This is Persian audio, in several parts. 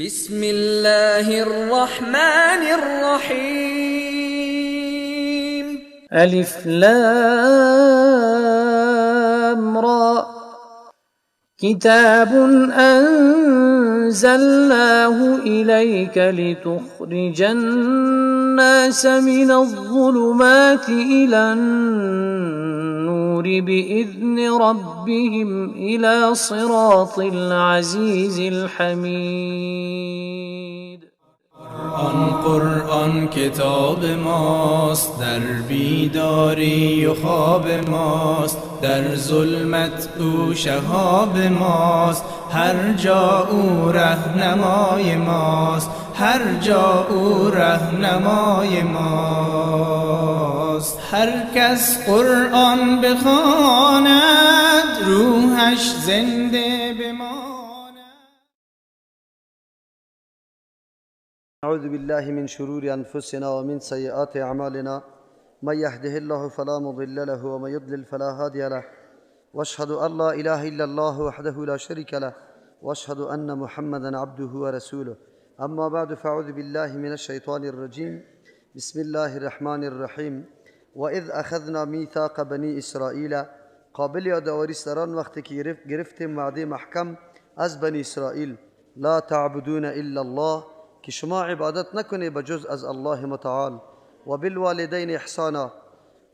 بسم الله الرحمن الرحیم. الف لام را. کتاب انزلناه الیک لتخرج الناس من الظلمات الى النور باذن ربهم الى صراط العزیز الحمید. قرآن قرآن کتاب ماست، در بیداری و خواب ماست، در ظلمت او شهاب ماست، هر جا او رهنمای ماست، هر جا او رهنمای ماست. هر کس قرآن بخواند روحش زنده بماند. أعوذ بالله من شرور أنفسنا ومن سيئات أعمالنا، من يهده الله فلا مضل له ومن يضلل فلا هادي له، واشهد أن لا إله إلا الله وحده لا شريك له، واشهد أن محمدا عبده ورسوله. أما بعد، فأعوذ بالله من الشيطان الرجيم. بسم الله الرحمن الرحيم. وإذ أخذنا ميثاق بني إسرائيل. قابل یادآوری است در آن وقتی که گرفتیم وعده محکم از بنی اسرائیل، لا تعبدون إلا الله، که شما عبادت نکنی بجز از الله متعال، و بالوالدین احسانا،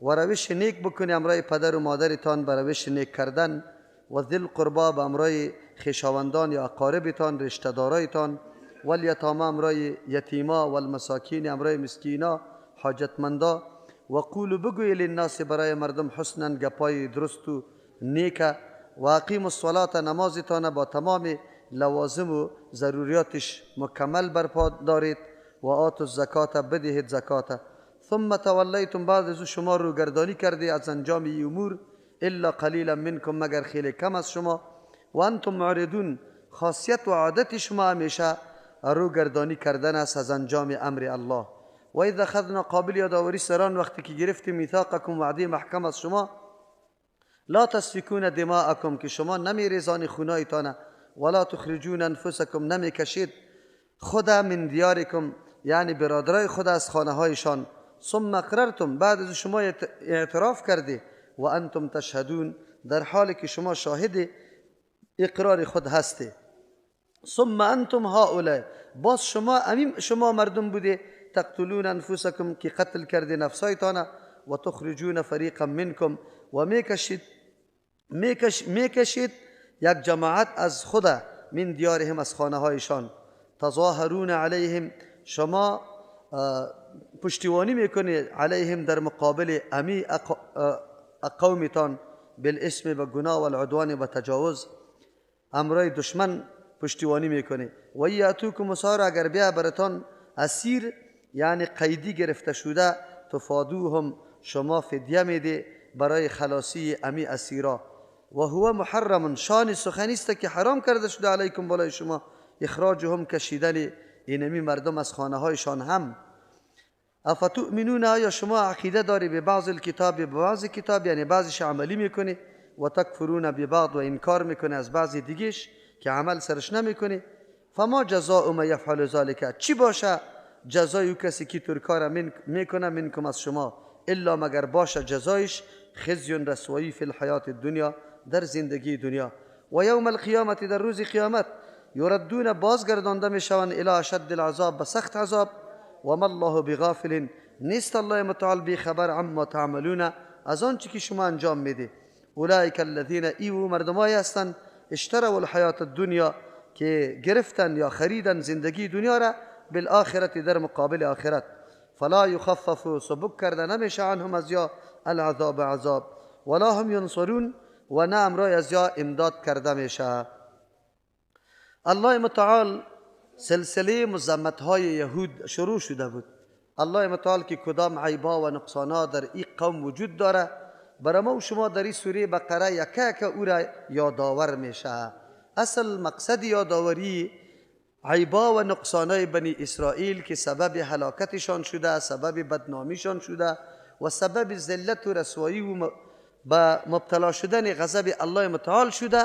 و روش نیک بکنی امرای پدر و مادرتان به روش نیک کردن، و ذل قربا به امرای خویشاوندان یا اقاربتان، رشته دارایتان، و الیتاما امرای یتیما، و المساکین امرای مسکینا حاجتمندا، و قولوا بگوی للناس برای مردم حسنا گپای درست و نیکه، و اقیموا الصلاة نمازتان با تمام لوازم و ضروریاتش مکمل برپا دارید، و آتوا الزکات بدهید زکات. ثم تولیتم بعد از شما رو گردانی کرده از انجام امور، الا قلیلا منکم مگر خیلی کم از شما، و انتم معرضون خاصیت و عادت شما همیشه رو گردانی کردن است از انجام امر الله. و اذا اخذنا قابل یادآوری سران وقتی که گرفتیم میثاقکم وعده محکم از شما، لا تسفکون دماءکم که شما نمیریزانی خونایتان، ولا تخرجون انفسکم نمیکشید خدا من دیارکم یعنی برادرای خود از خانه هایشان، ثم اقررتم بعد از شما اعتراف کرده، و انتم تشهدون در حالی که شما شاهد اقرار خود هستی. ثم انتم هؤلاء باز شما شما مردم بوده، تقتلون انفسکم که قتل کرده نفسایتان، و تخرجون فریقا منکم و میکشید یک جماعت از خدا، من دیارهم از خانه هایشان، تظاهرون علیهم شما پشتیوانی میکنید، علیهم در مقابل امی قومتان، بالاسم و گناه و العدوان و تجاوز امرای دشمن پشتیوانی میکنید. و یاتوکم اسارا اگر بیا براتان اسیر یعنی قیدی گرفته شده، تفادوهم شما فدیه میده برای خلاصی امی اسیرا. و هو محرم شان سخنی است که حرام کرده شده علیکم بالای شما، اخراجهم کشیدن اینمی مردم از خانه هایشان هم. افتؤمنون آیا شما عقیده داری به بعض الکتاب به بعض کتاب یعنی بعضش عملی میکنی، و تکفرون به بعض و انکار میکنی از بعض دیگش که عمل سرش نمیکنی. فما جزاء ما یفعل ذلک چی باشه جزای کسی که ترکار میکنه منکم از شما، الا مگر باشه جزایش خزی رسوایی فی الحیات الدنیا در زندگی دنیا، و یوم القیامت در روز قیامت، یردون بازگردانده میشوند الی اشد العذاب به سخت عذاب. و ما الله بغافل نیست الله متعال بی خبر عما تعملون از آنچه که شما انجام میده. اولئک الذین ایو مردمایی هستند اشتروا الحیات الدنیا که گرفتن یا خریدن زندگی دنیا را، بالآخرت در مقابل آخرت، فلا یخفف سبک کرده نمیشه عنهم از یا العذاب عذاب، ولا هم ینصرون و نه امرای از یا امداد کرده میشه. الله متعال سلسله مذمت های یهود شروع شده بود. الله متعال که کدام عیبا و نقصانا در این قوم وجود داره برای ما و شما در این سوره بقره یکه که او را یادآور میشه. اصل مقصد یادآوری عیبا و نقصانای بنی اسرائیل که سبب هلاکتشان شده، سبب بدنامیشان شده و سبب ذلت و رسوایی و به مبتلا شدن غضب الله متعال شده،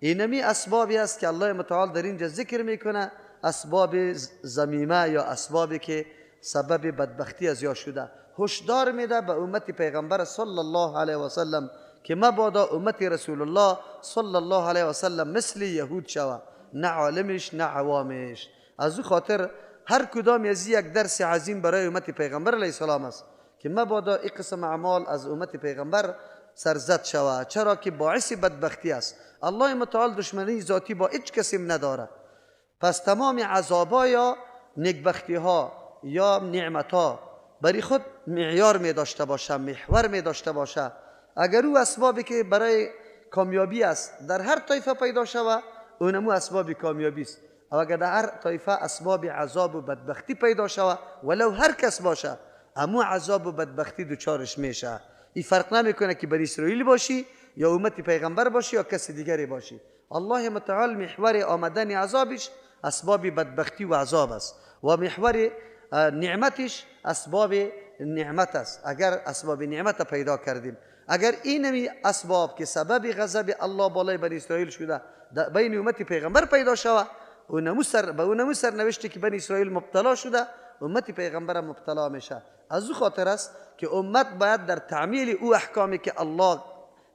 اینمی اسبابی است که الله متعال در اینجا ذکر میکنه. اسباب زمیمه یا اسبابی که سبب بدبختی از یا شده. هشدار میده به امت پیغمبر صلی الله علیه و سلم که مبادا امت رسول الله صلی الله علیه و سلم مثل یهود شوه، نه عالمش نه عوامش. از او خاطر هر کدام از یک درس عظیم برای امت پیغمبر علیه السلام است که مبادا این قسم اعمال از امت پیغمبر سرزد شوه، چرا که باعث بدبختی است. الله متعال دشمنی ذاتی با هیچ کسی نداره. پس تمام عذابا یا نگبختی ها یا نعمت ها برای خود معیار می داشته باشه، محور می داشته باشه. اگر او اسبابی که برای کامیابی است در هر طایفه پیدا شوه، اونمو اسباب کامیابی است. و اگر در هر طایفه اسباب عذاب و بدبختی پیدا شوه، ولو هر کس باشه، امو عذاب و بدبختی دوچارش میشه. این فرق نمیکنه که بنی اسرائیل باشی یا امت پیغمبر باشی یا کس دیگری باشی. الله متعال محور آمدن عذابش اسباب بدبختی و عذاب است و محور نعمتش اسباب نعمت است. اگر اسباب نعمت پیدا کردیم، اگر اینمی اسباب که سبب غضب الله بالای بنی اسرائیل شده بین امت پیغمبر پیدا شوه، به اونمو سرنوشتی که بنی اسرائیل مبتلا شده، امت پیغمبر مبتلا میشه. از او خاطر است که امت باید در تعمیل او احکامی که الله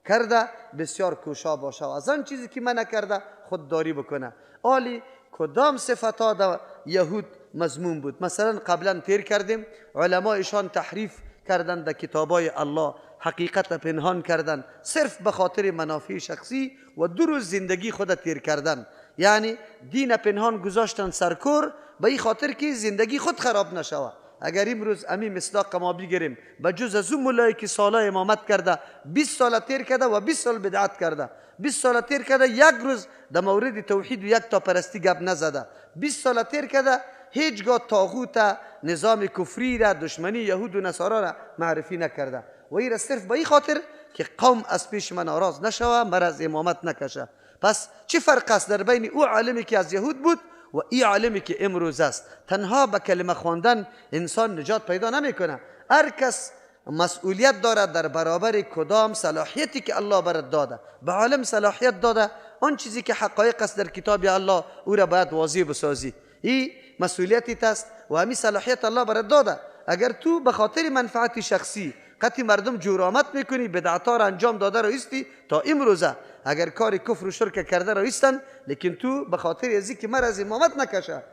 کرده بسیار کوشا باشه و از آن چیزی که منع کرده خودداری بکنه. آلی کدام صفتها در یهود مذموم بود؟ مثلا قبلا تیر کردیم علمایشان تحریف کردن در کتابای الله، حقیقت پنهان کردن صرف به خاطر منافع شخصی و دو روز زندگی خود تیر کردن، یعنی دین پنهان گذاشتن سرکور به این خاطر که زندگی خود خراب نشوه. اگر امروز امی مصداق ما بگیریم، به جز از اون ملایی که سالا امامت کرده، 20 سال تیر کرده و 20 سال بدعت کرده، 20 سال تیر کرده، یک روز در مورد توحید و یک تا پرستی گپ نزده، 20 سال تیر کرده، هیچگاه طاغوت نظام کفری را، دشمنی یهود و نصارا را معرفی نکرده و این را صرف به این خاطر که قوم از پیش من ناراض نشوه، مرا از امامت نکشه. پس چه فرق است در بین او عالمی که از یهود بود و ای عالمی که امروز است؟ تنها به کلمه خواندن انسان نجات پیدا نمیکنه. هر کس مسئولیت دارد در برابر کدام صلاحیتی که الله برات داده. به عالم صلاحیت داده، آن چیزی که حقایق است در کتاب الله او را باید واضح بسازی. این مسئولیتی است و همین صلاحیت الله برات داده. اگر تو به خاطر منفعت شخصی قطعی مردم جرامت میکنی، بدعت‌ها را انجام داده رو ایستی تا امروزه، اگر کار کفر و شرک کرده رو ایستن، لیکن تو به خاطر ازی که مرا از امامت نکشه،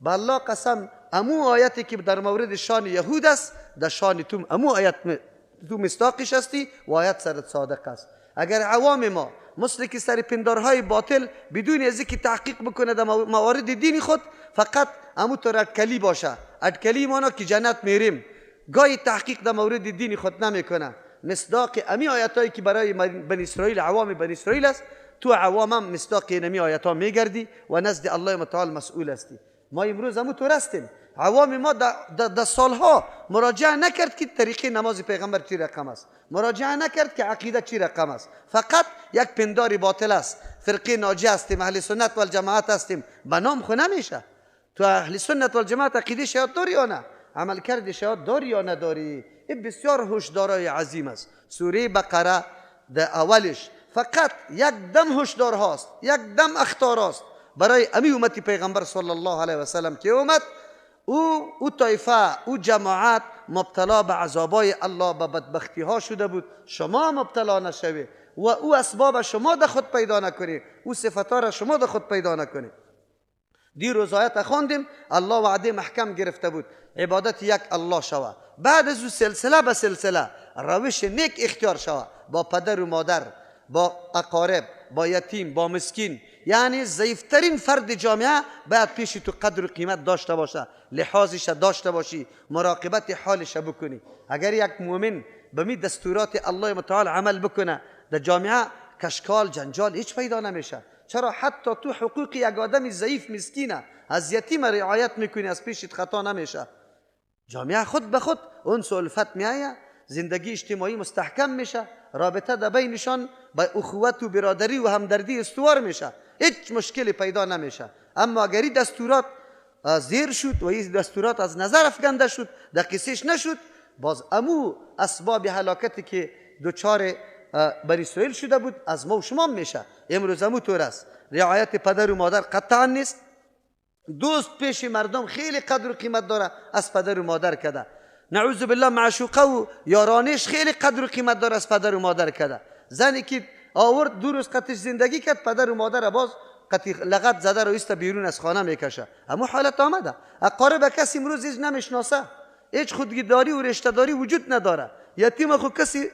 به الله قسم امو آیتی که در مورد شان یهود است در شان تو امو آیت تو مصداقش هستی و آیت سرت صادق است. اگر عوام ما مثل که سر پندارهای باطل بدون از که تحقیق بکنه در موارد دین خود، فقط امو تو اٹکلی باشه، اٹکلی مانا که جنت میریم، گاهی تحقیق در مورد دین خود نمیکنه، مصداق امی آیتایی که برای بنی اسرائیل عوام بنی اسرائیل است، تو عوام هم مصداق امی آیت ها میگردی و نزد الله متعال مسئول هستی. ما امروز همو طور هستیم. عوام ما در سالها مراجعه نکرد که طریقه نماز پیغمبر چی رقم است، مراجعه نکرد که عقیده چی رقم است، فقط یک پندار باطل است، فرقه ناجیه هستیم، اهل سنت و الجماعت هستیم، به نام خو نمیشه. تو اهل سنت و الجماعت عقیده شیاد داری یا نه؟ عمل کرد شیاد داری یا نداری؟ این بسیار هشدارای عظیم است. سوره بقره در اولش فقط یک دم هشدار هاست، یک دم اخطار هاست برای امی امت پیغمبر صلی الله علیه و سلم که اومد او طایفه او جماعت مبتلا به عذابای الله، به بدبختی ها شده بود، شما مبتلا نشوی و او اسباب شما در خود پیدا نکنی، او صفت ها را شما در خود پیدا نکنی. دیروز آیت خواندیم، الله وعده محکم گرفته بود عبادت یک الله شوه، بعد از او سلسله به سلسله روش نیک اختیار شوه، با پدر و مادر، با اقارب، با یتیم، با مسکین، یعنی ضعیفترین فرد جامعه باید پیش تو قدر و قیمت داشته باشه، لحاظش داشته باشی، مراقبت حالش بکنی. اگر یک مؤمن به می دستورات الله متعال عمل بکنه، در جامعه کشکال جنجال هیچ پیدا نمیشه. چرا؟ حتی تو حقوق یک آدم ضعیف مسکینه از یتیم رعایت میکنی، از پیشت خطا نمیشه. جامعه خود به خود انس و الفت میآید، زندگی اجتماعی مستحکم میشه، رابطه در بینشان با اخوت و برادری و همدردی استوار میشه، هیچ مشکلی پیدا نمیشه. اما اگر این دستورات زیر شد و این دستورات از نظر افکنده شد، در قصهش نشد، باز امو اسباب هلاکتی که دوچار بنی اسرائیل شده بود از ما و شما میشه. امروز امو طور است، رعایت پدر و مادر قطعا نیست، دوست پیش مردم خیلی قدر و قیمت داره از پدر و مادر کده. نعوذ بالله معشوقه و یارانش خیلی قدر و قیمت داره از پدر و مادر کده. زنی که آورد 2 روز قطش زندگی کرد، پدر و مادر باز قطی لغت زده رو ایست بیرون از خانه میکشه. اما حالت آمده. اقارب کسی امروز هیچ نمیشناسه، هیچ خودگیداری و رشته داری وجود نداره. یتیم خو کسی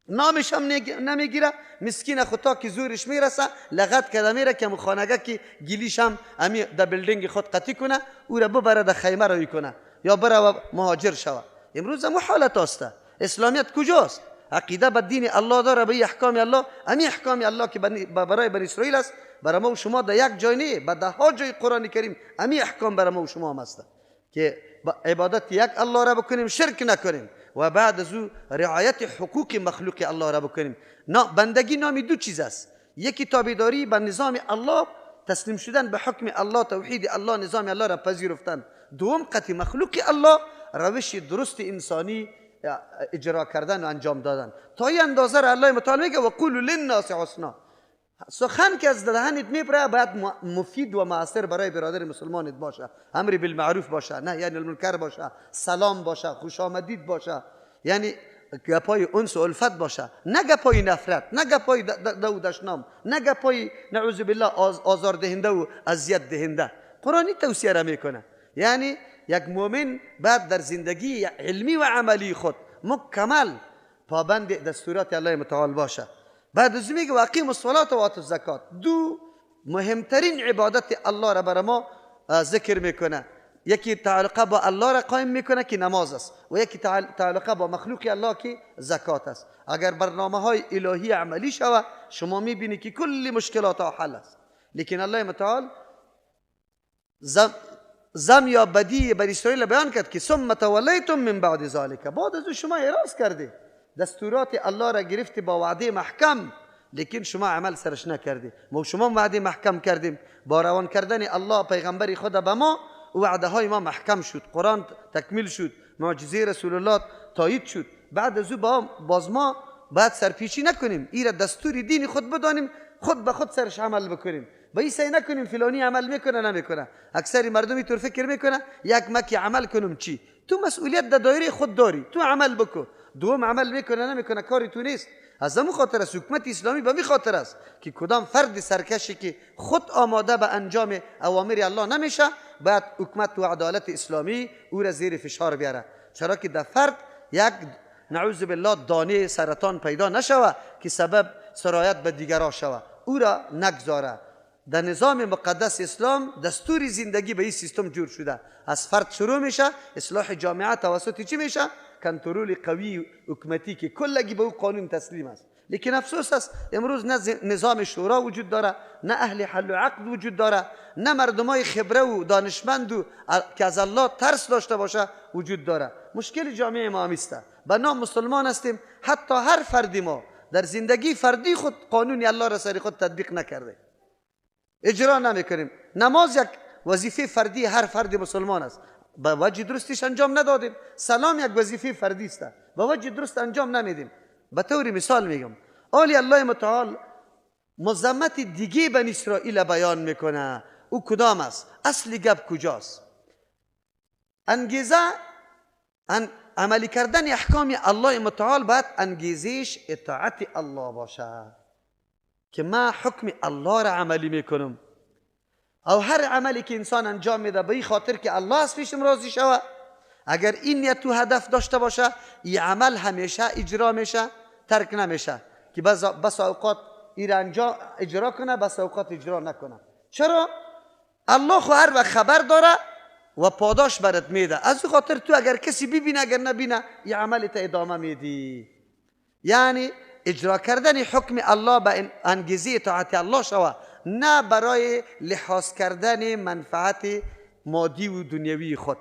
نامش هم نمیگیره، مسکین خو تا که زورش میرسه لغت کده میره که خانگه که گیلیش هم امی در building خود قطی کنه، او را ببره در خیمه روی کنه یا بره و مهاجر شوه. امروز امو حالت است. اسلامیت کجاست؟ عقیده به دین الله داره، به احکام الله. امی احکام الله که برای بنی اسرائیل است، برای ما و شما در یک جای نه، به ده ها جای قرآن کریم امی احکام برای ما و شما هم است که عبادت یک الله را بکنیم، شرک نکنیم و بعد از او رعایت حقوق مخلوق الله را بکنیم. بندگی نامی دو چیز است: یکی تابعداری به نظام الله، تسلیم شدن به حکم الله، توحید الله، نظام الله را پذیرفتن. دوم قطع مخلوق الله، روش درست انسانی اجرا کردن و انجام دادن. تا این اندازه را الله متعال میگه و قولوا للناس حسنا. سخن که از دهنت میپره باید مفید و مؤثر برای برادر مسلمانت باشه، امر بالمعروف باشه، نهی عن المنکر باشه، سلام باشه، خوش آمدید باشه، یعنی گپای انس و الفت باشه، نه گپای نفرت، نه گپای دو دشنام، نه گپای نعوذ بالله آزار دهنده و اذیت دهنده. قرآنی توصیه را میکنه. یعنی یک مؤمن بعد در زندگی علمی و عملی خود مکمل پابند دستورات الله متعال باشه. بعد از میگه واقیم الصلاة و آتوا الزکات. دو مهمترین عبادت الله را برای ما ذکر میکنه. یکی تعلقه با الله را قایم میکنه که نماز است، و یکی تعلقه با مخلوق الله که زکات است. اگر برنامه های الهی عملی شوه، شما میبینی که کل مشکلات ها حل است. لیکن الله متعال زم یا بدی بر اسرائیل بیان کرد که ثم تولیتم من بعد ذلک، بعد از شما اعراض کردی، دستورات الله را گرفتی با وعده محکم، لیکن شما عمل سرش نکردی. ما شما وعده محکم کردیم با روان کردن الله پیغمبر خود به ما، وعده های ما محکم شد، قرآن تکمیل شد، معجزه رسول الله تایید شد. بعد از او باز ما باید سرپیچی نکنیم، ایره دستور دین خود بدانیم، خود به خود سرش عمل بکنیم. به این سعی نکنیم فلانی عمل میکنه نمیکنه. اکثر مردم اینطور فکر میکنه یک مکی عمل کنم چی؟ تو مسئولیت در دایره خود داری، تو عمل بکن. دوم عمل میکنه نمیکنه کاری تو نیست. از همون خاطر است حکومت اسلامی به می خاطر است که کدام فرد سرکشی که خود آماده به انجام اوامر الله نمیشه، باید حکومت و عدالت اسلامی او را زیر فشار بیاره. چرا که در فرد یک نعوذ بالله دانه سرطان پیدا نشوه که سبب سرایت به دیگران شوه، او را نگذاره. در نظام مقدس اسلام دستور زندگی به این سیستم جور شده. از فرد شروع میشه، اصلاح جامعه توسط چی میشه؟ کنترل قوی حکومتی که کلگی به او قانون تسلیم است. لیکن افسوس است امروز نه نظام شورا وجود داره، نه اهل حل و عقد وجود داره، نه مردمای خبره و دانشمند و که از الله ترس داشته باشه وجود داره. مشکل جامعه ما همیست. به نام مسلمان هستیم، حتی هر فردی ما در زندگی فردی خود قانون الله را سر خود تطبیق نکرده، اجرا نمیکنیم. نماز یک وظیفه فردی هر فرد مسلمان است، به وجه درستش انجام ندادیم. سلام یک وظیفه فردی است، به وجه درست انجام نمیدیم. به طور مثال میگم، آلی الله متعال مذمت دیگه بنی اسرائیل بیان میکنه. او کدام است؟ اصل گپ کجاست؟ انگیزه عملی کردن احکام الله متعال باید انگیزش اطاعت الله باشه که ما حکم الله را عملی میکنم. او هر عملی که انسان انجام میده به این خاطر که الله از پیشم راضی شوه، اگر این نیت و هدف داشته باشه، این عمل همیشه اجرا میشه، ترک نمیشه که بس اوقات این اجرا کنه، بس اوقات اجرا نکنه. چرا؟ الله خو هر وقت خبر داره و پاداش برات میده. از او خاطر تو اگر کسی ببینه اگر نبینه، این عمل تا ادامه میدی. یعنی اجرا کردن حکم الله به انگیزه اطاعت الله شوه، نه برای لحاظ کردن منفعت مادی و دنیوی خود.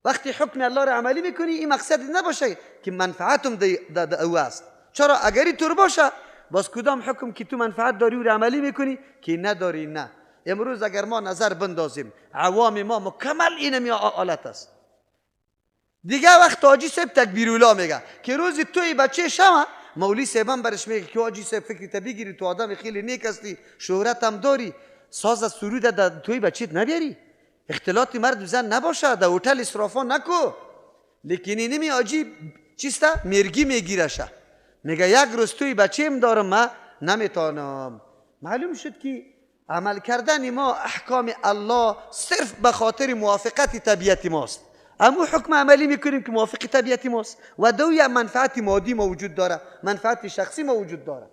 وقتی حکم الله را عملی میکنی، این مقصد نباشه که منفعتم ده او است. چرا؟ اگر اینطور باشه، باز کدام حکم که تو منفعت داری و را عملی میکنی که نداری؟ نه. امروز اگر ما نظر بندازیم، عوام ما مکمل اینمی آلت است. دیگه وقت حاجی صاحب تکبیرولا میگه که روزی توی بچه شما، مولی صاحب برش میگه که حاجی صاحب فکری تا بگیری، تو آدم خیلی نیک هستی، شهرت هم داری، ساز از سرود در توی بچیت نبیاری، اختلاط مرد و زن نباشه، در هتل اسرافا نکو. لیکن اینمی عجیب چیسته؟ مرگی میگیرشه، میگه یک روز توی بچیم دارم من نمیتونم. معلوم شد که عمل کردن ما احکام الله صرف به خاطر موافقت طبیعت ماست. اما حکم عملی میکنیم که موافق طبیعت ماست و دوی منفعت مادی ما وجود داره، منفعت شخصی ما وجود داره.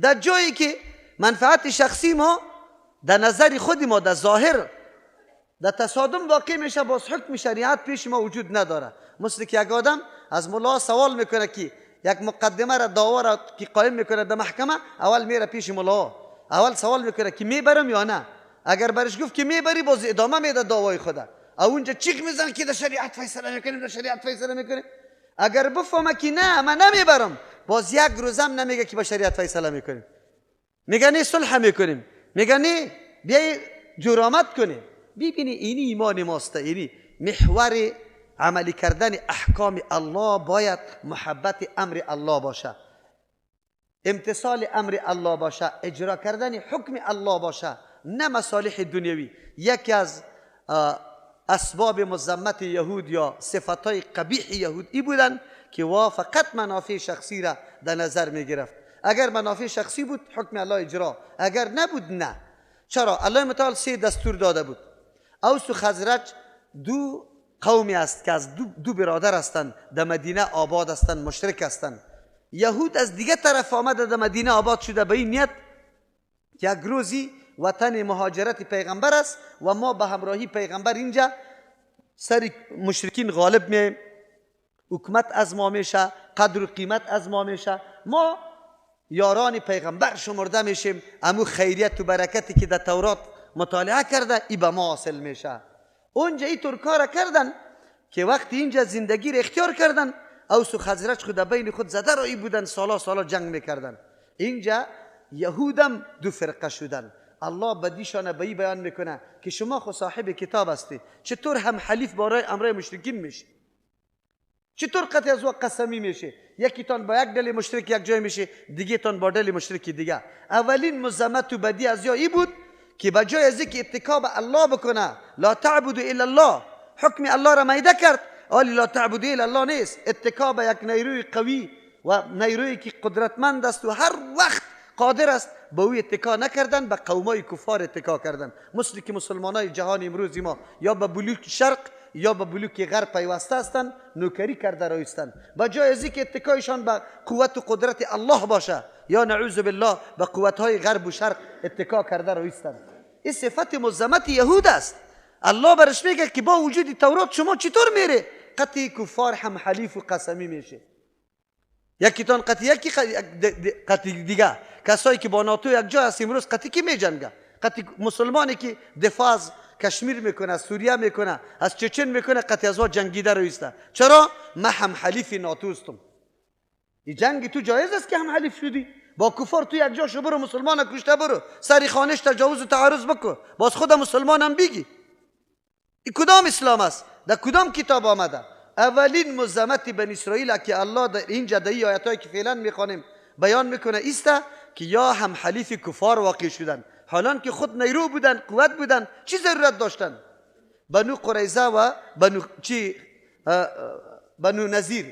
در جایی که منفعت شخصی ما در نظر خود ما در ظاهر در تصادم واقع میشه، باز حکم شریعت پیش ما وجود نداره. مثل که یک آدم از ملا سوال میکنه که یک مقدمه را دعوا را که قایم میکنه در محکمه، اول میره پیش ملا، اول سوال میکنه که میبرم یا نه. اگر برش گفت که میبری، باز ادامه میده دعوای خوده. او اونجا چیخ میزنه که در شریعت فیصله میکنیم، در شریعت فیصله میکنیم. اگر بفهمه که نه من نمیبرم، باز یک روزم نمیگه که با شریعت فیصله میکنیم، میگه نه صلح میکنیم، میگه نه بیای جرامت کنیم. ببینی اینی ایمان ماست، اینی محور عملی کردن احکام الله باید محبت امر الله باشه، امتثال امر الله باشه، اجرا کردن حکم الله باشه، نه مصالح دنیوی. یکی از اسباب مذمت یهود یا صفتهای قبیح یهود ای بودن که وا فقط منافع شخصی را در نظر می گرفت. اگر منافع شخصی بود حکم الله اجرا، اگر نبود نه. چرا؟ الله متعال سه دستور داده بود. اوس و خزرج دو قومی است که از دو برادر هستند، در مدینه آباد هستند، مشرک هستند. یهود از دیگه طرف آمده در مدینه آباد شده به این نیت که یک روزی وطن مهاجرت پیغمبر است و ما به همراهی پیغمبر اینجا سر مشرکین غالب میایم، حکومت از ما میشه، قدر و قیمت از ما میشه، ما یاران پیغمبر شمرده میشیم، امو خیریت و برکتی که در تورات مطالعه کرده ای به ما حاصل میشه. اونجا ای طور کار کردن که وقتی اینجا زندگی را اختیار کردن، اوس و خزرج خود بین خود زده رایی بودن، سالا سالا جنگ میکردن. اینجا یهودم دو فرقه شدن. الله بدیشان به ای بیان میکنه که شما خو صاحب کتاب هستی، چطور هم حلیف برای امرای مشرکین میشی؟ چطور قطع از وقت قسمی میشه؟ یکی تان با یک دل مشرک یک جای میشه، دیگه تان با دل مشرک دیگه. اولین مذمت و بدی از یا ای بود که به جای از اینکه اتکا به الله بکنه، لا تعبدوا الا الله، حکم الله را میده کرد، آلی لا تعبدوا الا الله نیست، اتکا به یک نیروی قوی و نیرویی که قدرتمند است و هر وقت قادر است، به او اتکا نکردن، به قومای کفار اتکا کردن. مثل که مسلمانای جهان امروز ما یا به بلوک شرق یا به بلوک غرب پیوسته هستند، نوکری کرده رایستند. به جای از اینکه اتکایشان به قوت و قدرت الله باشه، یا نعوذ بالله به قوت‌های غرب و شرق اتکا کرده رایستند. این صفت مذمت یهود است. الله برش میگه که با وجود تورات شما چطور میره قطعی کفار هم حلیف و قسمی میشه، یکیتان قطعی یکی قطعی دیگه. کسایی که با ناتو یک جای هست امروز قطعی کی میجنگه؟ قطعی مسلمانی که دفاع از کشمیر میکنه، از سوریه میکنه، از چچن میکنه، قطعی از وا جنگیده رویسته. چرا؟ من هم حلیف ناتو هستم. این جنگ تو جایز است که هم حلیف شدی با کفار؟ تو یک جا شو برو مسلمان کشته برو، سری خانش تجاوز و تعرض بکن، باز خود مسلمان هم بگی. این کدام اسلام است؟ در کدام کتاب آمده؟ اولین مذمت بنی اسرائیل که الله در اینجا در این آیتایی که فعلا میخوانیم بیان میکنه ایسته که یا هم حلیف کفار واقع شدن، حالان که خود نیرو بودن، قوت بودن، چی ضرورت داشتن؟ بنو قریظه و بنو چی بنو نذیر.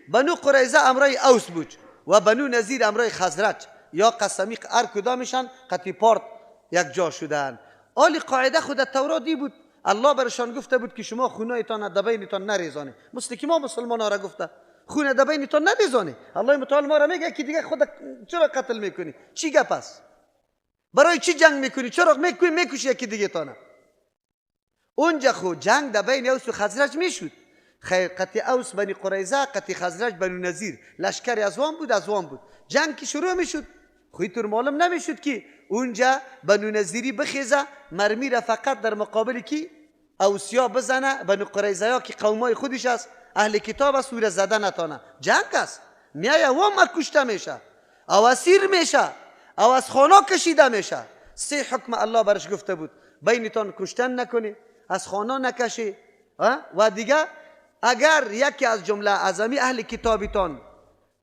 بنو قریظه امرای اوس بود و بنو نذیر امرای خزرج، یا قسمی هر کدامشان قطی پارت یک جا شدن. آلی قاعده خود تورات دی بود، الله برشان گفته بود که شما خونایتان دبینتان نریزانه، مثل که ما مسلمان ها را گفته خونه دبینتان نریزانه. الله متعال ما را میگه که دیگه خود چرا قتل میکنی؟ چی گپ است؟ برای چی جنگ میکنی؟ چرا میکنی میکشی یکی دیگه تانه؟ اونجا خو جنگ در بین اوس و خزرج میشد. خیر قطع اوس بنی قریظه، قطع خزرج بنی نذیر، لشکر از وان بود از وان بود. جنگ که شروع میشد خو اینطور معلوم نمیشد که اونجا بنو نذیری بخیزه مرمی را فقط در مقابل کی اوسیا بزنه، بنو قریظه ها که قومای خودش است، اهل کتاب است، او را زده نتانه. جنگ است، میایه و ما کشته میشه، او اسیر میشه، او از خانه کشیده میشه. سه حکم الله برش گفته بود: بینتان کشتن نکنی، از خانه نکشی، و دیگه اگر یکی از جمله اعظمی اهل کتابتان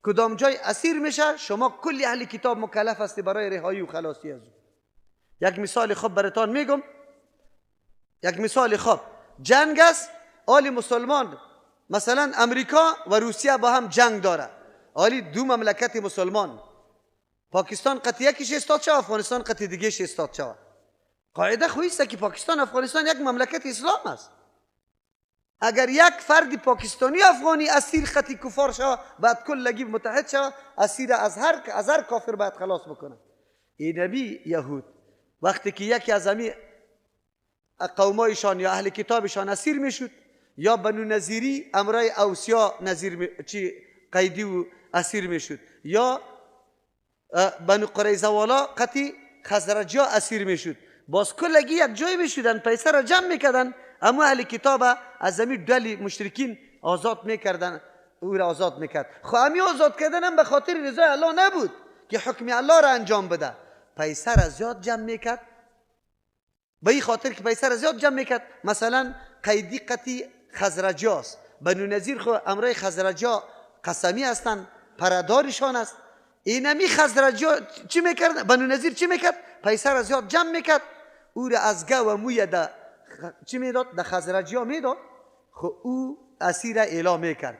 کدام جای اسیر میشه، شما کلی اهل کتاب مکلف هستی برای رهایی و خلاصی از او. یک مثال خوب براتان میگم، یک مثال خوب. جنگ است، آل مسلمان مثلا امریکا و روسیه با هم جنگ داره، آلی دو مملکت مسلمان، پاکستان قطع یکیش استاد شوه، افغانستان قطع دیگهش استاد شوه. قاعده خویسته که پاکستان افغانستان یک مملکت اسلام است. اگر یک فرد پاکستانی افغانی اسیر خطی کفار شوه، بعد کلگی متحد شوه، اسیر از هر کافر باید خلاص بکنه. این نبی یهود وقتی که یکی از امی قومایشان یا اهل کتابشان اسیر میشد، یا بنو نظیری امرای اوسیا نظیر چی قیدی و اسیر میشد، یا بنو قریظه والا قطی خزرجیا اسیر میشد، باز کلگی یک جای میشدن، پیسه را جمع میکردن، اما اهل کتاب از امی دل مشرکین آزاد میکردن، او را آزاد میکرد. خب امی آزاد کردن هم به خاطر رضای الله نبود که حکم الله را انجام بده، پیسه را زیاد جمع میکرد، به این خاطر که پیسه را زیاد جمع میکرد. مثلا قیدی قطی خزرجیاست، بنو نظیر خو امرای خزرجیا قسمی هستند، پردارشان است. اینمی خزرجیا چی میکرد؟ بنو نظیر چی میکرد؟ پیسه را زیاد جمع میکرد، او را از گو و موی ده چی میداد؟ ده خزرجیا میداد. خو او اسیر اعلام میکرد،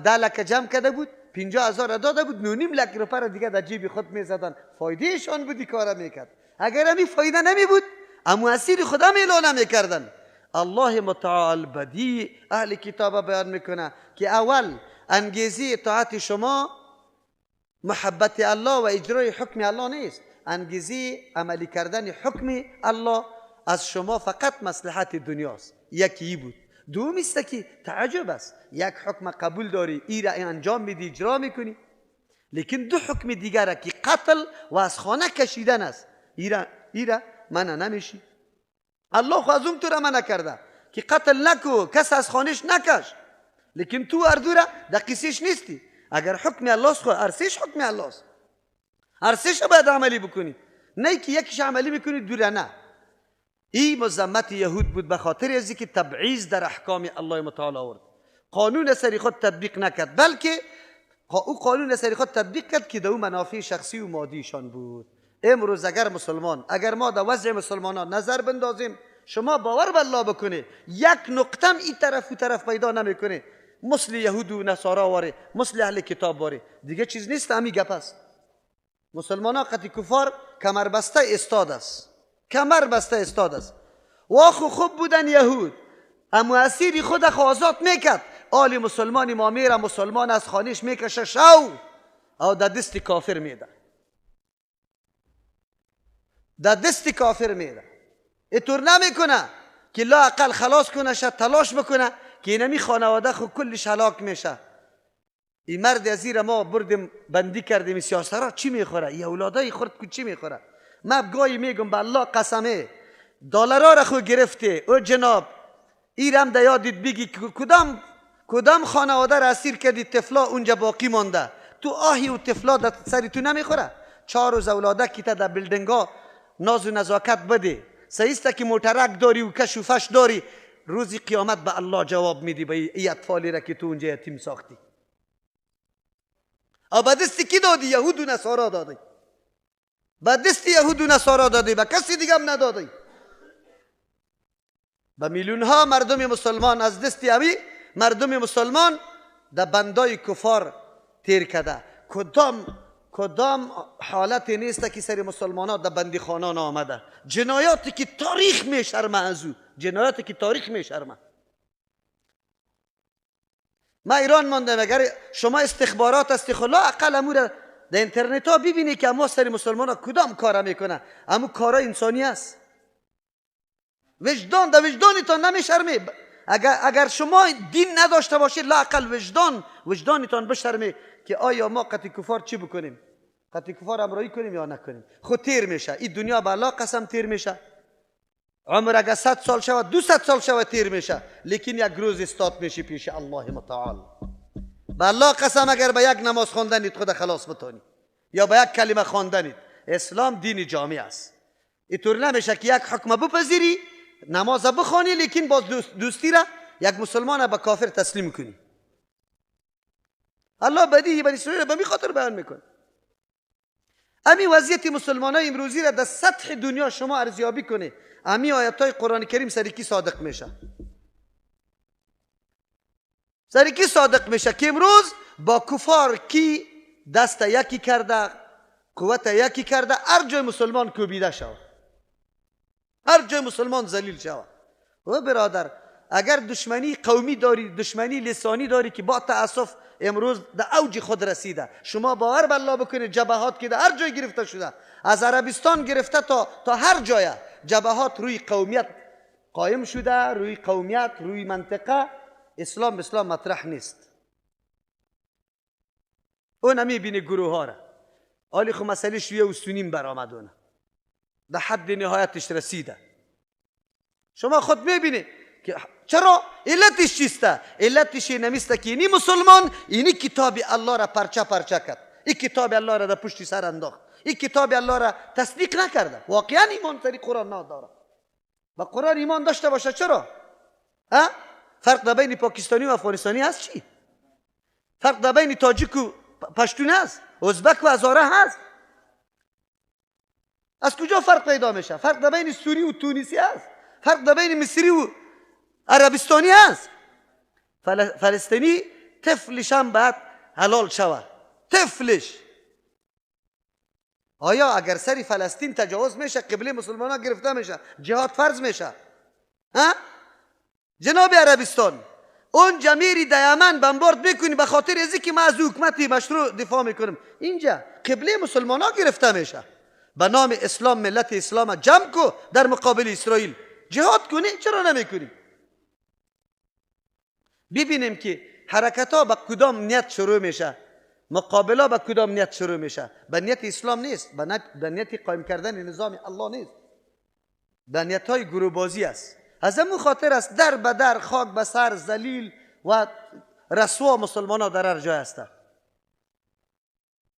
10 لک جمع کرده بود، 50,000 داده بود، 9.5 لک روپه را دیگه در جیب خود میزدن. فایدهشان بود کارا میکرد. اگر همی فایده نمی بود، اما اسیر خودم اعلام نمیکردن. الله متعال بدی اهل کتاب بیان میکنه که اول انگیزه اطاعت شما محبت الله و اجرای حکم الله نیست، انگیزه عملی کردن حکم الله از شما فقط مصلحت دنیاست. یکی بود. دوم است که تعجب است، یک حکم قبول داری، ای را انجام میدی، اجرا میکنی، لیکن دو حکم دیگر که قتل و از خانه کشیدن است، ای را منع نمیشی. الله خو از اون تو را منع کرده که قتل نکو، کس از خانهش نکش، لیکن تو اردو را در قصیش نیستی. اگر حکم الله است، خو ارسش حکم الله است، ارسش باید عملی بکنی، نه که یکیش عملی میکنی دو را نه. این مذمت یهود بود به خاطر از که تبعیض در احکام الله متعال آورد، قانون سری خود تطبیق نکرد، بلکه او قانون سری خود تطبیق کرد که در او منافع شخصی و مادیشان بود. امروز اگر مسلمان، اگر ما در وضع مسلمانان نظر بندازیم، شما باور به الله بکنه یک نقطه این طرف و طرف پیدا نمیکنه، مثل یهود و نصارا واره، مثل اهل کتاب واره، دیگه چیز نیست، همی گپ است. مسلمان ها قطع کفار کمربسته استاد است، کمر بسته استاد است. واخو خوب بودن یهود، اما اسیری خود آزاد میکرد. آل مسلمان ما میره، مسلمان از خانهش میکشه شو او در دست کافر میده، در دست کافر میده. اینطور نمیکنه که لا اقل خلاص کنه، شد تلاش بکنه که اینمی خانواده خو کلش هلاک میشه. این مرد از ما بردیم بندی کردیم، سیاسرا چی میخوره؟ این اولادای خورد کو چی میخوره؟ ما گاهی میگم به الله قسمه، دلارا را خو گرفته او جناب، ایرم در یادت بگی کدام خانواده را اسیر کردی، طفلا اونجا باقی مانده، تو آهی و طفلا در سری تو نمیخوره. 4 روز اولاده که تا در building ا ناز و نزاکت بده، سعیسته که موترک داری و کش و فش داری، روزی قیامت به الله جواب میدی به ای اطفالی را که تو اونجا یتیم ساختی. او به دست کی دادی؟ یهود و نصارا دادی، به دست یهود و نصارا دادی، به کسی دیگه هم ندادی. به میلیون ها مردم مسلمان از دست امی مردم مسلمان در بندای کفار تیر کرده. کدام حالت نیست که سر مسلمان ها در بندی خانه آمده. جنایاتی که تاریخ میشرمه از او، جنایاتی که تاریخ میشرمه. ما ایران ماندم، اگر شما استخبارات هستی خلا اقل امور در اینترنت ها ببینی که اما سر مسلمان ها کدام کار میکنه، اما کارا انسانی است. وجدان در وجدانتان نمیشرمه. اگر شما دین نداشته باشید، لااقل وجدانتان بشرمه که آیا ما قطع کفار چی بکنیم، قطع کفار همراهی کنیم یا نکنیم. خود تیر میشه این دنیا، به الله قسم تیر میشه. عمر اگر 100 سال شود، 200 سال شود تیر میشه، لیکن یک روز استاد میشی پیش الله متعال. به الله قسم اگر به یک نماز خواندنید خود خلاص بتانی، یا به یک کلمه خواندنید. اسلام دین جامع است. اینطور نمیشه که یک حکم بپذیری، نماز بخوانی، لیکن باز دوستی را یک مسلمان به کافر تسلیم کنی. الله بدیهی بنی اسرائیل به می خاطر بیان میکنه. امی وضعیت مسلمان های امروزی را در سطح دنیا شما ارزیابی کنی، امی آیت های قرآن کریم سریکی صادق میشه، سریکی صادق میشه که امروز با کفار کی دست یکی کرده، قوت یکی کرده، هر جای مسلمان کوبیده شود، هر جای مسلمان ذلیل شود. و برادر اگر دشمنی قومی داری، دشمنی لسانی داری که با تأسف امروز در اوج خود رسیده، شما باور به الله بکنید جبهات که در هر جای گرفته شده، از عربستان گرفته تا هر جای، جبهات روی قومیت قایم شده، روی قومیت، روی منطقه. اسلام مطرح نیست. اون میبینه گروه ها را آلی خو مسئله شیعه و سنی برآمد، اونه در حد نهایتش رسیده. شما خود میبینید که چرا؟ علتش چیسته؟ علتش اینمیسته که اینی مسلمان اینی کتاب الله را پرچه پرچه کرد، این کتاب الله را در پشت سر انداخت، این کتاب الله را تصدیق نکرده. واقعا ایمان سری قرآن نداره. با قرآن ایمان داشته باشه چرا؟ ها؟ فرق در بین پاکستانی و افغانستانی هست چی؟ فرق در بین تاجیک و پشتون هست، ازبک و هزاره هست. از کجا فرق پیدا میشه؟ فرق در بین سوری و تونسی هست، فرق در بین مصری و عربستانی هست. فلسطینی طفلش هم باید حلال شود، طفلش. آیا اگر سری فلسطین تجاوز میشه، قبله مسلمان ها گرفته میشه، جهاد فرض میشه؟ ها؟ جناب عربستان اونجا میری در یمن بمبارد میکنی به خاطر ازی که ما از حکومت مشروع دفاع میکنم، اینجا قبله مسلمان ها گرفته میشه. به نام اسلام ملت اسلام جمع کو در مقابل اسرائیل جهاد کنی، چرا نمیکنی؟ ببینیم که حرکت ها به کدام نیت شروع میشه، مقابله به کدام نیت شروع میشه. به نیت اسلام نیست، به نیت قایم کردن نظام الله نیست، به نیت های گروه بازی است. از همون خاطر است در به در، خاک به سر، ذلیل و رسوا مسلمان ها در هر جای هستند.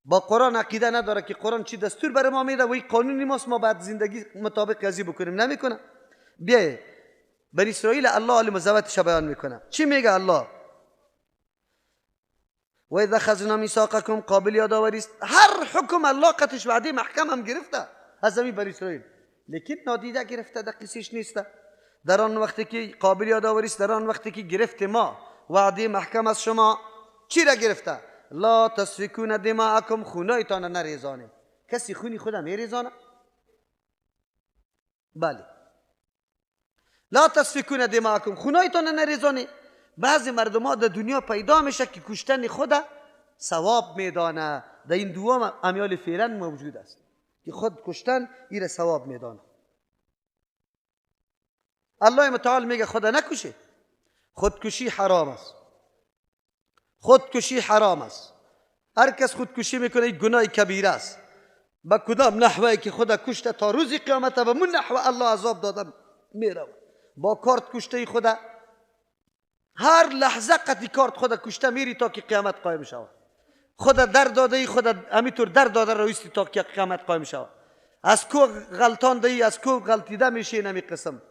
با قرآن عقیده نداره که قرآن چی دستور برای ما میده و این قانونی ماست، ما باید زندگی مطابق ازی بکنیم. نمیکنه. بیایه بنی اسرائیل الله علی مزوتش بیان میکنه. چی میگه الله؟ و اذا اخذنا میثاقکم، قابل یادآوری است. هر حکم الله قطش وعده محکم هم گرفته از زمین بنی اسرائیل، لیکن نادیده گرفته، در قصیش نیسته. در آن وقتی که قابل یادآوری است، در آن وقتی که گرفت ما وعده محکم از شما، چی را گرفته؟ لا تسفکون دماءکم، خونایتان نریزانه. کسی خونی خودم میریزانه؟ بله. لا تسفکون دماءکم، خونایتان نریزانه. بعضی مردم ها در دنیا پیدا میشه که کشتن خود ثواب میدانه. در این دوام امیال فعلا موجود است که خود کشتن ایره ثواب میدانه. الله متعال میگه خدا نکشه، خودکشی حرام است، خودکشی حرام است. هر کس خودکشی میکنه گناه کبیره است. با کدام نحوی که خدا کشته تا روز قیامت به من نحو الله عذاب داده میره. با کارت کشته خدا هر لحظه قطعی کارت خدا کشته میری تا که قیامت قایم شود. خدا در داده، خدا همینطور در داده رویستی تا که قیامت قایم شود. از کو غلطان دهی، از کو غلطیده میشی، نمی قسم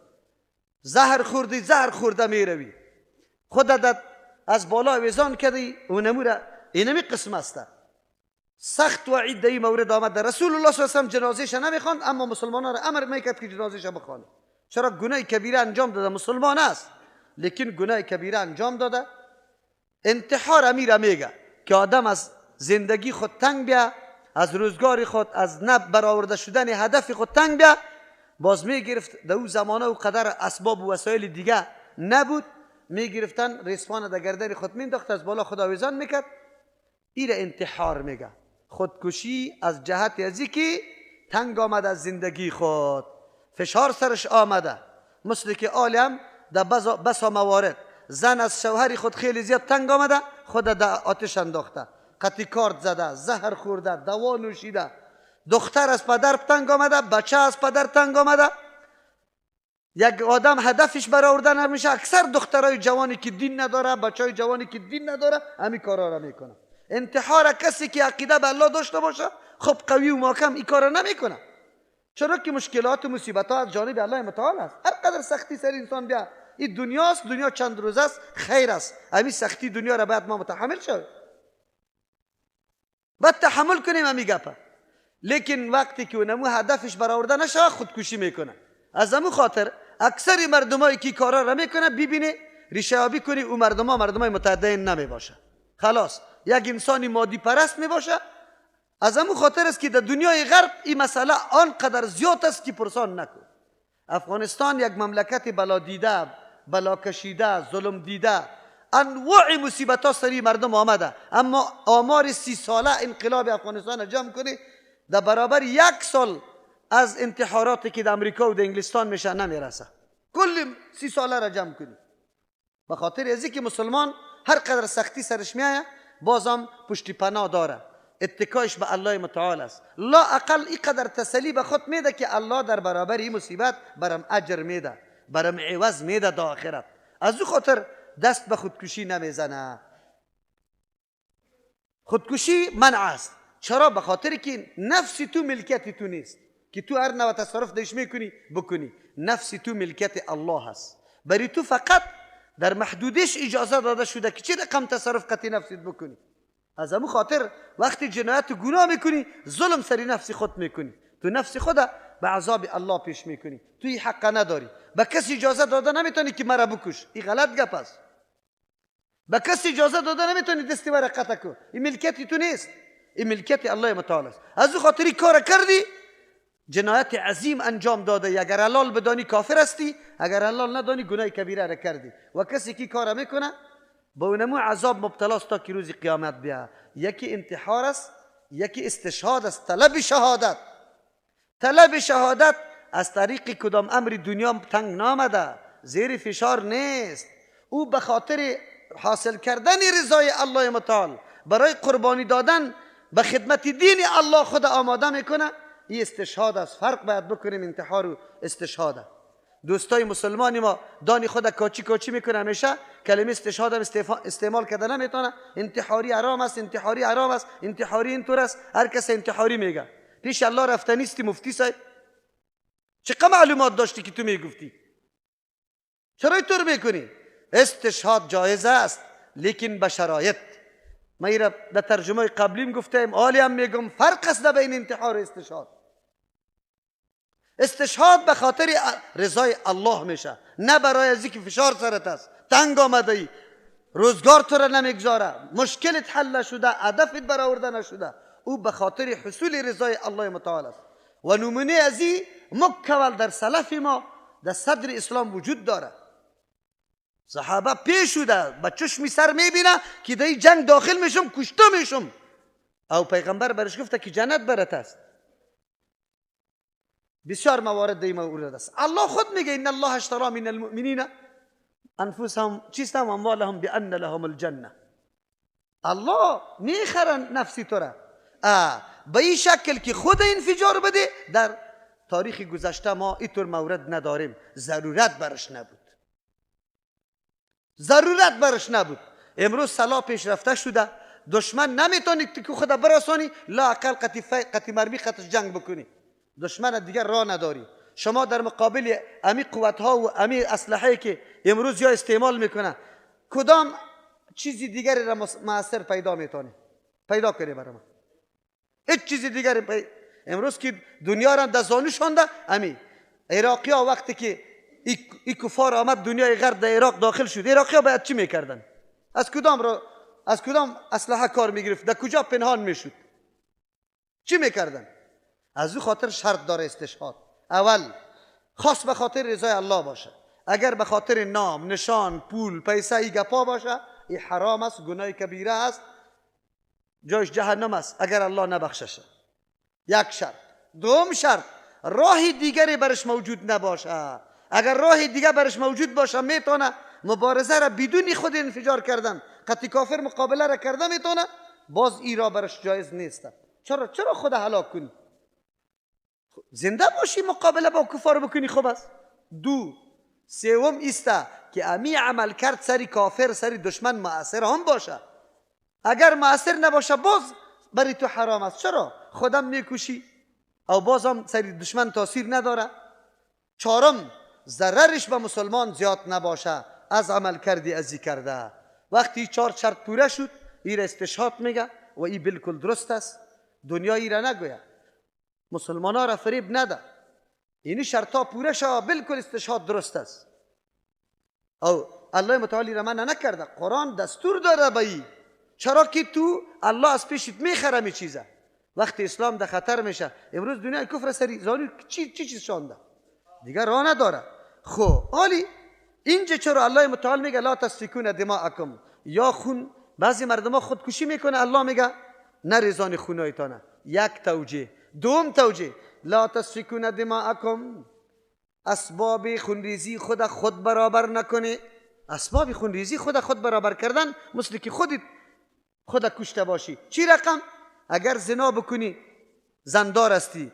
زهر خوردی، زهر خورده میروی. خدا داد از بالا ویزان کردی و نموره اینمی قسم است. سخت وعید در این مورد آمد. رسول الله صلی الله علیه و سلم جنازهش نمیخواند، اما مسلمانان را امر میکرد که جنازهش بخوانه. چرا؟ گناه کبیره انجام داده، مسلمان است لیکن گناه کبیره انجام داده. انتحار امیر میگه که آدم از زندگی خود تنگ بیا، از روزگار خود، از نب برآورده شدن هدف خود تنگ بیا. باز میگرفت در او زمانه و قدر اسباب و وسایل دیگه نبود، میگرفتن ریسمان در گردن خود مینداخت، از بالا خود آویزان میکرد. ایره انتحار میگه، خودکشی از جهت ازی که تنگ آمده از زندگی خود، فشار سرش آمده. مثل که عالم در بسا موارد زن از شوهر خود خیلی زیاد تنگ آمده، خود در آتش انداخته، قطعی کارت زده، زهر خورده، دوا نوشیده. دختر از پدر تنگ آمده، بچه از پدر تنگ آمده. یک آدم هدفش برآورده نمیشه. اکثر دخترای جوانی که دین نداره، بچهای جوانی که دین نداره، همین کارا را میکنه. انتحار کسی که عقیده به الله داشته باشه، خب قوی و محکم این کارا نمیکنه. چرا که مشکلات و مصیبت ها از جانب الله متعال است. هر قدر سختی سر انسان بیا، این دنیاست، دنیا چند روز است، خیر است. همین سختی دنیا را باید ما متحمل شویم، باید تحمل کنیم همین گپه. لیکن وقتی که اونمو هدفش برآورده نشه خودکشی میکنه. از امو خاطر اکثر مردمایی که کارا را میکنه ببینه ریشه یابی کنی او مردما مردمای متدین نمیباشه. خلاص یک انسانی مادی پرست میباشه. از امو خاطر است که در دنیای غرب این مسئله آنقدر زیاد است که پرسان نکن. افغانستان یک مملکت بلا دیده، بلا کشیده، ظلم دیده، انواع مصیبت ها سری مردم آمده، اما آمار 30 ساله انقلاب افغانستان جمع کنی در برابر یک سال از انتحاراتی که در امریکا و در انگلستان میشه نمیرسه. کل 30 ساله را جمع کنی. به خاطر از که مسلمان هر قدر سختی سرش میایه بازم پشتی پناه داره، اتکایش به الله متعال است. لا اقل اینقدر تسلی به خود میده که الله در برابر این مصیبت برم اجر میده، برم عوض میده در آخرت. از او خاطر دست به خودکشی نمیزنه. خودکشی منع است. چرا؟ به خاطر که نفس تو ملکیت تو نیست که تو هر نوع تصرف دش میکنی بکنی. نفس تو ملکیت الله است. برای تو فقط در محدودش اجازه داده شده که چه رقم تصرف قطعی نفست بکنی. از امو خاطر وقتی جنایت و گناه میکنی ظلم سری نفس خود میکنی، تو نفس خود به عذاب الله پیش میکنی. تو این حق نداری، به کسی اجازه داده نمیتونی که مرا بکش، این غلط گپ است. به کسی اجازه داده نمیتونی دستی مرا قطع کن، این ملکیت تو نیست، این ملکیت الله متعال است. از او خاطر کار کردی جنایت عظیم انجام داده. اگر حلال بدانی کافر هستی، اگر حلال ندانی گناه کبیره را کردی. و کسی که کار میکنه با اونمو عذاب مبتلا است تا که روز قیامت بیا. یکی انتحار است، یکی استشهاد است، طلب شهادت. طلب شهادت از طریق کدام امر دنیا تنگ نامده، زیر فشار نیست. او به خاطر حاصل کردن رضای الله متعال برای قربانی دادن به خدمت دین الله خود آماده میکنه. این استشهاد است. فرق باید بکنیم انتحار و استشهاد. دوستای مسلمان ما دانی خود کاچی کاچی میکنه، همیشه کلمه استشهاد هم استعمال کرده نمیتونه. انتحاری حرام است، انتحاری حرام است، انتحاری اینطور است، هر کس انتحاری میگه. پیش الله رفته نیستی مفتی صاحب، چقدر معلومات داشتی که تو میگفتی؟ چرا اینطور میکنی؟ استشهاد جایز است لیکن به شرایط. ما ایره در ترجمه قبلیم گفتیم، آلی هم میگم فرق است بین انتحار و استشهاد. استشهاد به خاطر رضای الله میشه، نه برای از اینکه فشار سرت است، تنگ آمده ای، روزگار تو را نمیگذاره، مشکلت حل نشده، هدفت برآورده نشده. او به خاطر حصول رضای الله متعال است. و نمونه از این مکول در سلف ما در صدر اسلام وجود داره. صحابه پیش شده با چشمی سر میبینه که در جنگ داخل میشم کشته میشم، او پیغمبر برش گفته که جنت برات است. بسیار موارد در این مورد است. الله خود میگه ان الله اشترى من المؤمنین انفسهم چیست و اموالهم بان لهم الجنه. الله میخره نفسی تو را به این شکل که خود انفجار بده. در تاریخ گذشته ما اینطور مورد نداریم، ضرورت برش نبود، ضرورت برش نبود. امروز سلاح پیشرفته شده، دشمن نمیتونی که خود برسانی، لا اقل قطی مرمی قطش جنگ بکنی، دشمن دیگر راه نداری. شما در مقابل امی قوت ها و امی اسلحه که امروز یا استعمال میکنه کدام چیزی دیگری را مؤثر پیدا میتونی پیدا کنی؟ برای ما هیچ چیزی دیگری امروز که دنیا را در زانو شانده. امی عراقی ها وقتی که ای کفار آمد دنیای غرب در عراق داخل شد، عراقی ها باید چی میکردن؟ از کدام را از کدام اسلحه کار میگرفت؟ در کجا پنهان میشد؟ چی میکردن؟ از او خاطر شرط داره استشهاد. اول خاص به خاطر رضای الله باشه. اگر به خاطر نام، نشان، پول، پیسه ای گپا باشه، ای حرام است، گناه کبیره است، جایش جهنم است اگر الله نبخششه. یک شرط. دوم شرط، راه دیگری برش موجود نباشه. اگر راه دیگه برش موجود باشه میتونه مبارزه را بدون خود انفجار کردن قطعی کافر مقابله را کرده میتونه، باز ای را برش جایز نیست. چرا؟ چرا خود هلاک کنی؟ زنده باشی مقابله با کفار بکنی خوب است. دو سوم ایسته که امی عمل کرد سری کافر سری دشمن مؤثر هم باشه. اگر مؤثر نباشه باز برای تو حرام است. چرا؟ خودم میکشی او بازم سری دشمن تاثیر نداره. چهارم، ضررش به مسلمان زیاد نباشه از عمل کردی ازی کرده. وقتی چهار شرط پوره شد این را استشهاد میگه و این بالکل درست است. دنیا ای را نگوید. مسلمان ها را فریب نده. اینی شرطا پوره شوه بالکل استشهاد درست است. او الله متعالی را منع نکرده، قرآن دستور داره به ای. چرا که تو الله از پیشت میخره می چیزه. وقتی اسلام در خطر میشه، امروز دنیا کفر سری زانو چی چیز شانده دیگه راه نداره. خب حالی اینجا چرا الله متعال میگه لا تسفکون دماءکم، یا خون بعضی مردم ها خودکشی میکنه، الله میگه نریزان خونایتانه. یک توجیه. دوم توجیه لا تسفکون دماءکم، اسباب خونریزی خود خود برابر نکنه. اسباب خونریزی خود خود برابر کردن مثل که خودت خود کشته باشی. چی رقم؟ اگر زنا بکنی، زندار هستی،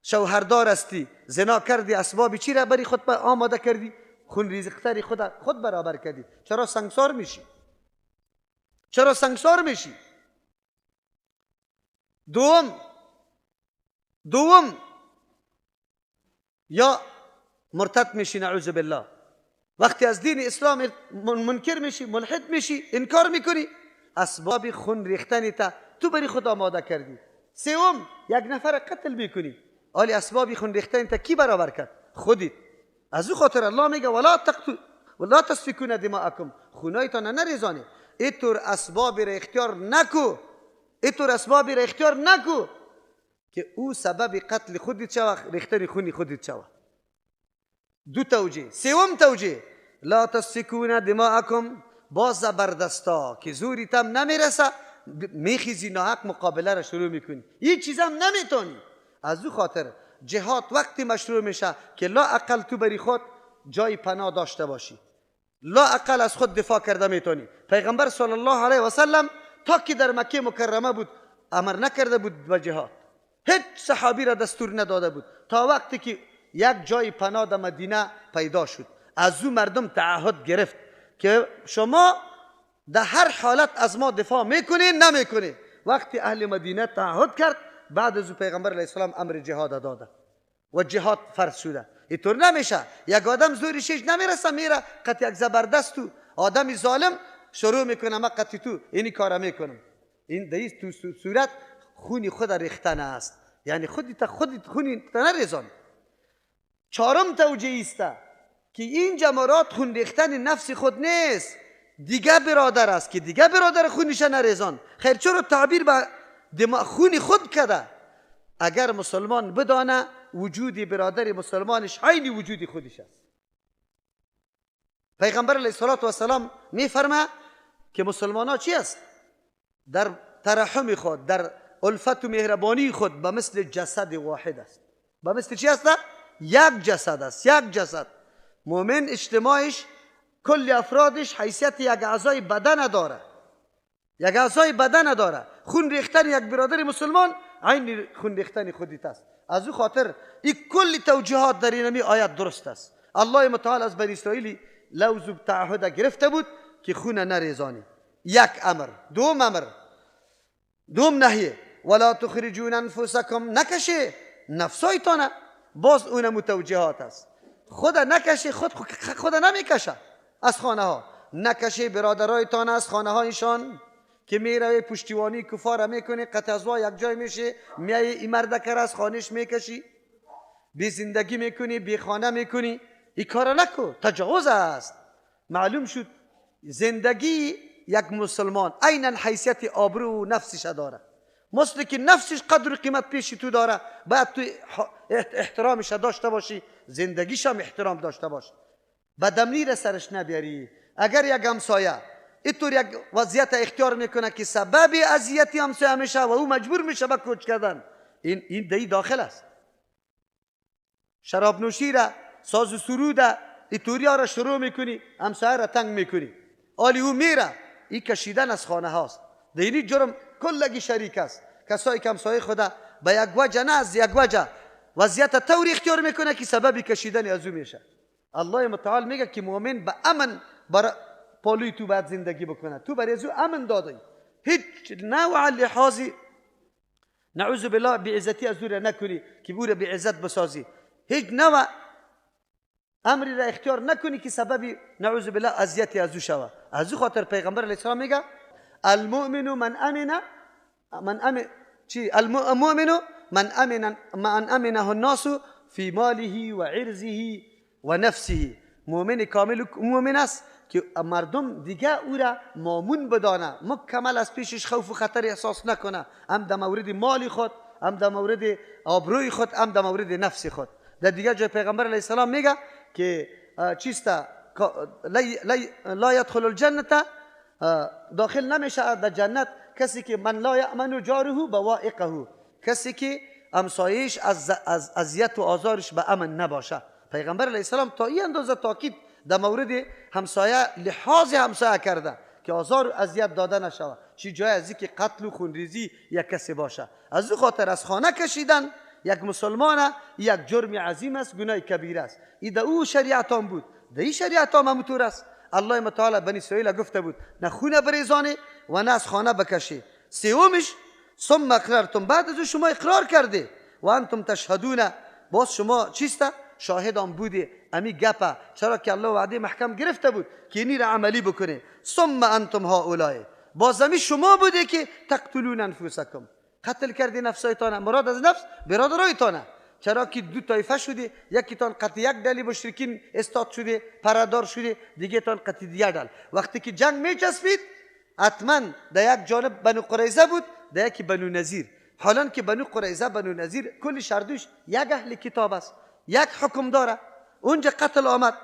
شوهردار هستی، زنا کردی، اسباب چی را بری خود آماده کردی؟ خونریزی خود برابر کردی. چرا سنگسار میشی؟ چرا سنگسار میشی؟ دوم یا مرتد میشی، نعوذ بالله. وقتی از دین اسلام منکر میشی، ملحد میشی، انکار میکنی، اسباب خون ریختن تا تو بری خود آماده کردی. سوم یک نفر قتل میکنی، آلی اسباب خون ریختن تا کی برابر کرد؟ خودت. از او خاطر الله میگه ولا تقتل ولا تسفکون دماءکم، خونایتان نریزانی. اینطور اسباب را اختیار نکو، اینطور اسباب را اختیار نکو که او سبب قتل خودت شوه، ریختن خون خودت شوه. دو توجیه. سوم توجیه لا تسفکون دماءکم، با زبردستا که زوری تم نمیرسه میخیزی ناحق مقابله را شروع میکنی، یه چیزم نمیتونی. از او خاطر جهاد وقتی مشروع میشه که لا اقل تو بری خود جای پناه داشته باشی، لا اقل از خود دفاع کرده میتونی. پیغمبر صلی الله علیه و سلم تا که در مکه مکرمه بود امر نکرده بود به جهاد، هیچ صحابی را دستور نداده بود تا وقتی که یک جای پناه در مدینه پیدا شد. از او مردم تعهد گرفت که شما در هر حالت از ما دفاع میکنی نمیکنی. وقتی اهل مدینه تعهد کرد، بعد از او پیغمبر علیه السلام امر جهاد داده و جهاد فرض شده. اینطور نمیشه یک آدم زورش نمیرسه، میره قطع یک زبردست تو آدم ظالم شروع میکنه ما قطع تو اینی کارا میکنم. این در تو صورت خونی خود ریختن است، یعنی خودت خودت خونی نریزان. چهارم توجیه است که این جمرات خون ریختن نفس خود نیست، دیگه برادر است که دیگه برادر خونش نریزان. خیر چرا تعبیر به خون خود کرده؟ اگر مسلمان بدانه وجود برادر مسلمانش عین وجود خودش است. پیغمبر علیه الصلاة والسلام میفرمه که مسلمان ها چی است؟ در ترحم خود، در الفت و مهربانی خود به مثل جسد واحد است. به مثل چی است؟ یک جسد است، یک جسد. مؤمن اجتماعش کل افرادش حیثیت یک اعضای بدن داره، یک اعضای بدن داره. خون ریختن یک برادر مسلمان عین خون ریختن خودت است. از او خاطر این کل توجیهات در اینمی آیت درست است. الله متعال از بنی اسرائیل لوز و تعهد گرفته بود که خون نریزانی. یک امر. دوم امر، دوم نهیه ولا تخرجون انفسکم، نکشه نفسایتانه. باز اونم توجیهات است. خود نکشه، خود نمیکشه از خانه ها، نکشه برادرایتان از خانه هایشان که میروی پشتیوانی کفار میکنی، قطع ازوا یک جای میشه، میای این مردکر از خانهش میکشی، بی زندگی میکنی، بی خانه میکنی. این کار نکو، تجاوز است. معلوم شد زندگی یک مسلمان عینا حیثیت آبرو و نفسش داره. مثل که نفسش قدر و قیمت پیش تو داره، باید تو احترامش داشته باشی، زندگیش هم احترام داشته باشی، بدمنی را سرش نبیاری. اگر یک همسایه اینطور یک وضعیت اختیار میکنه که سبب اذیت همسایه میشه و او مجبور میشه به کوچ کردن، این دی داخل است. شراب نوشی را، ساز و سرود را، اینطوری را شروع میکنی، همسایه را تنگ میکنی، آلی او میره. این کشیدن از خانه هاست. دینی جرم کلگی شریک است. کسایی که همسایه خدا به یک وجه نه از یک وجه وضعیت طوری اختیار میکنه که سبب کشیدن از او میشه. الله متعال میگه که مؤمن به امن بر پالوی تو باید زندگی بکنه، تو برای از او امن دادی، هیچ نوع لحاظی نعوذ بالله بیعزتی از او را نکنی که او را بیعزت بسازی، هیچ نوع امری را اختیار نکنی که سبب نعوذ بالله اذیتی از او شوه. از او خاطر پیغمبر علیه السلام میگه المؤمن من امن من امن چی المؤمن من امنه الناس فی ماله و عرضه و نفسه. مؤمن کامل مؤمن است که مردم دیگه او را مامون بدانه، مکمل از پیشش خوف و خطر احساس نکنه، هم در مورد مال خود، هم در مورد آبروی خود، هم در مورد نفس خود. در دیگه جای پیغمبر علیه السلام میگه که چیست لا یدخل الجنة، داخل نمیشه در جنت کسی که من لا یأمن جاره بوائقه، کسی که همسایه‌اش از اذیت و آزارش به امن نباشه. پیغمبر علیه السلام تا این اندازه تاکید در مورد همسایه، لحاظ همسایه کرده که آزار و اذیت داده نشود، چی جای از که قتل و خونریزی یک کسی باشه. از او خاطر از خانه کشیدن یک مسلمان یک جرم عظیم است، گناه کبیر است. این در او شریعت هم بود، در این شریعت هم همونطور است. الله متعال بنی اسرائیل گفته بود نه خونه بریزانه و نه از خانه بکشی. سومش ثم اقررتم، بعد از او شما اقرار کرده و انتم تشهدون، باز شما چیست؟ شاهد هم بوده امی گپه، چرا که الله وعده محکم گرفته بود که اینی را عملی بکنه. ثم انتم هؤلاء، باز امی شما بوده که تقتلون انفسکم، قتل کردی نفسایتان، مراد از نفس برادرایتانه، چرا که دو طایفه شده، یکی تان قطع یک دلی مشرکین استاد شده پردار شده، دیگه تان قطع دیگر دل. وقتی که جنگ میچسبید حتما در یک جانب بنو قریظه بود، در یکی بنو نظیر. حالا که بنو قریظه بنو نظیر کل شردوش یک اهل کتاب است، یک حکم داره، اونجا قتل آمد.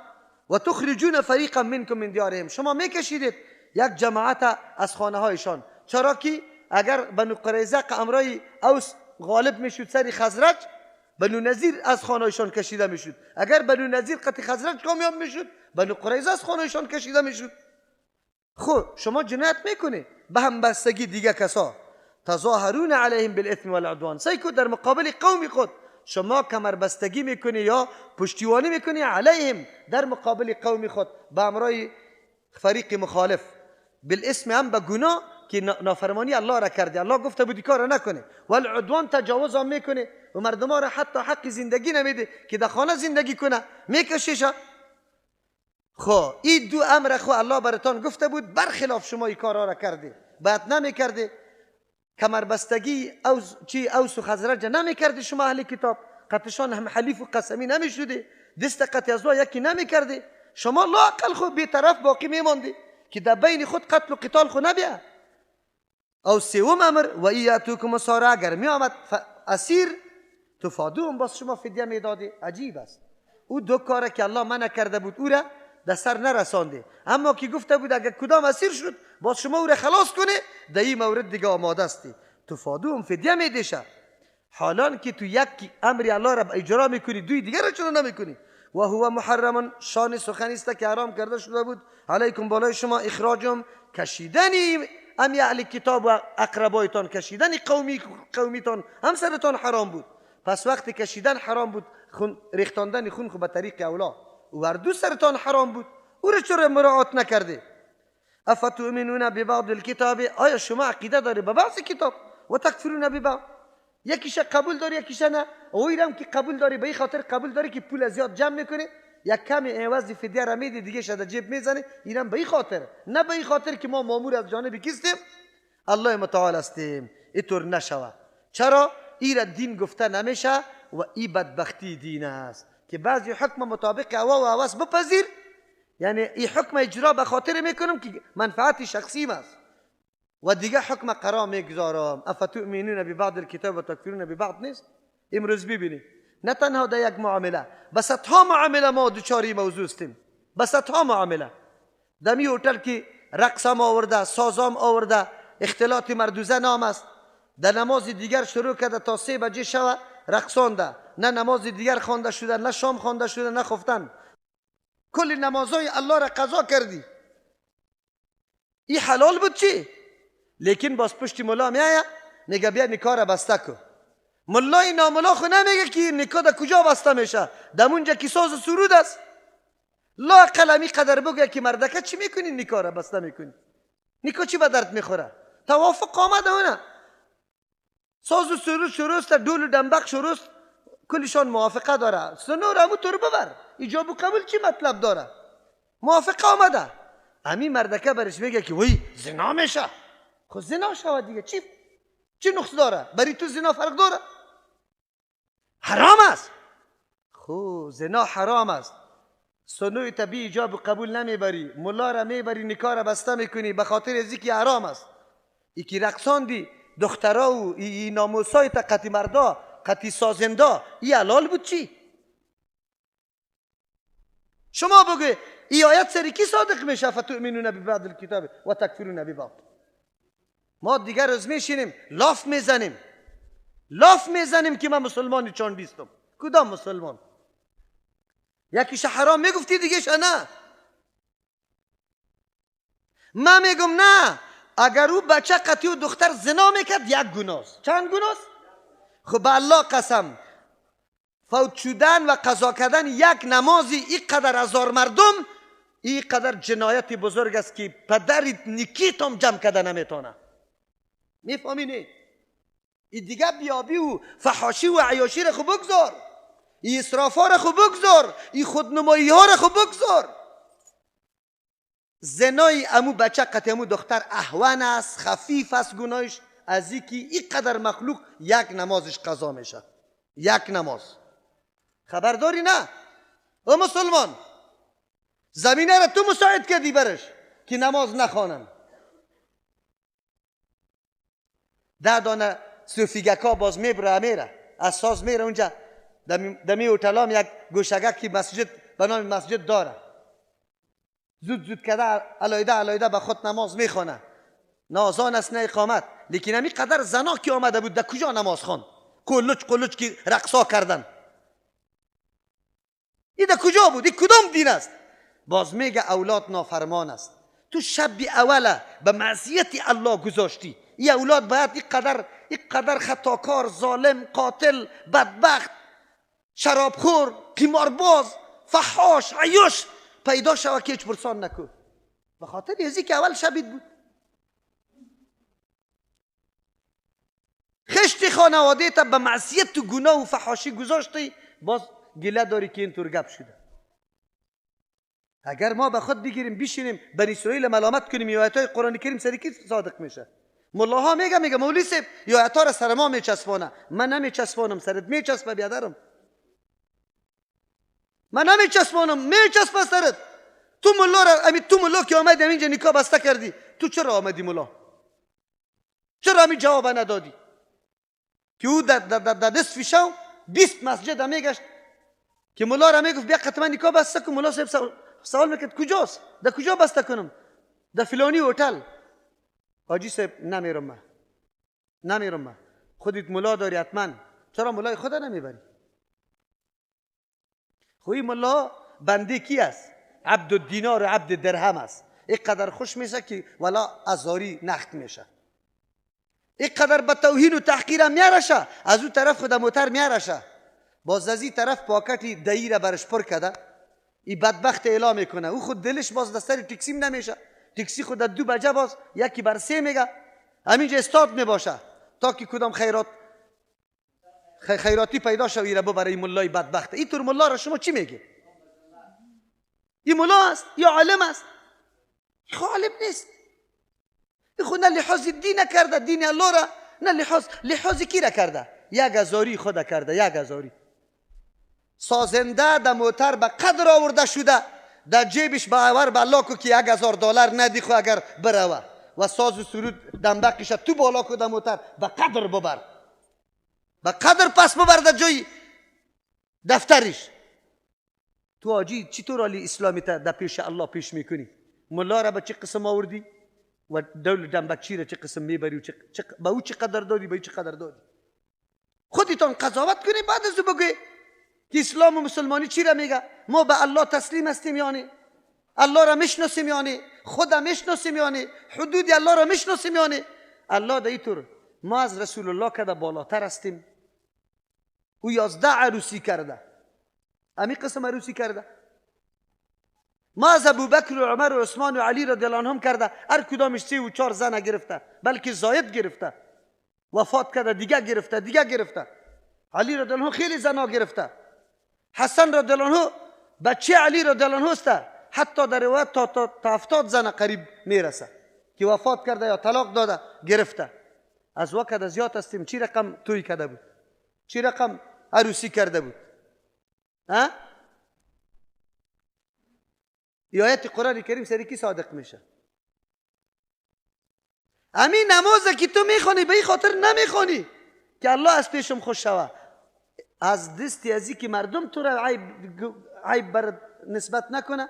و تخرجون فریقا منکم من دیارهم، شما میکشیدید یک جماعت از خانه هایشان، چرا که اگر بنو قریظه امرای اوس غالب میشد سر خزرج، بنو نظیر از خانهایشان کشیده میشد. اگر بنو نظیر قطع خزرج کامیاب میشد، بنو قریظه از خانهایشان کشیده میشد. خب شما جنایت میکنی به هم بستگی دیگه کسا. تظاهرون علیهم بالاثم والعدوان، سیکو در مقابل قوم خود شما کمربستگی میکنی یا پشتیوانی میکنی علیهم در مقابل قوم خود به امرای فریق مخالف، بالاسم هم به گناه که نافرمانی الله را کرده، الله گفته بودی کار نکنه، والعدوان تجاوز هم میکنه و مردم را حتی حق زندگی نمیده که در خانه زندگی کنه، میکشیشه. خب این دو امر خو الله براتان گفته بود، برخلاف شما این کارها را کرده، باید نمیکرده. کمربستگی چی اوس و خزرج نمیکرده شما اهل کتاب، قطشان هم حلیف و قسمی نمیشده، دست قطع از یکی نمیکرده، شما لااقل خو بیطرف باقی میمانده که در بین خود قتل و قتال خو نبیه. او سوم امر و ایاتوکم اسارا، اگر می آمد اسیر تفادوهم، باز شما فدیه میدادی. عجیب است، او دو کاره که الله منع کرده بود او را در سر نرسانده، اما که گفته بود اگر کدام اسیر شد باز شما او را خلاص کنه، در این مورد دیگه آماده استی، تفادوهم فدیه میدشه. حالان که تو یک امر الله را اجرا میکنی، دوی دیگر را چرا نمیکنی؟ و هو محرم، شان سخنی است که حرام کرده شده بود علیکم بالای شما اخراجم، کشیدنی ام اهل کتاب و اقربایتان، کشیدن قومیتان همسرتان حرام بود. پس وقتی کشیدن حرام بود، خون ریختاندن خون خو به طریق اولا و دو سرتان حرام بود، او را چرا مراعات نکرده؟ افتؤمنون ببعض الکتاب، آیا شما عقیده داری به بعض کتاب و تکفرون ببعض؟ یکیش قبول داری یکیش نه. او که قبول داری به این خاطر قبول داری که پول زیاد جمع میکنه، یک کمی عوض فدیه را میدی دیگه شده جیب میزنه، اینم به این خاطر، نه به این خاطر که ما مامور از جانب کیستیم؟ الله متعال هستیم. اینطور نشوه. چرا؟ این را دین گفته نمیشه و این بدبختی دین است که بعضی حکم مطابق هوا و هوس بپذیر، یعنی این حکم اجرا به خاطر میکنم که منفعت شخصیم است و دیگه حکم قرار میگذارم. افتؤمنون ببعض الکتاب و تکفرون ببعض نیست. امروز ببینید نه تنها در یک معامله، به صدها معامله ما دچار موضوع هستیم، به صدها معامله. دمی هتل که رقصم آورده، سازام آورده، اختلاط مرد و زن هم است، در نماز دیگر شروع کرده تا 3 بجه شوه رقصانده، نه نماز دیگر خوانده شده، نه شام خوانده شده، نه خفتن. کل نمازهای الله را قضا کردی. این حلال بود چی؟ لیکن باز پشت ملا میایه میگه بیا نکاح را بسته کن. ملای ناملا خو نمیگه که نکاح در کجا بسته میشه، در اونجا که ساز و سرود است. لااقل همی قدر بگه که مردکه چی میکنی نکاح را بسته میکنی؟ نکاح چی به درد میخوره؟ توافق آمده اونه، ساز و سرود شروع است، دول و دنبق شروع است، کلشان موافقه داره. سنو را همون طور ببر، ایجاب و قبول چی مطلب داره؟ موافقه آمده. همین مردکه برش میگه که وی زنا میشه. خب زنا شود دیگه، چی نقص داره؟ برای تو زنا فرق داره؟ حرام است. خو زنا حرام است. سنوی طبیعی ایجاب قبول نمیبری، ملا را میبری، نکاح را بسته میکنی به خاطر از اینکه حرام است. یکی رقصاندی دخترا و ای ناموسای تا قطی مردا قطی سازنده، ای حلال بود چی؟ شما بگو ای آیت سری کی صادق میشه؟ فتؤمنون ببعض الکتاب و تکفرون ببعض. ما دیگر روز میشینیم لاف میزنیم، لاف میزنیم که من مسلمان چون بیستم. کدام مسلمان؟ یکیش حرام میگفتی دیگهش نه. من میگم نه، اگر او بچه قطعی و دختر زنا میکرد یک گناست. چند گناست؟ خب به الله قسم، فوت شدن و قضا کردن یک نمازی اینقدر هزار مردم، اینقدر جنایت بزرگ است که پدر نیکیتم جمع کرده نمیتونه. میفهمی نه؟ این دیگه بیابی و فحاشی و عیاشی را خب بگذار، این اسراف ها را خب بگذار، این خودنمایی ها را خب بگذار. زنای امو بچه قطع امو دختر اهون است، خفیف است گناهش، از اینکه اینقدر مخلوق یک نمازش قضا میشه. یک نماز. خبرداری نه؟ او مسلمان، زمینه را تو مساعد کردی برش که نماز نخوانن. 10 دانه صوفیگکا باز میبره میره از ساز میره اونجا دمی هتلام یک گوشگه که مسجد به نام مسجد داره، زود زود کده علایده علایده به خود نماز میخوانه، نه اذان است نه اقامت. لیکن همی قدر زنا که آمده بود در کجا نماز خواند؟ قلوچ قلوچ که رقصا کردن، این در کجا بود؟ این کدام دین است؟ باز میگه اولاد نافرمان است. تو شب اوله به معصیت الله گذاشتی. این اولاد باید اینقدر خطاکار، ظالم، قاتل، بدبخت، شرابخور، قمارباز، فحاش، عیاش پیدا شوه که هیچ پرسان نکو، به خاطر ازی که اول شبید بود. خشت خانواده تا به معصیت و گناه و فحاشی گذاشتی، باز گله داری که اینطور گپ شده. اگر ما به خود بگیریم بشینیم بنی اسرائیل ملامت کنیم، آیات قرآن کریم سر کی صادق میشه؟ ملاها میگه مولوی صاحب آیات را سر ما میچسبانه. من نمیچسبانم، سرت میچسبه بیادرم. من نمیچسبانم، میچسبه سرت. تو ملا را، تو ملا که آمدی اینجا نکاح بسته کردی، تو چرا آمدی ملا؟ چرا همین جواب ندادی؟ که او در نصف شو 20 مسجد میگشت که ملا را میگفت بیا قطعا نکاح بسته کن. ملا صاحب سوال میکرد کجاست؟ در کجا بسته کنم؟ در فلانی هتل. حاجی صاحب نمیرم من، نمیرم من. خودت ملا داری حتما، چرا ملای خدا نمیبری؟ خوی ملا بنده کی است؟ عبد الدینار و عبد درهم است. اینقدر خوش میشه که ولا ازاری نخت میشه، اینقدر به توهین و تحقیر میارشه، از اون طرف خود موتر میارشه، باز از این طرف پاکتی دهی را برش پر کرده، این بدبخت اعلام میکنه. او خود دلش باز دستر تکسیم نمیشه، تکسی خود 2 بجه باز یکی بر 3 میگه، همینجا استاد میباشه تا که کدام خیراتی پیدا شوی را ببره این ملای بدبخت. اینطور ملا را شما چی میگی؟ این ملا است یا عالم است؟ خو عالم نیست. این خود نه لحاظ دین کرده، دین الله را نه لحاظ کی را کرده؟ یک هزاری خود کرده، یک هزاری. سازنده در موتر به قدر آورده شده، در جیبش باور به الله کو که $1000 ندی خو اگر بروه و ساز و سرود دنبقش تو بالا کو در موتر به قدر ببر، به قدر پس ببر در جای دفترش. تو آجی چطور علی اسلامی تا در پیش الله پیش میکنی؟ ملا را به چه قسم آوردی و دول دنبکچی را چه قسم میبری و به او چه قدر دادی، به او چه قدر دادی؟ خودتان قضاوت کنی، بعد از او بگوی که اسلام و مسلمانی چی را میگه؟ ما به الله تسلیم هستیم یعنی الله را میشناسیم، یعنی خدا میشناسیم، یعنی حدود الله را میشناسیم، یعنی الله در اینطور ما از رسول الله کده بالاتر هستیم. او 11 عروسی کرده، امی قسم عروسی کرده. ما از ابوبکر و عمر و عثمان و علی رضی الله عنهم کرده، هر کدامش 3 و 4 زن گرفته، بلکه زاید گرفته، وفات کرده دیگه گرفته، دیگه گرفته. علی رضی الله عنه خیلی زنا گرفته. حسن رضی الله عنه بچه علی رضی الله عنه است، حتی در روایت تا 70 زن قریب میرسه که وفات کرده یا طلاق داده گرفته. از وقت زیاد هستیم. چی رقم توی کرده بود؟ چی رقم عروسی کرده بود. ها؟ آیت قرآن کریم سری کی صادق میشه؟ همین نماز که تو میخوانی به این خاطر نمیخوانی که الله از پیشم خوش شوه، از دستی ازی که مردم تو را عیب بر نسبت نکنه.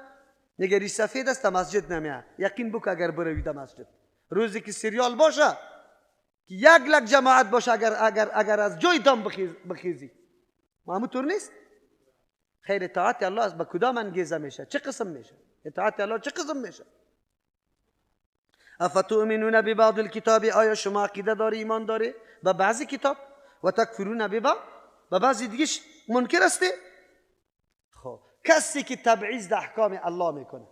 نگری سفید است مسجد نمیه، یقین بک اگر بروی در مسجد روزی که سریال باشه که 1 لک جماعت باشه، اگر اگر اگر از جای دام بخیزی، ما طور نیست. خیر اطاعت الله از به کدام انگیزه میشه؟ چه قسم میشه؟ اطاعت الله چه قسم میشه؟ افتؤمنون ببعض الکتاب، آیا شما عقیده داری، ایمان داری به بعضی کتاب، و تکفرون ببعض، به بعضی دیگه منکر هستی؟ خب کسی که تبعیض در احکام الله میکنه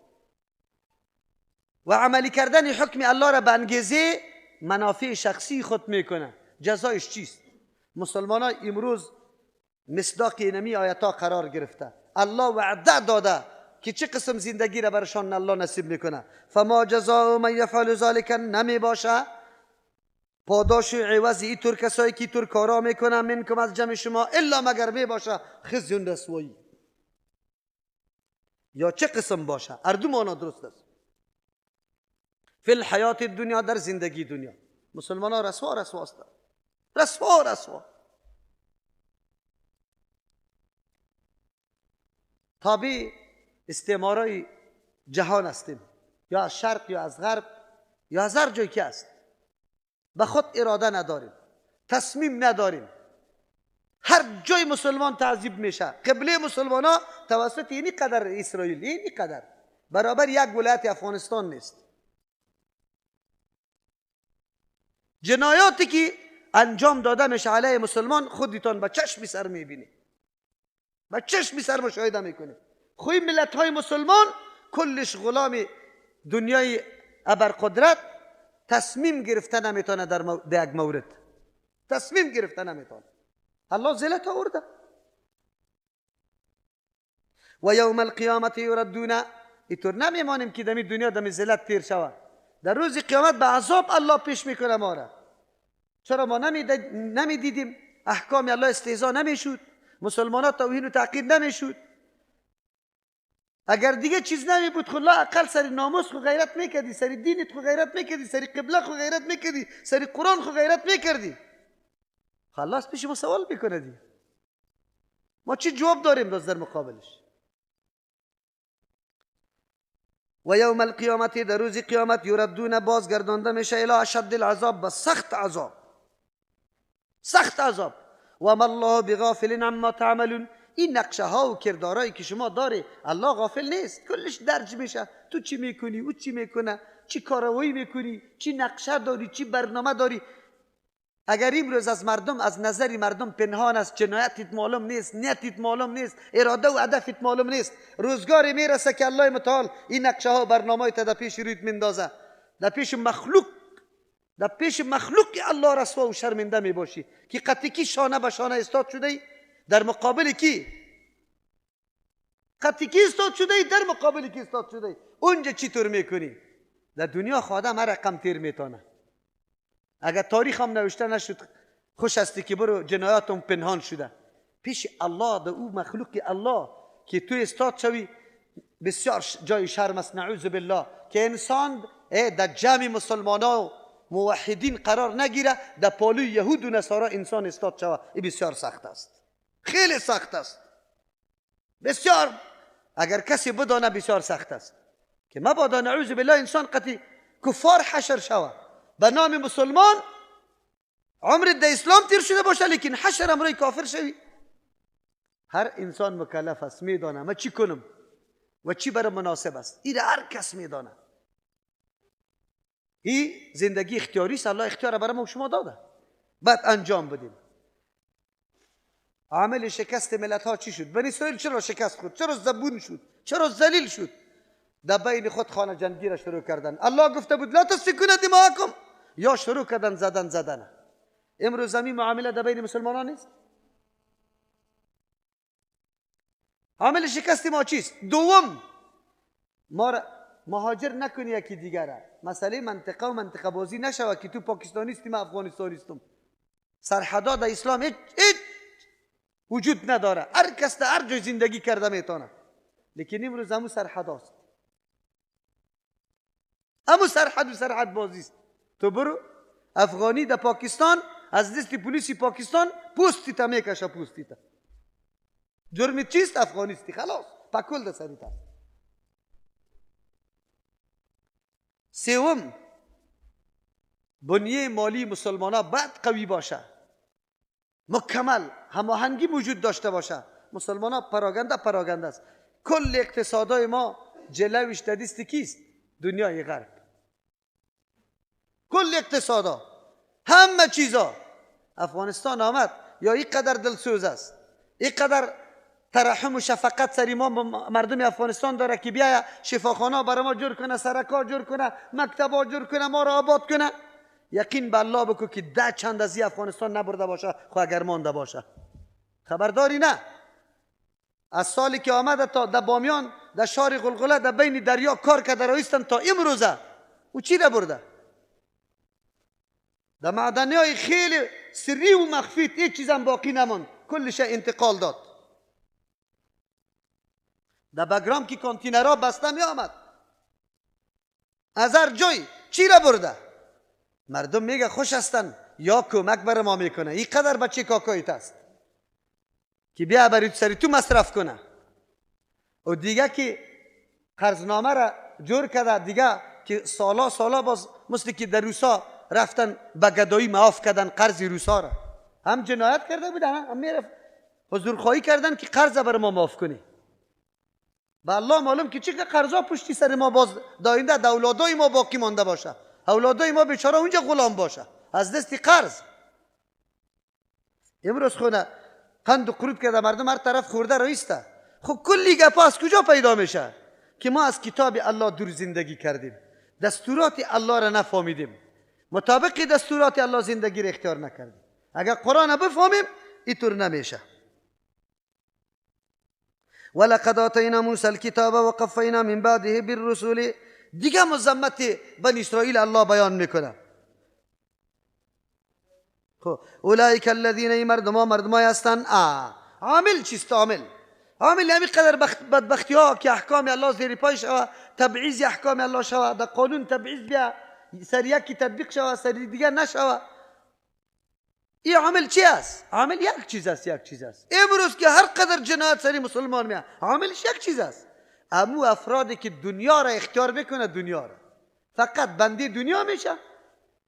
و عملی کردن حکم الله را به انگیزه منافع شخصی خود میکنه، جزایش چیست؟ مسلمان ها امروز مصداق اینمی آیت ها قرار گرفته. الله وعده داده که چه قسم زندگی را برشان الله نصیب میکنه. فما جزاء من یفعل ذلک، نمی باشه پاداش عوض اینطور کسایی که اینطور کارا میکنه منکم از جمع شما، الا مگر می باشه خزی رسوایی. یا چه قسم باشه؟ هر دو معنا درست است. فی الحیات الدنیا، در زندگی دنیا. مسلمان ها رسوا رسوا هستند، رسوا رسوا. تابع استعمارای جهان هستیم، یا از شرق یا از غرب یا از هر جایی که است. به خود اراده نداریم، تصمیم نداریم. هر جای مسلمان تعذیب میشه. قبله مسلمان ها توسط اینی قدر اسرائیل، اینی قدر برابر یک ولایت افغانستان نیست. جنایاتی که انجام داده میشه علیه مسلمان خودتان به چشم سر میبینی، به چشم سر مشاهده میکنی. خوی ملت های مسلمان کلش غلام دنیای ابرقدرت، تصمیم گرفته نمیتونه در یک مورد، تصمیم گرفته نمیتونه. الله ذلت آورده. و یوم القیامت یردون، اینطور نمیمانیم که دمی دنیا دمی ذلت تیر شود. در روز قیامت به عذاب الله پیش میکنه ما را. چرا ما نمیدیدیم احکام الله استهزا نمیشد، مسلمان ها توهین و تعقیب نمیشد؟ اگر دیگه چیز نمی بود خب اقل سر ناموس خو غیرت میکردی، سر دینت خو غیرت میکردی، سر قبله خو غیرت میکردی، سر قرآن خو غیرت میکردی. خلاص پیش ما سوال میکنه دیگه. ما چی جواب داریم باز در مقابلش؟ و یوم القیامت، در روز قیامت، یردون، بازگردانده میشه الی اشد العذاب، به سخت عذاب، سخت عذاب. و ما الله بغافل عما تعملون، این نقشه ها و کردارایی که شما داری الله غافل نیست، کلش درج میشه. تو چی میکنی، او چی میکنه، چی کاروایی میکنی، چی نقشه داری، چی برنامه داری. اگر امروز از مردم، از نظر مردم پنهان است، جنایتت معلوم نیست، نیتت معلوم نیست، اراده و هدفت معلوم نیست، روزگاری میرسه که الله متعال این نقشه ها و برنامه های در پیش رویت میندازه، در پیش مخلوق، در پیش مخلوق الله رسوا و شرمنده میباشی که قطعی کی شانه به شانه استاد شده ای در مقابل کی، قطعی کی استاد شده ای در مقابل کی استاد شده ای. اونجا چی طور میکنی؟ در دنیا خادم هر رقم تیر میتونه. اگر تاریخ هم نوشته نشد خوش هستی که برو جنایاتم پنهان شده. پیش الله، در او مخلوق الله که تو استاد شوی، بسیار جای شرم است، نعوذ بالله، که انسان در جمع مسلمان ها موحدین قرار نگیره، در پالوی یهود و نصارا انسان استاد شوه. این بسیار سخت است، خیلی سخت است، بسیار. اگر کسی بدانه بسیار سخت است که مبادا نعوذ بالله انسان قطعی کفار حشر شوه به نام مسلمان، عمر در اسلام تیر شده باشه لیکن حشر امروی کافر شوی. هر انسان مکلف است، میدانه ما چی کنم و چی برای مناسب است. این هر کس میدانه. این زندگی اختیاری است، الله اختیار برای ما شما داده، بعد انجام بدیم. عامل شکست ملت ها چی شد؟ بنی اسرائیل چرا شکست خورد؟ چرا زبون شد؟ چرا ذلیل شد؟ در بین خود خانه جنگی را شروع کردن. الله گفته بود لا تسفکون دماءکم، یا شروع کردن زدن زدن. امروز زمین معامله در بین مسلمانان نیست. عامل شکست ما چیست؟ دوم، ما را مهاجر نکنی یکی دیگره. مسئله منطقه و منطقه بازی نشود که تو پاکستانی هستی من افغانستانی هستم. سرحدا در اسلام هیچ وجود نداره، هر کس در هر جای زندگی کرده میتونه. لیکن امروز همو سرحد است، همو سرحد و سرحد بازی است. تو برو افغانی در پاکستان از دست پلیس پاکستان پوستی تا میکشه، پوستی تا. جرم چیست؟ افغانیستی، خلاص پکول ده سریت است. سوم، بنیه مالی مسلمان ها باید قوی باشه، مکمل هماهنگی وجود داشته باشه. مسلمان ها پراگنده پراگنده است. کل اقتصادهای ما جلوش در دست کیست؟ دنیای غرب. کل اقتصادا، همه چیزا. افغانستان آمد یا اینقدر دلسوز است، اینقدر ترحم و شفقت سری ما مردم افغانستان داره که بیایا شفاخانه برای ما جور کنه، سرکا جور کنه، مکتبا جور کنه، ما را آباد کنه. یقین به الله بکو که ده چند از افغانستان نبرده باشه، خو اگر مانده باشه خبرداری نه. از سالی که آمده تا در بامیان، در شار غلغله، در بین دریا کار کرده رایستن تا امروزه، او چی را برده؟ در معدنی های خیلی سری و مخفی هیچ چیزم باقی نماند، کلش انتقال داد. در بگرام که کانتینرها بسته می آمد از هر جای، چی را برده؟ مردم میگه خوش هستن یا کمک بر ما میکنه، این قدر بچه کاکایت است که بیا برای سری تو مصرف کنه. و دیگه که قرضنامه را جور کرده، دیگه که سالا سالا باز مثل که در روسا رفتن به گدایی معاف کردن قرض روسا را، هم جنایت کرده بودن، هم میرفت حضورخواهی کردن که قرض بر ما معاف کنی. به الله معلوم که چه قرضا پشتی سر ما باز داینده دولادای ما باقی مانده باشه، اولادای ما بیچاره اونجا غلام باشه از دست قرض. امروز خونه قند و قروت کرده مردم هر طرف خورده رایسته. خب کلی گپا از کجا پیدا میشه؟ که ما از کتاب الله دور زندگی کردیم، دستورات الله را نفهمیدیم، مطابق دستورات الله زندگی را اختیار نکردیم. اگر قرآن بفهمیم اینطور نمیشه. ولقد آتینا موسی الکتاب وقفینا من بعده بالرسل. دیگه مذمت بنی اسرائیل الله بیان میکنه. خب اولئک الذین، ای مردما مردمای هستن. عامل چیست؟ عامل عامل همین قدر بدبختی ها که احکام الله زیر پای شوه، تبعیض احکام الله شوه، در قانون تبعیض بیا، سر یکی تطبیق شوه سر دیگه نشوه. این عامل چی است؟ عامل یک چیز است، یک چیز است. امروز که هر قدر جنایت سری مسلمان میاد، عاملش یک چیز است. امو افرادی که دنیا را اختیار میکنه، دنیا را فقط بندی دنیا میشه،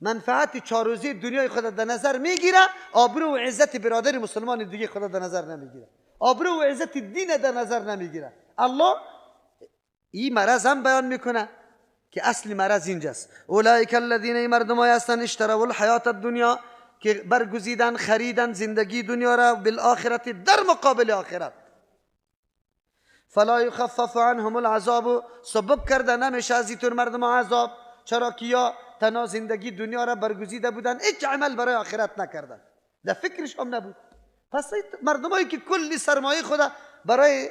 منفعت چهار روزه دنیای خود در نظر میگیره، آبرو و عزت برادر مسلمان دیگه خود در نظر نمیگیره، آبرو و عزت دین در نظر نمیگیره. الله این مرض هم بیان میکنه که اصل مرض اینجاست. اولئک الذین، ای مردمای هستن، اشتروا الحیات الدنیا، که برگزیدن خریدن زندگی دنیا را، بالآخرت، در مقابل آخرت. فلا یخفف عنهم العذاب، سبک کرده نمیشه از اینطور مردم عذاب. چرا که یا تنها زندگی دنیا را برگزیده بودن، هیچ عمل برای آخرت نکردن، در فکرش هم نبود. پس مردمایی که کلی سرمایه خود برای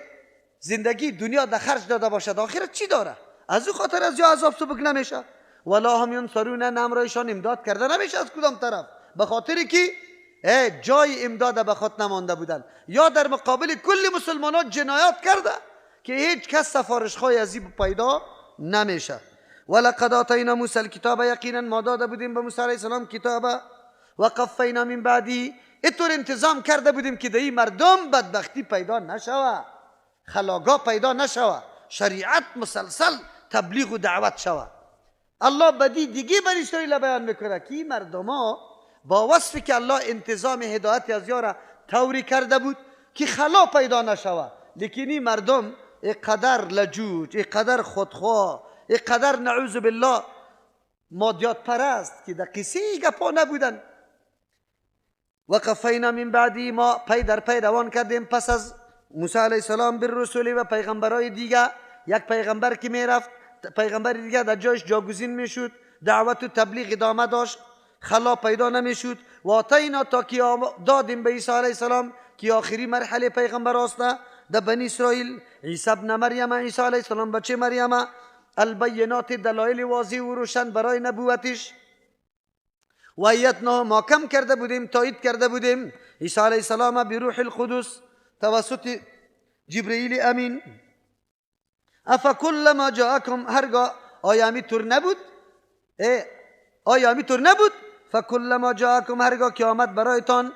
زندگی دنیا در خرج داده باشد، آخرت چی داره؟ از او خاطر از یا عذاب سبک نمیشه. ولا هم ینصرون، نمرایشان امداد کرده نمیشه از کدام طرف، به خاطر که جای امداد به خود نمانده بودن، یا در مقابل کل مسلمانان جنایات کرده که هیچ کس سفارشخواه از این پیدا نمیشه. ولقد آتینا موسی الکتاب، یقینا ما داده بودیم به موسی علیه السلام کتاب، و قفینا من بعدی، اینطور انتظام کرده بودیم که در مردم بدبختی پیدا نشوه، خلاگاه پیدا نشوه، شریعت مسلسل تبلیغ و دعوت شوه. الله بدی دیگه بنی اسرائیل بیان میکنه که این مردم ها با وصفی که الله انتظام هدایت از یارا طوری کرده بود که خلا پیدا نشوه، لیکن این مردم اینقدر لجوج، اینقدر خودخواه، اینقدر نعوذ بالله مادیات پرست که در قصه گپا نبودن. وقفینا من بعدی، ما پی در پی روان کردیم پس از موسی علیه السلام بالرسول و پیغمبرای دیگه. یک پیغمبر که میرفت، پیغمبر دیگه در جایش جاگزین میشد، دعوت و تبلیغ ادامه داشت، خلا پیدا نمیشد. و آتینا، تا که دادیم به عیسی علیه السلام که آخری مرحله پیغمبر است در بنی اسرائیل، عیسی ابن مریم، عیسی علیه السلام بچه مریم، البینات، دلایل واضح و روشن برای نبوتش. و ایتنا، ما کم کرده بودیم، تایید کرده بودیم عیسی علیه السلام بروح القدس توسط جبرئیل امین. افکلما جاءکم، هرگاه آیا همی طور نبود؟ آیا همی طور نبود؟ فکلما جاءکم، هرگاه که آمد برایتان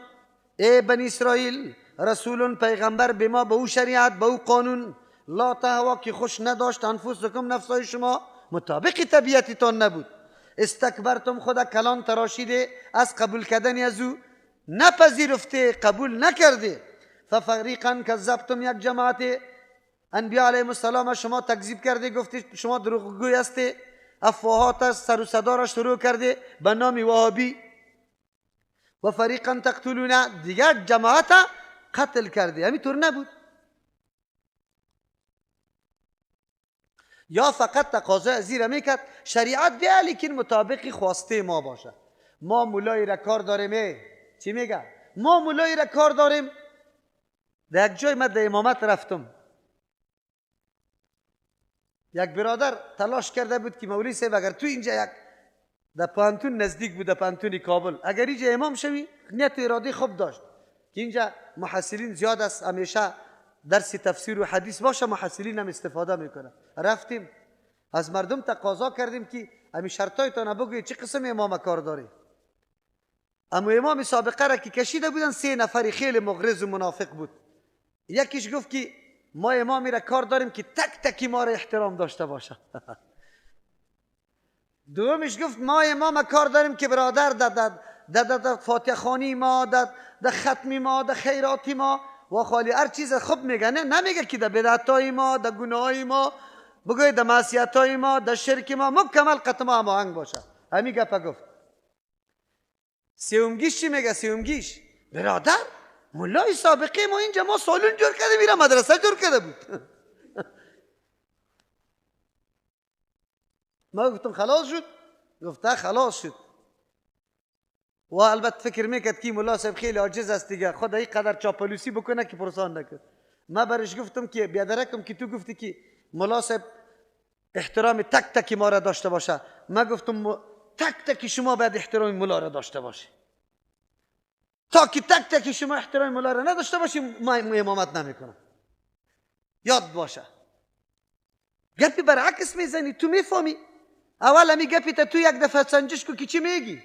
ای بنی اسرائیل رسول پیغمبر به ما، به او شریعت، به او قانون، لا تهوا که خوش نداشت انفسکم نفسای شما، مطابق طبیعتتان نبود، استکبرتم خدا کلان تراشیده از قبول کردن از او، نپذیرفته، قبول نکرده. ففریقا کذبتم، یک جماعت انبیاء علیهم السلام شما تکذیب کرده، گفته شما دروغگوی هسته، افواهات است، سر و صدا را شروع کرده به نام وهابی. و فریقا تقتلون، دیگر جماعت قتل کرده. همینطور نبود؟ یا فقط تقاضا از زیر میکرد شریعت بیا لیکن مطابق خواسته ما باشه. ما مولای را کار داریم، چی میگه؟ ما مولای را کار داریم. در یک جای من در امامت رفتم، یک برادر تلاش کرده بود که مولوی صاحب اگر تو اینجا یک در پانتون نزدیک بود، در پانتون کابل، اگر اینجا امام شوی، نیت اراده خوب داشت که اینجا محصلین زیاد است، همیشه درس تفسیر و حدیث باشه، محصلین هم استفاده میکنه. رفتیم از مردم تقاضا کردیم که همی شرطایتان بگوید چه قسم امام کار داری. اما امام سابقه را که کشیده بودن 3 نفری خیلی مغرض و منافق بود. یکیش گفت که ما امامی را کار داریم که تک تکی ما را احترام داشته باشه. دومش گفت ما امام کار داریم که برادر در در فاتحه خوانی ما، در ختمی ما، در خیراتی ما و خالی هر چیز خوب میگه، نه نمیگه که در بدعتای ما، در گناهای ما، بگوی در معصیتای ما، در شرک ما مکمل قطع ما هماهنگ باشه. همین گپه گفت. سیومگیش چی میگه؟ سیومگیش برادر مولای سابقه ما اینجا ما سالون جور کرده، میره مدرسه جور کرده بود. ما گفتم خلاص شد؟ گفته خلاص شد. و البته فکر میکرد که مولا صاحب خیلی عاجز است دیگه، خدا این قدر چاپلوسی بکنه که پرسان نکرد. ما برش گفتم که بیادرکم که تو گفتی که مولا صاحب احترام تک تکی ما را داشته باشه، ما گفتم تک تکی شما باید احترام مولا را داشته باشه. تا که تک تکی شما احترام مولا را نداشته باشی ما امامت نمیکنم. یاد باشه. گپی برعکس میزنی تو میفهمی. اول همی گپی تا تو یک دفعه سنجش کو که چی میگی.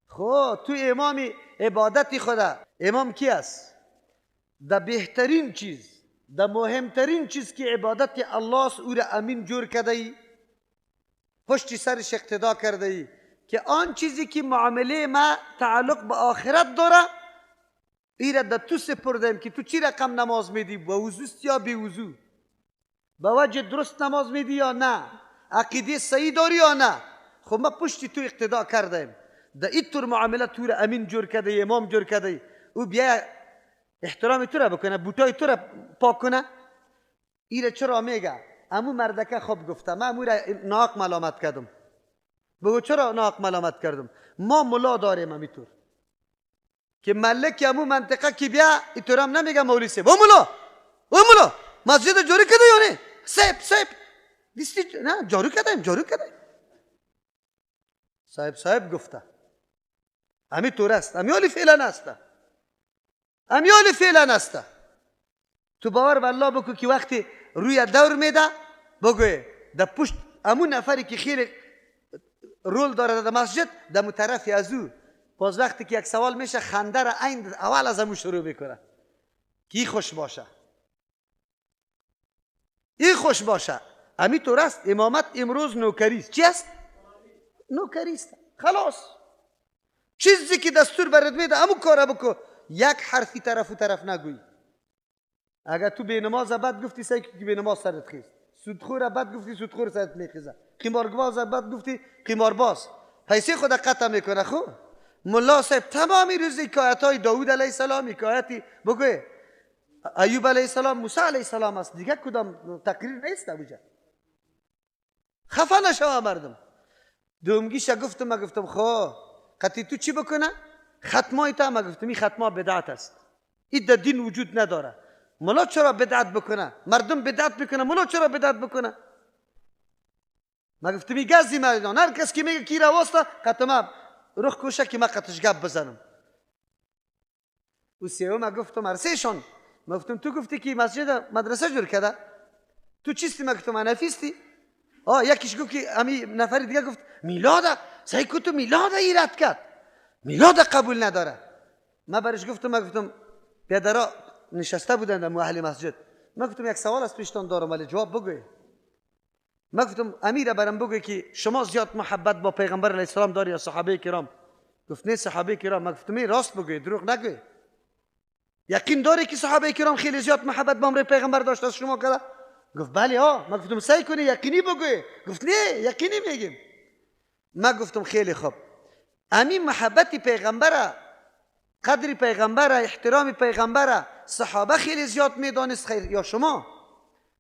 خب تو امام عبادت خدا، امام کی است؟ در بهترین چیز، در مهمترین چیز که عبادت الله است، او را امین جور کرده ای، پشت سرش اقتدا کرده ای که آن چیزی که معامله ما تعلق به آخرت داره ای را در تو سپردیم که تو چی رقم نماز میدی، با وضوست یا بی وضو، با وجه درست نماز میدی یا نه، عقیده صحیح داری یا نه. خب ما پشت تو اقتدا کردیم، در این طور معامله تو را امین جور کرده، امام جور کرده، او بیا احترام تو را بکنه، بوتای تو را پاک کنه. ایره چرا میگه؟ امو مردکه خوب گفته، من امو را ناحق ملامت کردم. بگو چرا ناحق ملامت کردم؟ ما ملا داریم همیطور که ملک امو منطقه که بیا اینطور هم نمیگه مولوی صاحب، او ملا، او ملا مسجد جاری کرده یا نه؟ صاحب صاحب دیستی نه جارو کردیم، جارو کردیم. صاحب صاحب گفته. همی طور است، همی حالی فعلا است، همی حالی فعلا است. تو باور به الله بکو که وقتی روی دور میده بگوی در پشت امون نفری که خیلی رول داره در مسجد در مطرفی از او، باز وقتی که یک سوال میشه خنده را عین اول از امو شروع میکنه که ای خوش باشه، ای خوش باشه. همی طور است. امامت امروز نوکری است. چی است؟ نوکری است. خلاص چیزی که دستور برات میده امو کارا بکو، یک حرفی طرف و طرف نگویی. اگر تو به نماز بد گفتی سعی که به نماز سرت خیز، سودخور بد گفتی سودخور سرت میخیزه، قمارباز بد گفتی قمارباز پیسه خود قطع میکنه. خب ملا صاحب تمامی روز حکایت های داوود علیه السلام، حکایتی بگوی ایوب علیه السلام، موسی علیه السلام است دیگه، کدام تقریر نیست ابوجا. خفه نشوه مردم. دومگیش گفتم، ما گفتم خب قطعی تو چی بکنه؟ ختمای تا ما گفتم این ختما بدعت است، این در دین وجود نداره. ملا چرا بدعت بکنه؟ مردم بدعت بکنه، ملا چرا بدعت بکنه؟ ما گفتم این گزی مردان، هر کس که میگه کی رواسته قطعا رخ کوشه که ما قطعش گپ بزنم. او سیوم گفتم ارسیشان، ما گفتم تو گفتی که مسجد مدرسه جور کرده، تو چیستی؟ ما گفتم حنفیستی. یکیش گفت که امی نفر دیگه گفت میلاد سعی کو تو میلاد ایراد کرد، میلاد قبول نداره. ما برش گفتم، ما گفتم پدرا نشسته بودند در اهل مسجد، ما گفتم یک سوال از پیشتان دارم ولی جواب بگوی. ما گفتم امیر برام بگوی که شما زیاد محبت با پیغمبر علیه السلام داری یا صحابه کرام؟ گفت نه صحابه کرام. ما گفتم راست بگوی، دروغ نگوی. یقین داری که صحابه کرام خیلی زیاد محبت با امر پیغمبر داشت از شما کرده؟ گفت بله ها. ما گفتم سعی کنی یقینی بگوی. گفت نه یقینی میگیم. ما گفتم خیلی خوب، امین محبت پیغمبر، قدر پیغمبر، احترام پیغمبر صحابه خیلی زیاد میدانست خیر یا شما؟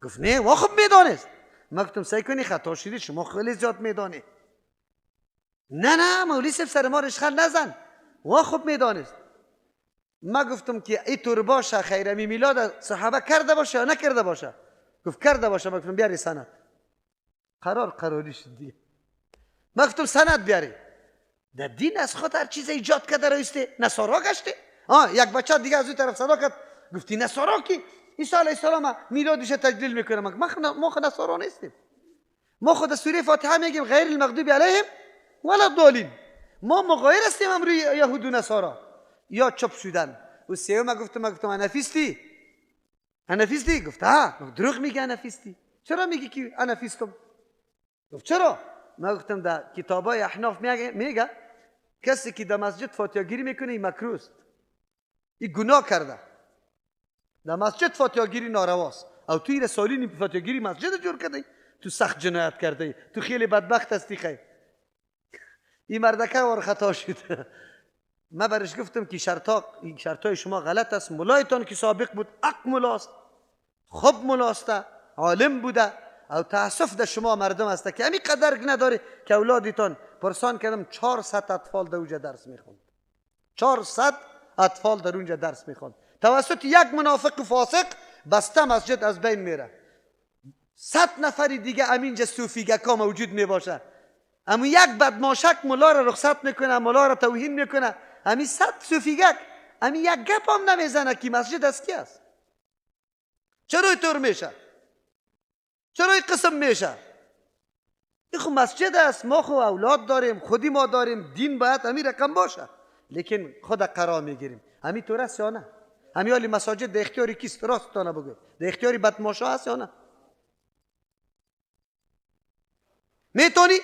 گفت نه وا خوب میدانست. ما گفتم سعی کنی خطا شدی، شما خیلی زیاد میدانی. نه نه مولوی صاحب سر ما رشخند نزن، وا خوب میدانست. ما گفتم که ای طور باشه خیرمی میلاد صحابه کرده باشه یا نکرده باشه؟ گفت کرده باشه. ما گفتم بیاری سند. قرار قراری شد دیگه. ما گفتم سند بیاری. در دین از خود هر چیز ایجاد کرده رایسته نصارا گشته. یک بچه دیگه از اون طرف صدا کرد، گفتی نصارا کی عیسی علیه السلام میلادش تجلیل میکنه. ما خود نصارا نیستیم، ما خود سوره فاتحه میگیم غیر المغضوب علیهم ولا الضالین. ما مغایر هستیم امر یهود و نصارا. یا چپ شدن. و سیوم گفتم، گفتم حنفیستی؟ حنفیستی؟ گفت ها. دروغ میگه حنفیستی. چرا میگی که حنفیستم؟ گفت چرا؟ ما گفتم در کتابای احناف میگه کسی که در مسجد فاتحه گیری میکنه این مکروه است، این گناه کرده. در مسجد فاتحه گیری نارواست. او توی رسالین فاتحه گیری مسجد جور کرده، تو سخت جنایت کرده، تو خیلی بدبخت هستی. خیر این مردکه وار خطا شد. ما برش گفتم که شرطای شما غلط است. ملایتان که سابق بود اق ملاست، خوب ملاست، عالم بوده. او تاسف در شما مردم است که همین قدر نداره که اولادتان. پرسان کردم 400 اطفال در اونجا درس میخوند، 400 اطفال در اونجا درس میخوند. توسط یک منافق و فاسق بسته مسجد از بین میره. 100 نفر دیگه همینجا صوفیگکا موجود میباشه. اما یک بدماشک ملا را رخصت میکنه، ملا را توهین میکنه. همین 100 صوفیگک همین یک گپ هم نمیزنه که مسجد از کی است. چرا اینطور میشه؟ چرا این قسم میشه؟ این خو مسجد است، ما خو اولاد داریم، خودی ما داریم، دین باید همین رقم باشه. لیکن خود قرار میگیریم. همین طور است یا نه؟ همین حالی مساجد در اختیار کیست؟ راست تانه بگو، در اختیار بدماشا است یا نه؟ میتونی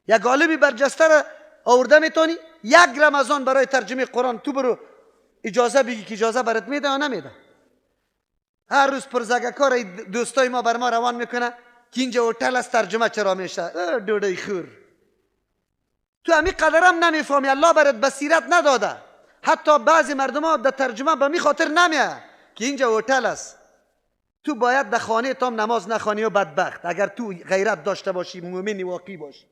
یک عالمی برجسته را آورده میتونی یک رمضان برای ترجمه قرآن تو برو اجازه بگی که اجازه برات میده یا نمیده؟ هر روز پرزگکار دوستای ما بر ما روان میکنه که اینجا هتل از ترجمه چرا میشه. دوده خور، تو همین قدرم نمیفهمی. الله برات بصیرت نداده. حتی بعضی مردم ها در ترجمه به می خاطر نمیه که اینجا هتل است. تو باید در خانه تام نماز نخوانی و بدبخت. اگر تو غیرت داشته باشی، مؤمن واقعی باشی،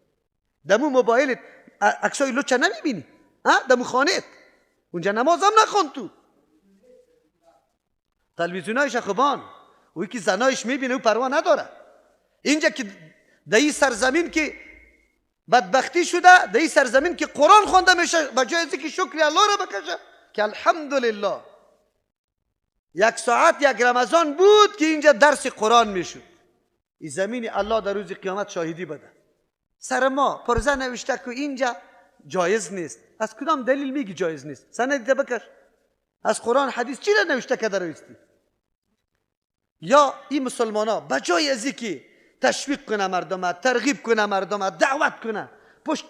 دمو موبایلت عکسای لوچه نمیبینی، ها دمو خانهت اونجا نماز هم نخوان. تو تلویزیونایش خوبان او که زنایش میبینه او پروا نداره. اینجا که در این سرزمین که بدبختی شده، در این سرزمین که قرآن خوانده میشه، و جای از که شکر الله را بکشه که الحمدلله یک ساعت یک رمضان بود که اینجا درس قرآن میشد. این زمین الله در روز قیامت شاهدی بده. سر ما پرزه نوشته که اینجا جایز نیست. از کدام دلیل میگی جایز نیست؟ سند بکش از قرآن حدیث چی را نوشته که درویستی؟ یا این مسلمان ها بجای از که تشویق کنه مردم، ترغیب کنه مردم، دعوت کنه، پشت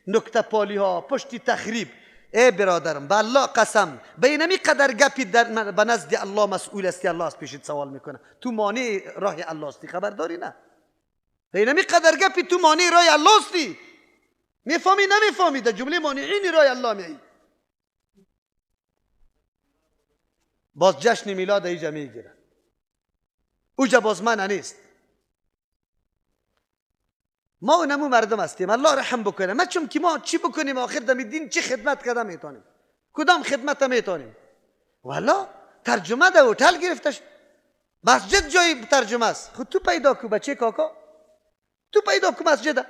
نکته پالی ها، پشت تخریب. ای برادرم، به الله قسم، به اینمی قدر گپی در به نزد الله مسئول استی. الله از پیشت سوال میکنه. تو مانع راه الله استی، خبر داری نه؟ به اینمی قدر گپی تو مانع راه الله استی. میفهمی نمیفهمی؟ در جمله مانعین راه الله میایی. باز جشن میلاد اینجا میگیرن، اوجا باز من نیست. ما اونمو مردم هستیم. الله رحم بکنه. ما چون که ما چی بکنیم آخر دم دین چی خدمت کردم میتونیم؟ کدام خدمت میتونیم؟ والا ترجمه در هتل گرفتش، مسجد جای ترجمه است. خود تو پیدا کو بچه کاکا، تو پیدا کو مسجد.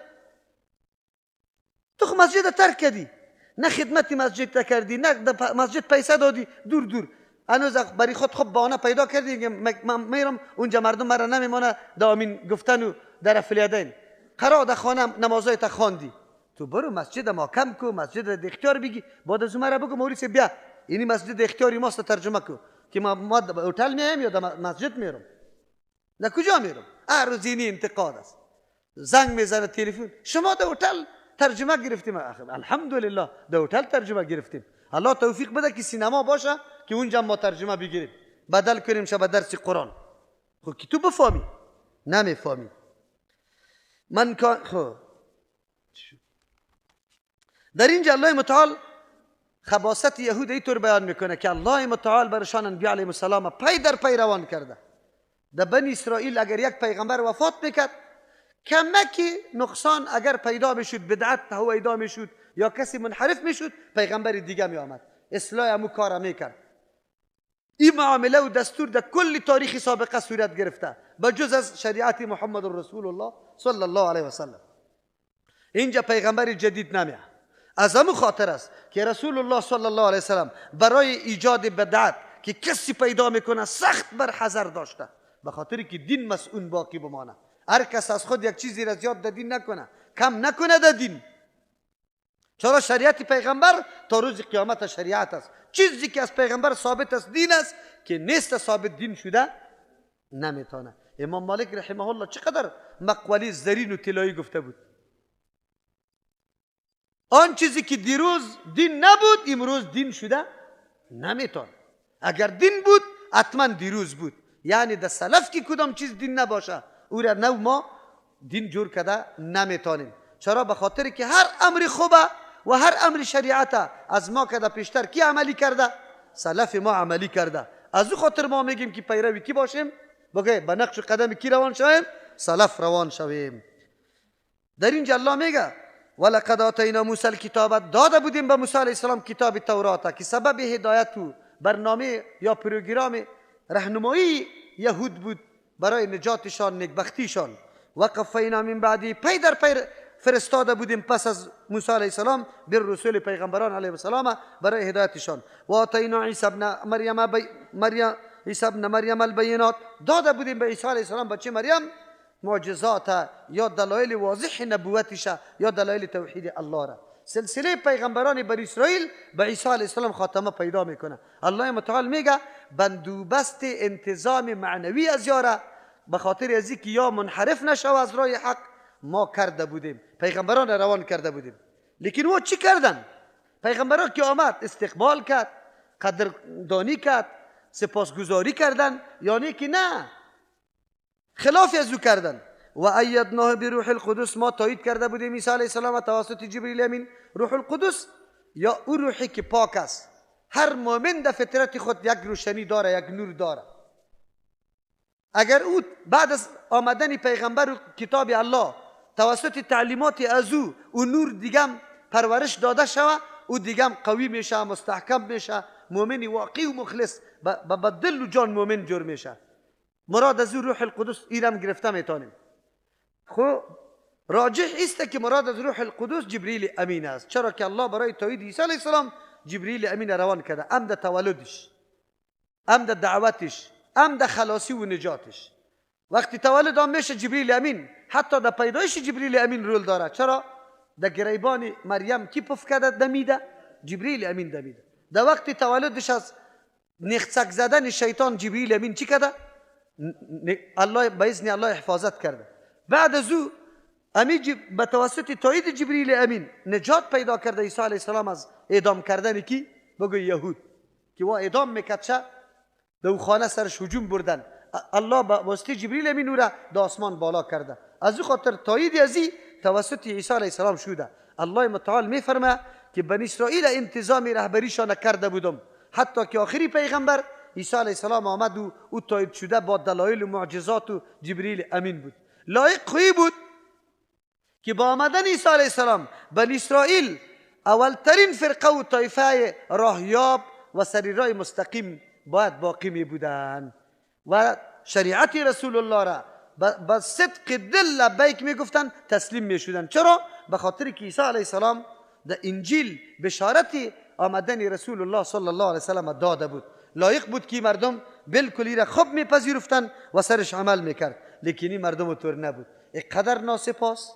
تو خو مسجد ترک کردی. نه خدمت مسجد کردی، نه مسجد پیسه دادی، دور دور هنوز برای خود خوب بهانه پیدا کردی، من میرم اونجا مردم مرا نمیمانه دامین گفتن و در افلیدین قرار در خانه نمازای تا خواندی. تو برو مسجد ما کم کو، مسجد اختیار بگی، بعد از مرا بگو موریس بیا اینی مسجد اختیاری ماست ترجمه کو که ما هتل میایم یا در مسجد میرم، در کجا میرم؟ هر روز اینی انتقاد است. زنگ میزنه تلفن، شما در هتل ترجمه گرفتیم. الحمدلله در هتل ترجمه گرفتیم. الله توفیق بده که سینما باشه که اونجا ما ترجمه بگیریم، بدل کنیم شب درس قرآن. خب که تو بفهمی نمیفهمی. من خب در اینجا الله متعال خباثت یهود اینطور بیان میکنه که الله متعال برشان انبیاء علیهم السلام پی در پی روان کرده. در بنی اسرائیل اگر یک پیغمبر وفات میکرد، کمکی نقصان اگر پیدا میشد، بدعت هویدا میشد یا کسی منحرف میشد، پیغمبر دیگه می آمد اصلاح امو کار میکرد. این معامله و دستور در کل تاریخ سابقه صورت گرفته بجز از شریعت محمد رسول الله صلی الله علیه و سلم. اینجا پیغمبر جدید نمیاد. از همون خاطر است که رسول الله صلی الله علیه و سلم برای ایجاد بدعت که کسی پیدا میکنه سخت بر حذر داشته، به خاطر که دین مسئول باقی بمانه. هر کس از خود یک چیزی را زیاد در دین نکنه، کم نکنه در دین. چرا شریعت پیغمبر تا روز قیامت شریعت است. چیزی که از پیغمبر ثابت است دین است، که نیست ثابت دین شده نمیتونه. امام مالک رحمه الله چقدر مقوله زرین و طلایی گفته بود. آن چیزی که دیروز دین نبود امروز دین شده نمیتونه. اگر دین بود حتما دیروز بود. یعنی در سلف که کدام چیز دین نباشه او را نو ما دین جور کرده نمیتونیم. چرا؟ به خاطر که هر امر خوبه و هر امر شریعت از ما کده پیشتر کی عملی کرده؟ سلف ما عملی کرده. از او خاطر ما میگیم که پیروی کی باشیم؟ بگه به نقش قدم کی روان شویم؟ سلف روان شویم. در اینجا الله میگه ولقد آتینا موسی الکتاب، داده بودیم به موسی علیه السلام کتاب تورات که سبب هدایت و برنامه یا پروگرام رهنمایی یهود بود برای نجاتشان، نیکبختیشان. وقفینا من بعدی، پی در پی فرستاده بودیم پس از موسی علیه السلام بر رسول پیغمبران علیه السلام برای هدایتشان. و آتینا عیسی ابن مریم عیسی ابن مریم البینات، داده بودیم به عیسی علیه السلام بچه مریم معجزات یا دلایل واضح نبوتش یا دلایل توحید الله را. سلسله پیغمبران بنی اسرائیل به عیسی علیه السلام خاتمه پیدا میکنه. الله متعال میگه بندوبست انتظام معنوی از یاره به خاطر از اینکه یا منحرف نشو از راه حق ما کرده بودیم، پیغمبران روان کرده بودیم. لیکن او چی کردن؟ پیغمبران که آمد استقبال کرد، قدردانی کرد، سپاسگزاری کردن، یعنی که نه، خلاف از او کردن. و ایدناه بروح القدس، ما تایید کرده بودیم عیسی علیه السلام توسط جبریل امین. روح القدس یا او روحی که پاک است. هر مؤمن در فطرت خود یک روشنی داره، یک نور داره. اگر او بعد از آمدن پیغمبر و کتاب الله توسط تعلیمات از او او نور دیگم پرورش داده شوه، او دیگم قوی میشه، مستحکم میشه، مؤمن واقعی و مخلص با دل و جان مؤمن جور میشه. مراد از او روح القدس ایرم گرفته میتونیم. خب راجح است که مراد از روح القدس جبریل امین است، چرا که الله برای تایید عیسی علیه السلام جبریل امین روان کرده، ام در تولدش، ام در دعوتش، ام در خلاصی و نجاتش. وقتی تولد هم میشه جبریل امین، حتی در پیدایش جبریل امین رول داره. چرا؟ در گریبان مریم کی پف کرده دمیده؟ جبریل امین دمیده. در وقتی تولدش از نخسک زدن شیطان جبریل امین چی کرده؟ الله به اذن الله حفاظت کرده. بعد از او به توسط تایید جبریل امین نجات پیدا کرده عیسی علیه السلام از اعدام کردن کی؟ بگو یهود که وا اعدام میکرد، در خانه سرش هجوم بردن، الله به واسطه جبریل امین او را در آسمان بالا کرده. از او خاطر تایید ازی توسط عیسی علیه السلام شده. الله متعال میفرمه که بنی اسرائیل انتظام رهبریشان کرده بودم، حتی که آخری پیغمبر عیسی علیه السلام آمد و او تایید شده با دلایل و معجزات و جبریل امین بود. لایق خویی بود که با آمدن عیسی علیه السلام بنی اسرائیل اولترین فرقه و طایفه راهیاب و سری راه مستقیم باید باقی می بودن و شریعت رسول الله را با صدق دل لبیک می گفتن، تسلیم می شدن. چرا؟ به خاطر که عیسی علیه السلام در انجیل بشارت آمدن رسول الله صلی الله علیه وسلم داده بود. لایق بود که مردم بالکلی را خوب میپذیرفتن و سرش عمل میکرد، لیکن این مردم طور نبود. اینقدر ناسپاس،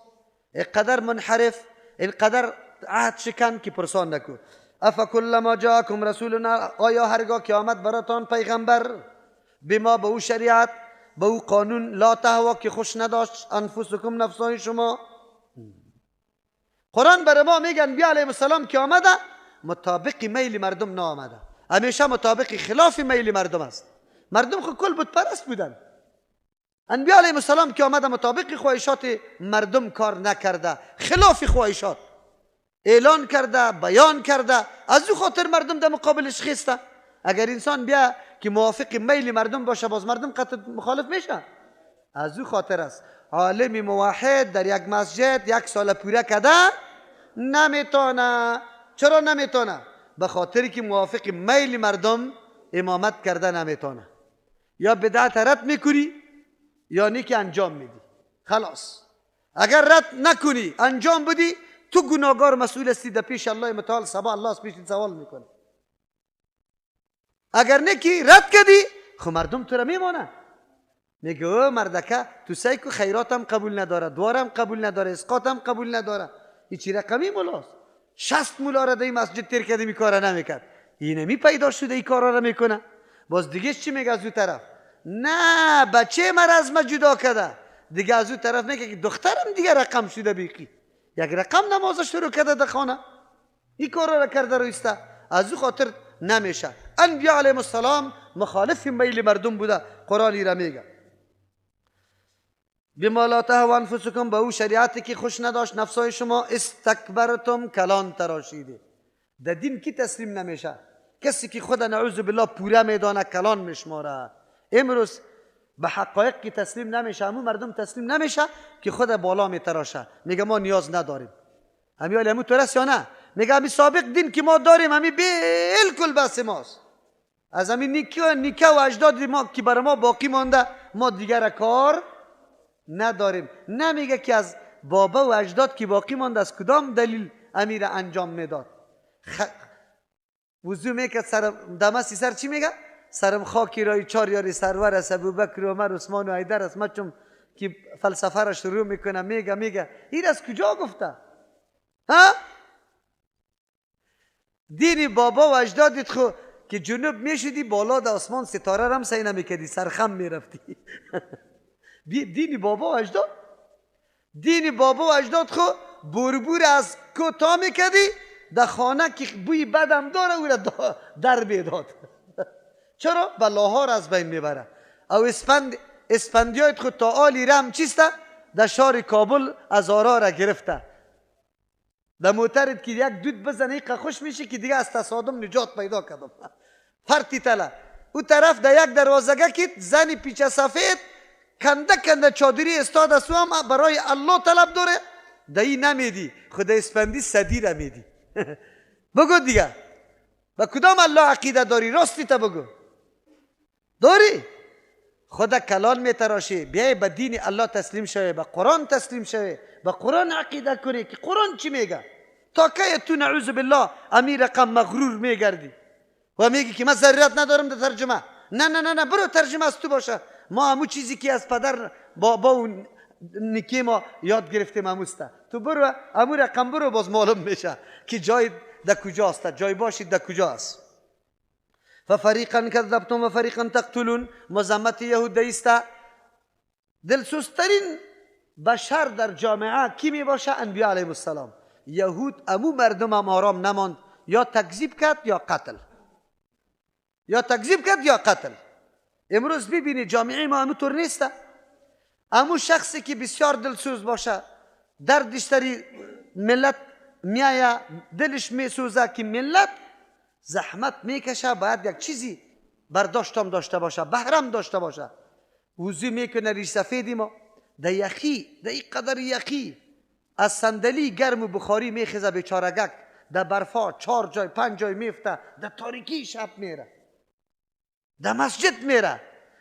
اینقدر منحرف، اینقدر عهد شکن که پرسان نکو. افکلما جاءکم رسولنا، آیا هرگاه که آمد براتان پیغمبر بما به او شریعت به او قانون لا تهوا که خوش نداشت انفسکم نفسای شما. قرآن برای ما میگن انبیا علیهم السلام که آمده مطابق میل مردم نآمده، همیشه مطابق خلاف میل مردم است. مردم خود کل بت پرست بودن. انبیا علیهم السلام که آمده مطابق خواهشات مردم کار نکرده، خلاف خواهشات اعلان کرده، بیان کرده، از او خاطر مردم در مقابلش خیسته. اگر انسان بیا که موافق میل مردم باشه باز مردم قطع مخالف میشه. از او خاطر است عالم موحد در یک مسجد یک سال پوره کرده نمیتونه. چرا نمیتونه؟ به خاطری که موافق میل مردم امامت کرده نمیتونه. یا بدعت رد میکنی یا نیکی انجام میدی، خلاص. اگر رد نکنی انجام بدی تو گناهگار مسئول هستی در پیش الله متعال. صبا الله از پیش سوال میکنه. اگر نیکی رد کردی خب مردم تو را میمانه، میگه او مردکه تو سعی کو خیراتم قبول نداره، دوارم قبول نداره، اسقاطم قبول نداره، این چی رقمی ملاست؟ 60 مولا را در این مسجد تیر کرده می کارا نمیکرد، اینمی پیدا شده این کارا را میکنه. باز دیگه چی میگه از او طرف؟ نه بچه مرا از ما جدا کرده. دیگه از او طرف میگه که دخترم دیگه رقم شده بیقی، یک رقم نماز شروع کرده در خانه، این کارا را کرده رویسته. از او خاطر نمیشه. انبیا علیهم السلام مخالف میل مردم بوده. قرآن را میگه بما لا تهوى انفسکم، به او شریعتی که خوش نداشت نفسای شما، استکبرتم کلان تراشیده. در دین کی تسلیم نمیشه؟ کسی که خود نعوذ بالله پوره میدانه کلان میشماره. امروز به حقایق که تسلیم نمیشه، همون مردم تسلیم نمیشه که خود بالا میتراشه، میگه ما نیاز نداریم. همی حالی همون طور است یا نه؟ میگه همی سابق دین که ما داریم همی بالکل بس ماست، از همین نیکه و اجداد ما که بر ما باقی مانده ما دیگر کار نداریم. نمیگه که از بابا و اجداد که باقی مانده از کدام دلیل امیر انجام میداد. وضو میکرد سر دمسی سر چی میگه؟ سرم خاکی رای چار یاری سرور است، ابوبکر و عمر عثمان و حیدر است. ما چون که فلسفه را شروع میکنه میگه این از کجا گفته؟ ها؟ دین بابا و اجدادت خو که جنوب میشدی بالا در آسمان ستاره رم سعی نمیکردی، سرخم میرفتی. دین بابا و اجداد، دین بابا و اجداد خو بربور از کوتا میکردی در خانه که بوی بدم داره او را در میداد. چرا؟ بلاها را از بین میبره. او اسپندیایت خود تا آلی رم چیسته؟ در شهر کابل از آرا را گرفته. در موترت که یک دود بزنه ایقا خوش میشه که دیگه از تصادم نجات پیدا کردم. فرتی تله او طرف در یک دروازگه که زن پیچه سفید کنده کنده چادری استاد است هم برای الله طلب داره، دایی نمیدی، خدا اسپندی صدی را میدی. بگو دیگه با کدام الله عقیده داری؟ راستی تا بگو. داری؟ خدا کلان میتراشی، بیای به دین الله تسلیم شوی، به قرآن تسلیم شوی، به قرآن عقیده کنی که قرآن چی میگه. تا که تو نعوذ بالله امیر رقم مغرور میگردی و میگی که من ضرورت ندارم در ترجمه. نه نه نه نه، برو ترجمه از تو باشه. ما همون چیزی که از پدر بابا و نیکی ما یاد گرفتیم هموسته. تو برو همون رقم برو، باز معلوم میشه که جای در کجاست، جای باشید در کجاست. ففریقا کذبتم و فریقا تقتلون. مذمت یهود است. دلسوزترین بشر در جامعه کی می باشه؟ انبیا علیهم السلام. یهود امو مردم هم آرام نماند، یا تکذیب کرد یا قتل، یا تکذیب کرد یا قتل. امروز ببینی جامعه ما امو طور نیست. امو شخصی که بسیار دلسوز باشه، دردش تری ملت میایه، دلش میسوزه که ملت زحمت میکشه، باید یک چیزی برداشتم داشته باشه، بهرم داشته باشه. وضو میکنه ریش سفیدی ما در یخی، در این قدر یخی از صندلی گرم و بخاری میخیزه بیچارگک، در برفا 4 جای 5 جای میفته، در تاریکی شب میره، در مسجد میره.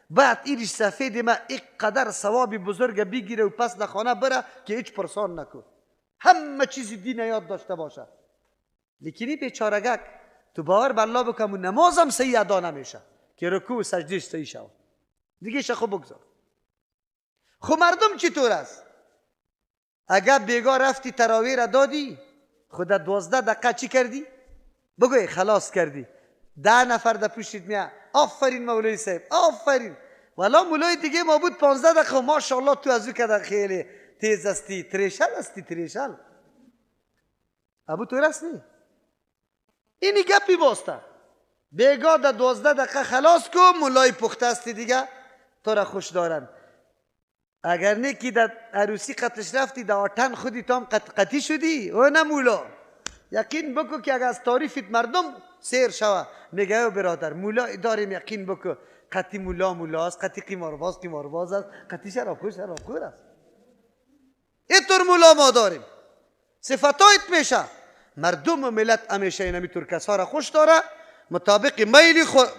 بعد این ریش سفید ما اینقدر ثواب بزرگ بگیره و پس در خانه بره که هیچ پرسان نکن، همه چیزی دین یاد داشته باشه. لیکنی بیچارگک تو باور به الله بکن و نمازم صحیح ادا نمیشه که رکوع و سجدهش صحیح شود، دیگه شه خب بگذار. خب مردم چطور است؟ اگر بیگاه رفتی تراویح را دادی، خود 12 دقیقه چی کردی؟ بگوی خلاص کردی. 10 نفر در پشتت میاد، آفرین مولوی صاحب، آفرین. والا مولوی دیگه ما بود 15 دقیقه، ماشاءالله تو از او کده خیلی تیز هستی، تریشل هستی، تریشل. ابو تو راست نی. اینی گپی باسته. بیگاه در 12 دقیقه خلاص کن، مولای پخته هستی دیگه، تو را خوش دارن. اگر نه که در عروسی قتش رفتی، در آتن خودی تو هم قطی شدی، او نه مولا. یقین بکو که اگر از تعریفت مردم سیر شوه، میگه او برادر مولا داریم، یقین بکو قطی مولا مولا است، قطی قیمارباز قیمارباز است، قطی شرابخور شرابخور است. اینطور مولا ما داریم، صفتایت میشه. مردم و ملت همیشه این همیطور کسا را خوش داره، مطابق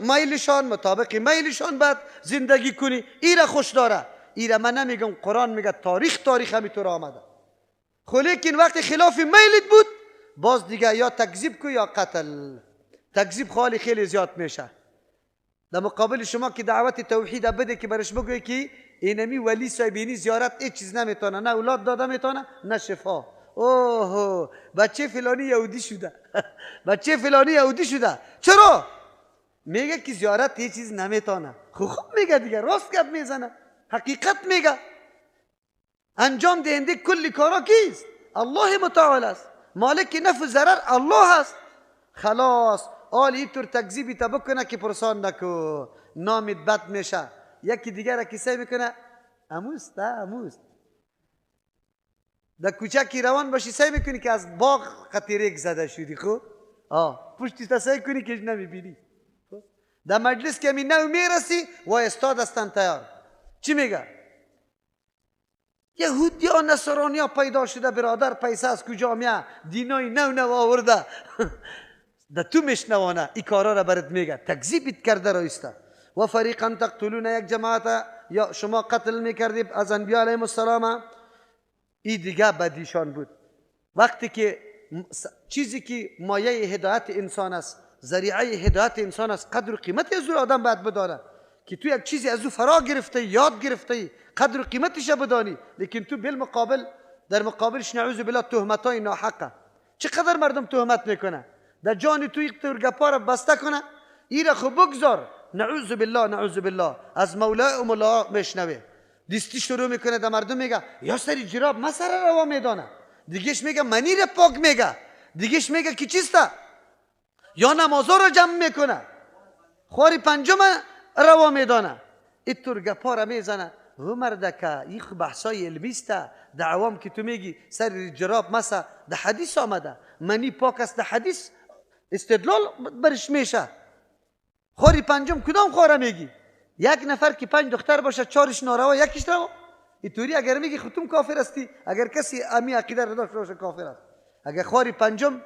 میلشان، مطابق میلشان باید زندگی کنی. ای را خوش داره. ایره من نمیگم، قرآن میگه تاریخ تاریخ همینطور آمده. خب لیکن وقتی خلاف میلت بود باز دیگه یا تکذیب کو یا قتل. تکذیب خالی خیلی زیاد میشه. در مقابل شما که دعوت توحید بده که برش بگوی که اینمی ولی صاحبینی زیارت هیچ چیز نمیتونه، نه اولاد داده میتونه نه شفا. اوه بچه فلانی یهودی شده، بچه فلانی یهودی شده. چرا؟ میگه که زیارت هیچ چیز نمیتونه. خب میگه دیگه، راست گپ میزنه، حقیقت میگه. انجام دهنده کل کارا کیست؟ الله متعال است. مالک نفع و ضرر الله است. خلاص آل اینطور تکذیبی تا بکنه که پرسان نکو، نامت بد میشه. یکی دیگر را کسی میکنه اموست، اموست. در کوچکی روان باشی سعی میکنی که از باغ قطیرک زده شدی، خب پشتی تا سعی کنی که نمیبینی. در مجلس که می نو میرسی و استاد هستن تیار. چی میگه؟ یهودی ها نصرانی ها پیدا شده برادر، پیسه از کجا میاد؟ دینای نو نو آورده. در تو میشنوانه این کارا را برات میگه، تکذیبت کرده رایسته. و فریقا تقتلون، یک جماعت یا شما قتل میکردید از انبیا علیهم السلام. این دیگه بدیشان بود. وقتی که چیزی که مایه هدایت انسان است، ذریعه هدایت انسان است، قدر و قیمت از او آدم باید بدانه که تو یک چیزی از او فرا گرفته، یاد گرفته، قدر و قیمتش بدانی، لیکن تو بالمقابل در مقابلش نعوذ بالله تهمتای ناحقه. چقدر مردم تهمت میکنه در جان تو، یک طور گپا را بسته کنه، ای را خب بگذار، نعوذ بالله نعوذ بالله از مولا و مولا میشنوه، دستی شروع میکنه در مردم میگه یا سری جراب مسره روا میدانه، دیگهش میگه منی را پاک میگه، دیگهش میگه که چیسته، یا نمازا را جمع میکنه، خواری پنجم روا میدانه، اینطور گپا را میزنه. و مردکه این بحثای علمی است، دعوام که تو میگی سر جراب مسه، در حدیث آمده منی پاک است، در حدیث استدلال برش میشه. خواری پنجم کدام خواره میگی؟ یک نفر که 5 دختر باشه، 4ش ناروا یکیش روا. اینطوری اگر میگی خودتون کافر هستی، اگر کسی امی عقیده را داشته باشه کافر است. اگر خواری پنجم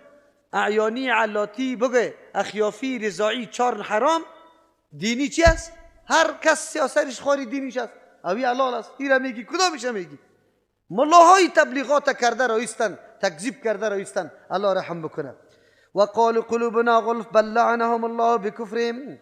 اعیانی علاتی بگه اخیافی رضاعی 4 حرام، دینی چی است؟ هر کس سیاسرش خواری دینیش است، اوی حلال است. این را میگی کدامش میگی؟ ملاهای تبلیغات کرده رایستن، تکذیب کرده رایستن. الله رحم بکنه. و قالوا قلوبنا غلف بل لعنهم الله بکفرهم.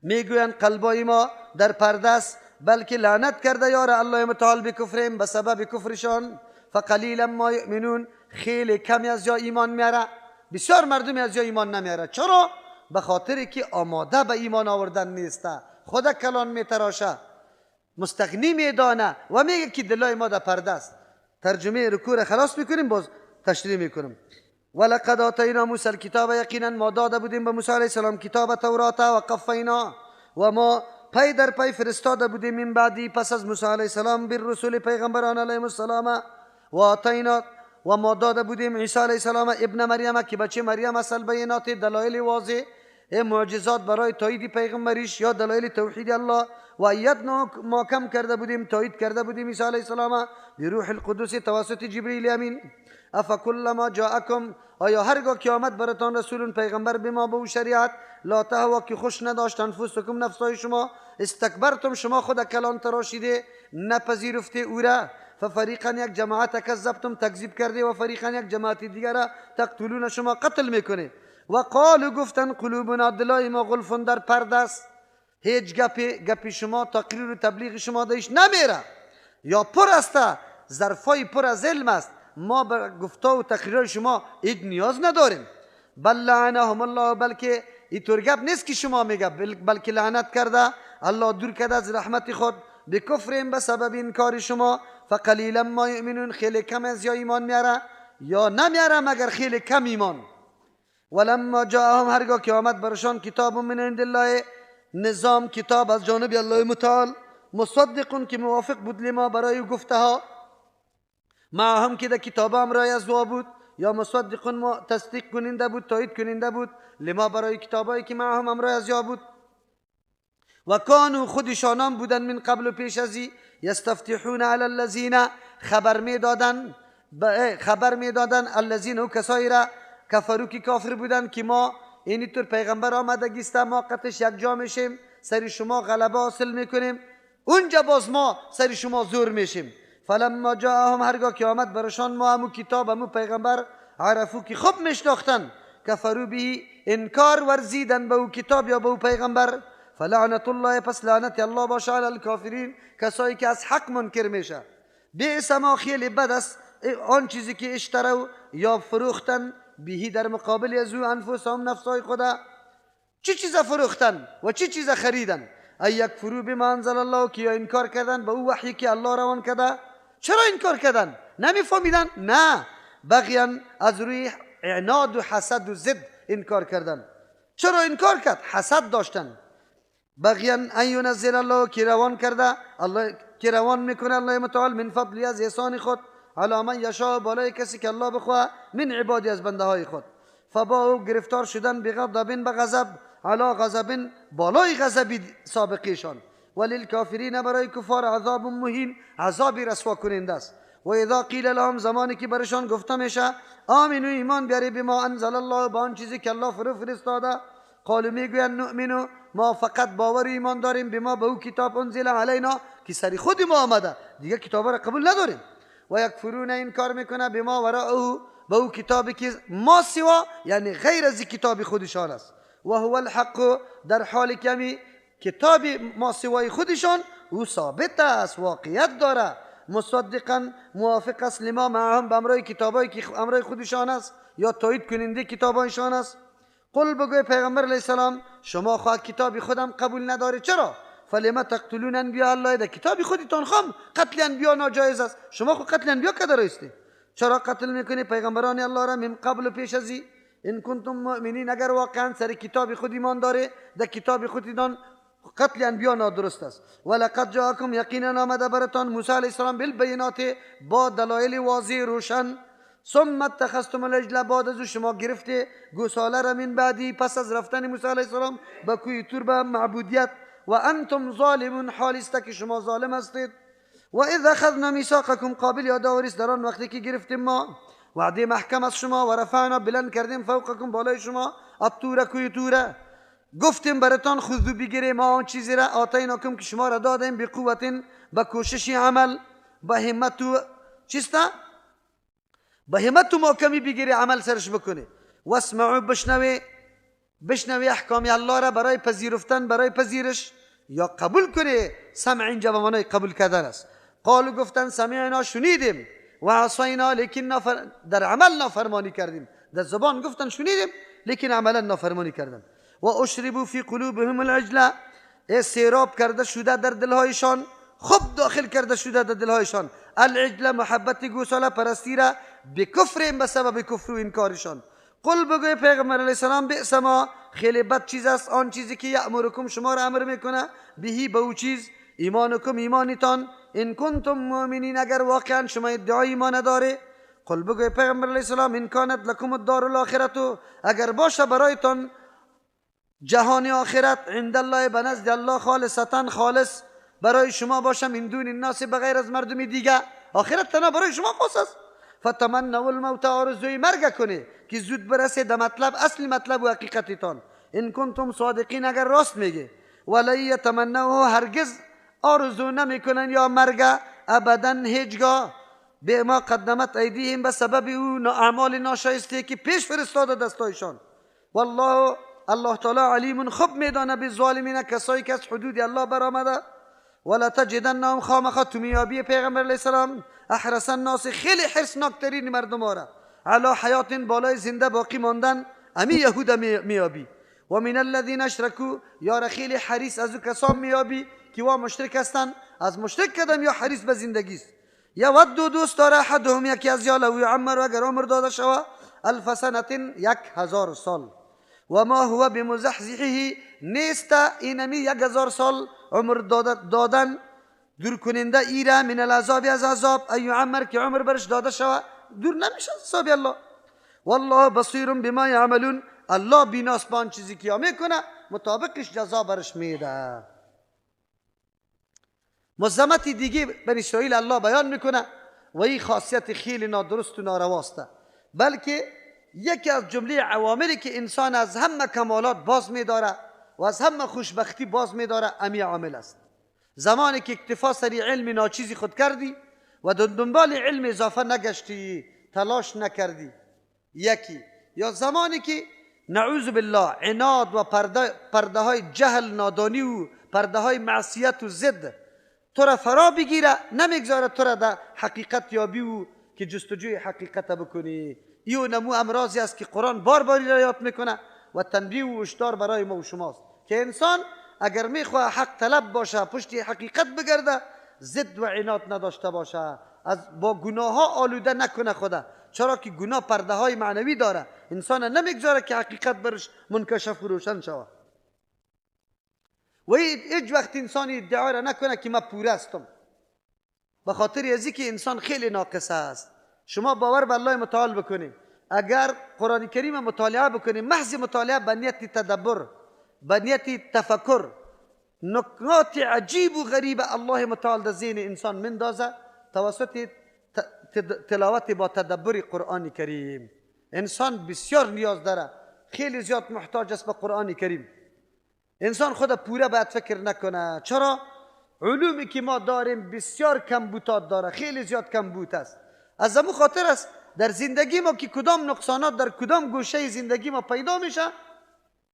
میگویند قلبای ما در پرده است، بلکه لعنت کرده یار الله متعال بکفرهم، به سبب کفرشان. فقلیلا ما یؤمنون، خیلی کمی از جا ایمان میاره، بسیار مردمی از جا ایمان نمیاره. چرا؟ به خاطر که آماده به ایمان آوردن نیسته، خدا کلان میتراشه، مستغنی میدانه و میگه که دلای ما در پرده است. ترجمه رکوع را خلاص میکنیم، باز تشریح میکنم. ولقد آتینا موسی الکتاب، یقینا ما داده بودیم به موسی علیه السلام کتاب تورات، و قفینا، و ما پی در پی فرستاده بودیم من بعدی پس از موسی علیه السلام بالرسول پیغمبران علیهم السلام. و آتینا، و ما داده بودیم عیسی علیه السلام ابن مریم که بچه مریم است البینات، دلایل واضح، معجزات برای تایید پیغمبریش یا دلایل توحید الله. و ایدنا، ما کم کرده بودیم، تایید کرده بودیم عیسی علیه السلام بروح القدس توسط جبریل امین. افکلما جاءکم، آیا هرگاه که آمد براتان رسول پیغمبر بما به او شریعت، لا تهوا که خوش نداشت انفسکم نفسای شما، استکبرتم شما خود کلان تراشیده نپذیرفته او را، ففریقا یک جماعت کذبتم تکذیب کرده و فریقا یک جماعت دیگر تقتلون شما قتل میکنه. و قالوا گفتن قلوبنا دلای ما غلف در پرده است، هیچ گپی شما تقریر و تبلیغ شما دیش نمیره، یا پر است ظرفای پر از علم است، ما به گفتا و تقریر شما هیچ نیاز نداریم. بل لعنهم الله، بلکه اینطور گپ نیست که شما میگه، بلکه لعنت کرده الله دور کرده از رحمت خود بکفرهم به سبب انکار شما. فقلیلا ما یؤمنون، خیلی کم از یا ایمان میاره یا نمیاره مگر خیلی کم ایمان. ولما جاءهم هرگاه که آمد برشان کتاب من عند الله، نظام کتاب از جانب الله متعال، مصدق که موافق بود لما برای گفته ها، معهم که در کتاب امرای از دعا بود، یا مصدق ما تصدیق کننده بود تایید کننده بود لما برای کتابایی که معهم امرای از یا بود. و کانوا خودشانان بودن من قبل و پیش ازی یستفتحون علی الذین، خبر میدادن الذین و کسایی را کفرو که کافر بودن که ما اینی طور پیغمبر آمدگیست، ما قطش یک جا میشیم، سر شما غلبه حاصل میکنیم، اونجا باز ما سر شما زور میشیم. فلما جاءهم هرگاه که آمد برشان ما همو کتاب همو پیغمبر، عرفو که خوب میشناختن، کفرو به انکار ورزیدن به او کتاب یا به او پیغمبر. فلعنت الله، پس لعنت الله باشه علی الکافرین، کسایی که از حق منکر میشه. بئس ما، خیلی بد است آن چیزی که اشتروا یا فروختن بهی در مقابل از او انفسهم نفسهای خدا. چی چیز فروختن و چی چیز خریدن؟ ای یکفروا بما انزل الله، که یا انکار کردن به او وحی که الله روان کرده. چرا انکار کردن؟ نمیفهمیدن؟ نه، بغیا از روی عناد و حسد و ضد انکار کردن. چرا انکار کرد؟ حسد داشتن. بغیا ان ینزل الله، که روان کرده الله، که روان میکنه الله متعال من فضلی از احسان خود، علی من یشاء بالای کسی که الله بخواه، من عبادی از بنده های خود. فباو گرفتار شدن بغضب به غضب، علی غضب بالای غضب سابقیشان. وللکافرین برای کفار عذاب مهین، عذاب رسوا کننده است. و اذا قیل لهم زمانی که برشان گفته میشه آمنو ایمان بیاری بما انزل الله، با آن چیزی که الله فرو فرستاده، قالوا میگویند نؤمنو، ما فقط باور ایمان داریم بما به او کتاب انزل علینا که سری خود ما آمده، دیگه کتاب را قبول نداریم. و یکفرون انکار میکنه بما وراءه به او کتابی که ما سوا، یعنی غیر از کتاب خودشان است. و هو الحق، در حال کمی کتاب ما سوای خودشان او ثابت است، واقعیت داره. مصدقا موافق است لما معهم به امرای کتابایی که امرای خودشان است یا تایید کننده کتابایشان است. قل بگوی پیغمبر علیه السلام شما خواه کتاب خودم قبول نداره، چرا؟ فلما تقتلون انبیاء الله، در کتاب خودتان خام قتل انبیا ناجایز است، شما خو قتل انبیا کده راستی، چرا قتل میکنی پیغمبران الله را من قبل پیش از ان کنتم مؤمنین، اگر واقعا سر کتاب خود ایمان داره، در کتاب خودتان قتل انبیا نادرست است. ولقد جاءکم یقینا آمده برتان موسی علیه السلام بالبینات با دلایل واضح روشن. ثم اتخذتم العجل، بعد از شما گرفته گوساله را من بعدی پس از رفتن موسی علیه السلام به کوه طور به معبودیت. و انتم ظالمون، حالی است که شما ظالم هستید. و اذ اخذنا میثاقکم، قابل یادآوری است در آن وقتی که گرفتیم ما وعده محکم از شما، و رفعنا بلند کردیم فوقکم بالای شما الطور کوه طور، گفتیم براتان خذوا بگیریم ما آن چیزی را آتیناکم که شما را دادیم بقوت به کوشش عمل، به همت و چیستا به همت و محکمی بگیری عمل سرش بکنی. واسمعوا بشنوی، بشنوی احکام الله را برای پذیرفتن، برای پذیرش یا قبول کنی. سمع اینجا به معنای قبول کردن است. قالوا گفتن سمعنا شنیدیم، و عصینا لیکن در عمل نافرمانی کردیم. در زبان گفتن شنیدیم لیکن عملا نافرمانی کردن. و اشربوا فی قلوبهم العجل، سیراب کرده شده در دلهایشان، خوب داخل کرده شده در دلهایشان العجل محبت گوساله پرستی را بکفر به سبب کفر و انکارشان. قل بگوی پیغمبر علیه السلام بئس ما، خیلی بد چیز است آن چیزی که یأمرکم شما را امر میکنه، بهی به او چیز، ایمانکم ایمانتان، ان کنتم مؤمنین اگر واقعا شما ادعای ایمان داره. قل بگوی پیغمبر علیه السلام ان کانت لکم الدار الاخرة، اگر باشه برایتان جهان آخرت، عند الله به نزد الله، خالصتا خالص برای شما باشه، من دون الناس بغیر از مردم دیگه، آخرت تنها برای شما خاص است. فتمنوا الموت، آرزوی مرگ کنه که زود برسه در مطلب اصل مطلب و حقیقتتان، ان کنتم صادقین اگر راست میگه. ولی یتمنوه، هرگز آرزو نمیکنن یا مرگ ابدا هیچگاه به ما قدمت ایدیهم به سبب او اعمال ناشایسته که پیش فرستاده دستایشان. والله الله تعالی علیم خوب میدانه بالظالمین کسایی که از حدود الله برآمده. ولا تجدنهم خامخا تو میابی پیغمبر علیه السلام احرص الناس خیلی حرصناکترین مردم را علی حیات بالای زنده باقی ماندن امی یهود میابی. و من الذین اشرکوا یا خیلی حریص از او کسان میابی که وا مشرک هستند، از مشرک کدم یا حریص به زندگی است. یود دوست داره احدهم یکی از یا لو یعمر اگر عمر داده شوه الف سنة 1000 سال. و ما هو بمزحزحه نیست اینمی 1000 سال عمر دادن دور کننده ایره من العذاب از عذاب ای یعمر که عمر برش داده شوه دور نمیشه از عذاب الله. والله بصیر بما یعملون الله بیناست به آن چیزی که میکنه مطابقش جزا برش میده. مزمت دیگه بنی اسرائیل الله بیان میکنه و این خاصیت خیلی نادرست و نارواست، بلکه یکی از جمله عواملی که انسان از همه کمالات باز میداره و از همه خوشبختی باز میداره امی عامل است. زمانی که اکتفا سری علم ناچیزی خود کردی و دنبال علم اضافه نگشتی، تلاش نکردی یکی، یا زمانی که نعوذ بالله عناد و پرده های جهل نادانی و پرده های معصیت و ضد تو را فرا بگیره، نمیگذاره تو را در حقیقت یابی و که جستجوی حقیقت بکنی. ایو نمو امراضی است که قرآن بار باری را یاد میکنه و تنبیه و هشدار برای ما و شماست که انسان اگر میخواه حق طلب باشه، پشت حقیقت بگرده، ضد و عناد نداشته باشه، از با گناه ها آلوده نکنه خدا، چرا که گناه پرده های معنوی داره، انسان نمیگذاره که حقیقت برش منکشف و روشن شود. و هیچ وقت انسان ادعا را نکنه که من پوره هستم، به خاطر از که انسان خیلی ناقص است. شما باور به الله متعال بکنید، اگر قرآن کریم مطالعه بکنید، محض مطالعه به نیت تدبر، به نیت تفکر، نکات عجیب و غریب الله متعال در ذهن انسان مندازه توسط تلاوت با تدبر قرآن کریم. انسان بسیار نیاز داره، خیلی زیاد محتاج است به قرآن کریم. انسان خود پوره باید فکر نکنه، چرا؟ علومی که ما داریم بسیار کمبوتات داره، خیلی زیاد کمبوت است. از همون خاطر است در زندگی ما که کدام نقصانات در کدام گوشه زندگی ما پیدا میشه،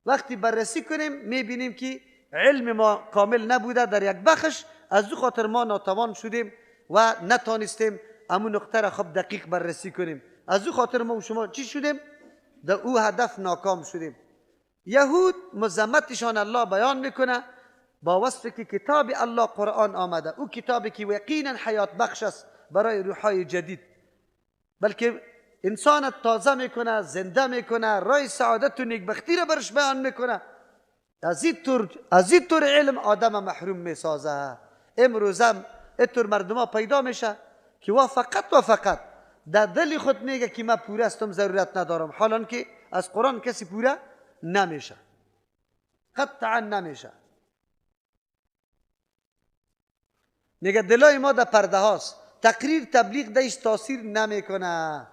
وقتی بررسی کنیم میبینیم که علم ما کامل نبوده در یک بخش، از او خاطر ما ناتوان شدیم و نتانستیم امون نقطه را خب دقیق بررسی کنیم. از او خاطر ما و شما چی شدیم؟ در او هدف ناکام شدیم. یهود مذمتشان الله بیان میکنه با وصف که کتاب الله قرآن آمده، او کتابی که یقینا حیات بخش است برای روحای جدید، بلکه انسان تازه میکنه، زنده میکنه، رای سعادت و نیکبختی را برش بیان میکنه. از این طور علم آدم محروم میسازه. امروزم اینطور مردم ها پیدا میشه که وا فقط و فقط در دل خود میگه که من پوره هستم، ضرورت ندارم، حالان که از قرآن کسی پوره نمیشه، قطعا نمیشه. میگه دلای ما در پرده هاست، تقریر تبلیغ دیش تاثیر نمیکنه.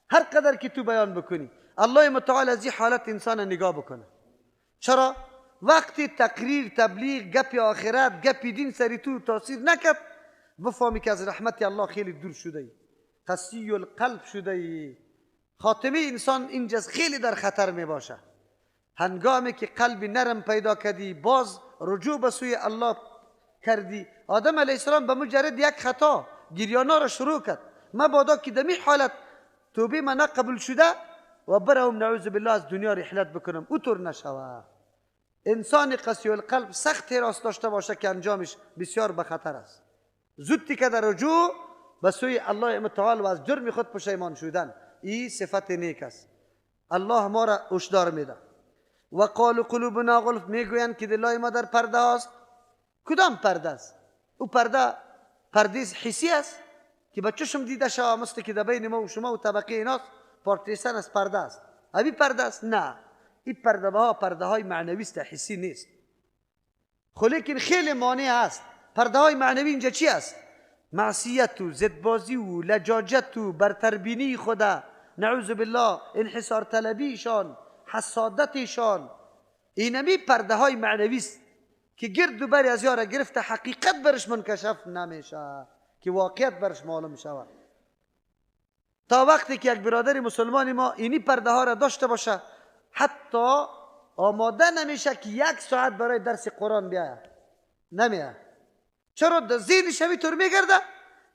هر قدر که تو بیان بکنی، الله متعال از این حالت انسان نگاه بکنه. چرا؟ وقتی تقریر تبلیغ گپ آخرت گپ دین سری تو تاثیر نکرد، بفهمی که از رحمت الله خیلی دور شده ای، قسی القلب شده ای. خاتمه انسان اینجا خیلی در خطر می باشه. هنگامی که قلب نرم پیدا کردی، باز رجوع به سوی الله کردی، آدم علیه السلام به مجرد یک خطا گریانا را شروع کرد، مبادا که دمی حالت توبه من قبول شده و برام نعوذ بالله از دنیا رحلت بکنم، او طور نشوه. انسان قسی القلب سخت راست داشته باشه که انجامش بسیار به خطر است. زود که در رجوع به سوی الله متعال و از جرم خود پشیمان شدن، این صفت نیک است. الله ما را هشدار میده. و قالوا قلوبنا غلف، میگویند که دلای ما در پرده است. کدام پرده است؟ او پرده پرده حسی است که به چشم دیده شوه، مثل که در بین ما و شما و طبقه ایناست، پارتیسن از پرده است. ابی پرده است؟ نه، این پرده ها پرده های معنوی است، حسی نیست. خب لیکن خیلی مانع است. پرده های معنوی اینجا چی است؟ معصیت و زدبازی و لجاجت و برتربینی خدا، نعوذ بالله، انحصار طلبیشان، حسادتشان، اینمی پرده های معنوی است که گرد و بر از یاره گرفته، حقیقت برش منکشف نمیشه که واقعیت برش معلوم شود. تا وقتی که یک برادر مسلمان ما اینی پرده ها را داشته باشه، حتی آماده نمیشه که یک ساعت برای درس قرآن بیاید، نمیاد. چرا؟ در ذهنش همینطور میگرده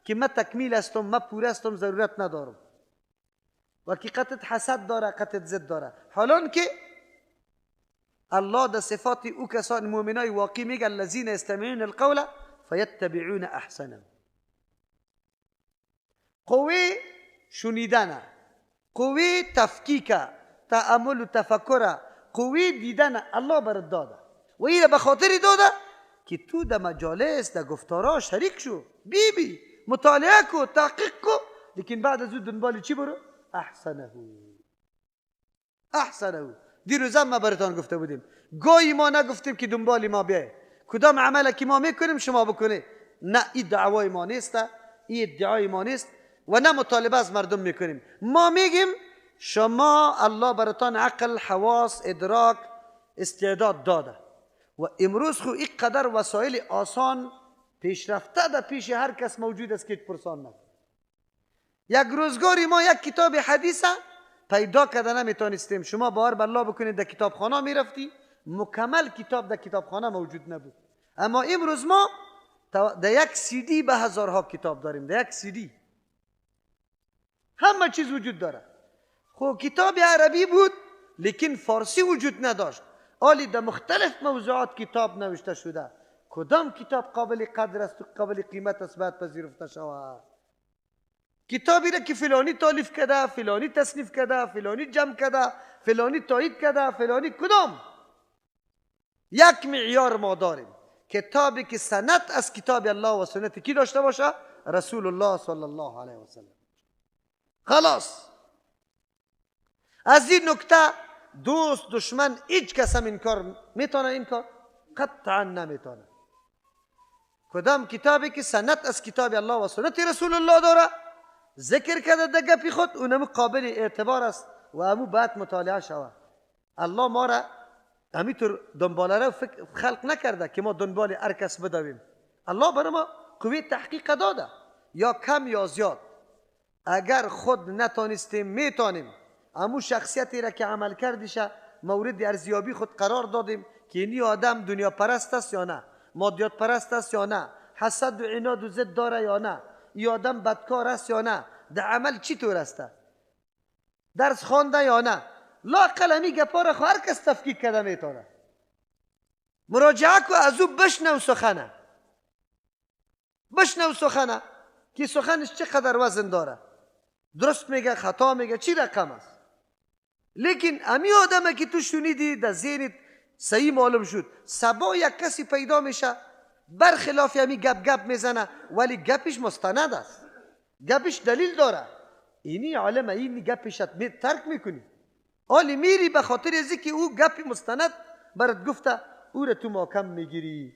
که من تکمیل هستم، من پوره هستم، ضرورت ندارم. و که قطعت حسد داره، قطعت ضد داره. حالان که الله در صفات او کسان مؤمنای واقعی میگه الذین یستمعون القول فیتبعون احسنه. قوه شنیدن، قوه تفکیک، تأمل و تفکر، قوه دیدن الله برات داده و این به خاطر داده که تو در مجالس، در گفتارا شریک شو، بی بی مطالعه کو، تحقیق کو، لیکن بعد از او دنبال چی برو؟ احسنه. احسنه. دیروز ما براتان گفته بودیم، گاهی ما نگفتیم که دنبال ما بیای، کدام عمل که ما میکنیم شما بکنه. نه، این دعوای ما نیست، این ادعای ما نیست و نه مطالبه از مردم میکنیم. ما میگیم شما الله براتان عقل، حواس، ادراک، استعداد داده و امروز خو اینقدر وسایل آسان پیشرفته در پیش هر کس موجود است که پرسان نکن. یک روزگاری ما یک کتاب حدیث پیدا کرده نمیتونستیم. شما باور به الله بکنید در کتابخانه میرفتی مکمل کتاب در کتابخانه موجود نبود. اما امروز ما در یک سی دی به هزارها کتاب داریم، در یک سی دی همه چیز وجود داره. خب کتاب عربی بود لیکن فارسی وجود نداشت. آلی در مختلف موضوعات کتاب نوشته شده. کدام کتاب قابل قدر است و قابل قیمت است باید پذیرفته شود؟ کتابی را که فلانی تالیف کرده، فلانی تصنیف کرده، فلانی جمع کرده، فلانی تایید کرده، فلانی، کدام؟ یک معیار ما داریم، کتابی که سند از کتاب الله و سنت کی داشته باشه؟ رسول الله صلی الله علیه و سلم. خلاص. از این نکته دوست، دشمن، هیچ کس هم این کار میتونه؟ این کار قطعا نمیتونه. کدام کتابی که سند از کتاب الله و سنت رسول الله داره ذکر کرده در گپی خود، اونمو قابل اعتبار است و امو باید مطالعه شود. الله ما را همینطور دنباله را خلق نکرده که ما دنبال هر کس بدویم. الله برای ما قوه تحقیق داده، یا کم یا زیاد. اگر خود نتانستیم میتونیم امو شخصیتی را که عمل کردیشه مورد ارزیابی خود قرار دادیم که اینی آدم دنیا پرست است یا نه، مادیات پرست است یا نه، حسد و عناد و ضد داره یا نه، ای آدم بدکار است یا نه، در عمل چی طور است، درس خوانده یا نه. لااقل همی گپا را هر کس تفکیک کرده میتونه. مراجعه کو، از او بشنو سخنه، بشنو سخنه که سخنش چقدر وزن داره، درست میگه، خطا میگه، چی رقم است. لیکن امی آدمه که تو شنیدی در ذهنت صحیح معلوم شد، سبا یک کسی پیدا میشه برخلاف همی گپ گپ میزنه ولی گپش مستند است، گپش دلیل داره. اینی عالم اینی گپش ترک میکنی، آلی میری به خاطر از که او گپ مستند برات گفته او را تو محکم میگیری.